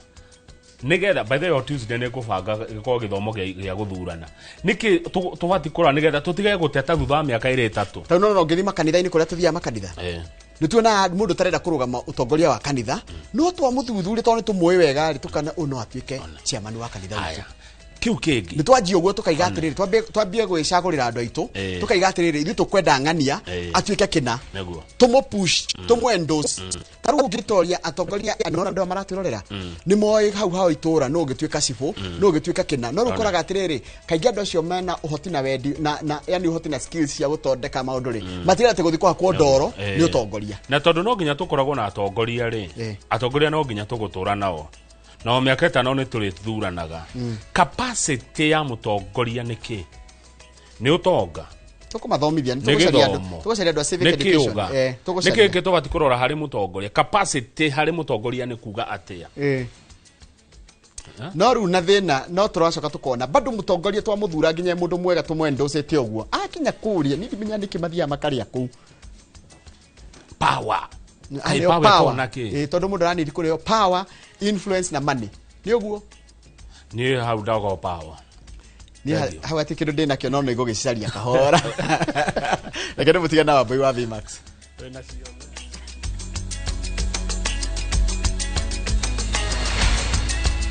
Speaker 6: Nĩgetha by the way Tuesday nĩ ngũbanga gĩkorwo gĩthomo gĩa gũthurana. Nĩkĩ tũbatiĩ kũrora nĩgetha tũtige gũteta thutha wa mĩaka ĩrĩ ĩtatũ?
Speaker 2: Tondũ no ũngĩthiĩ makanitha-inĩ kũrĩa tũthiaga makanitha. Nĩ tuonaga mũndũ ũtarenda kũrũgama ũtongoria wa kanitha, no twamũthuthuria tondũ nĩ tũmũĩ wega rĩ, tũkana ũyũ no atuĩke chairman wa kanitha witũ.
Speaker 6: Kiu kĩngĩ
Speaker 2: nĩ twanjia ũguo tũkaiga atĩrĩrĩ, twambie gwĩcagũrĩra andũ aitũ, tũkaiga atĩrĩrĩ, ithuĩ tũkwenda ng'ania atuĩke kĩna, tũmũ push, tũmũ endorse. Ta rĩu ũngĩtoria atongoria nona andũ aya maratwĩrorera nĩ moĩ hau hao itũra nũ ũngĩtuĩka cibũ, nũ ũngĩtuĩka kĩna. No rĩu ũkoraga atĩrĩrĩ, kaingĩ andũ acio mena ũhoti na wendi na yani ũhoti na skills cia gũthondeka maũndũ rĩ, matirenda atĩ gũthiĩ kũhakwo ndoro nĩ ũtongoria.
Speaker 6: Na tondũ no nginya tũkoragwo na atongoria rĩ, atongoria no nginya tũgũtũra nao, nao mĩaka 5 nĩ tũrĩthuranaga. Capacity ya mũtongoria nĩ kĩ? Nĩ ũtonga?
Speaker 2: Tũkũmathomithia, nĩ
Speaker 6: Nĩ
Speaker 2: tũgũcaria andũ,
Speaker 6: gĩthomo?
Speaker 2: tũgũcaria andũ a civic
Speaker 6: Nĩ
Speaker 2: education.
Speaker 6: kĩũga?
Speaker 2: Tũgũcaria.
Speaker 6: Nĩ kĩĩ kĩ tũbatiĩ kũrora harĩ mũtongoria? Capacity harĩ mũtongoria nĩ kuga atĩa?
Speaker 2: No rĩu na thĩna no tũracoka tũkona bado mũtongoria twamũthura nginya mũndũ mwega tũmwendocete ũguo akinya kũrĩa niĩ ndimenya nĩkĩ mathiaga makarĩa kũu.
Speaker 6: Power.
Speaker 2: Nĩ
Speaker 6: Kaĩ
Speaker 2: aheo
Speaker 6: power
Speaker 2: power.
Speaker 6: ĩkoragwo na kĩ?
Speaker 2: Tondũ mũndũ aranindi kũrĩo power, influence na money. Nĩ ũguo?
Speaker 6: Niĩ hau ndauga o power.
Speaker 2: Niĩ hau hatirĩ kĩndũ ndĩnakĩo no nĩ ngũgĩcaria kahora. Reke ndĩmũtige na Wambui wa Vmax.
Speaker 6: Twĩnacio.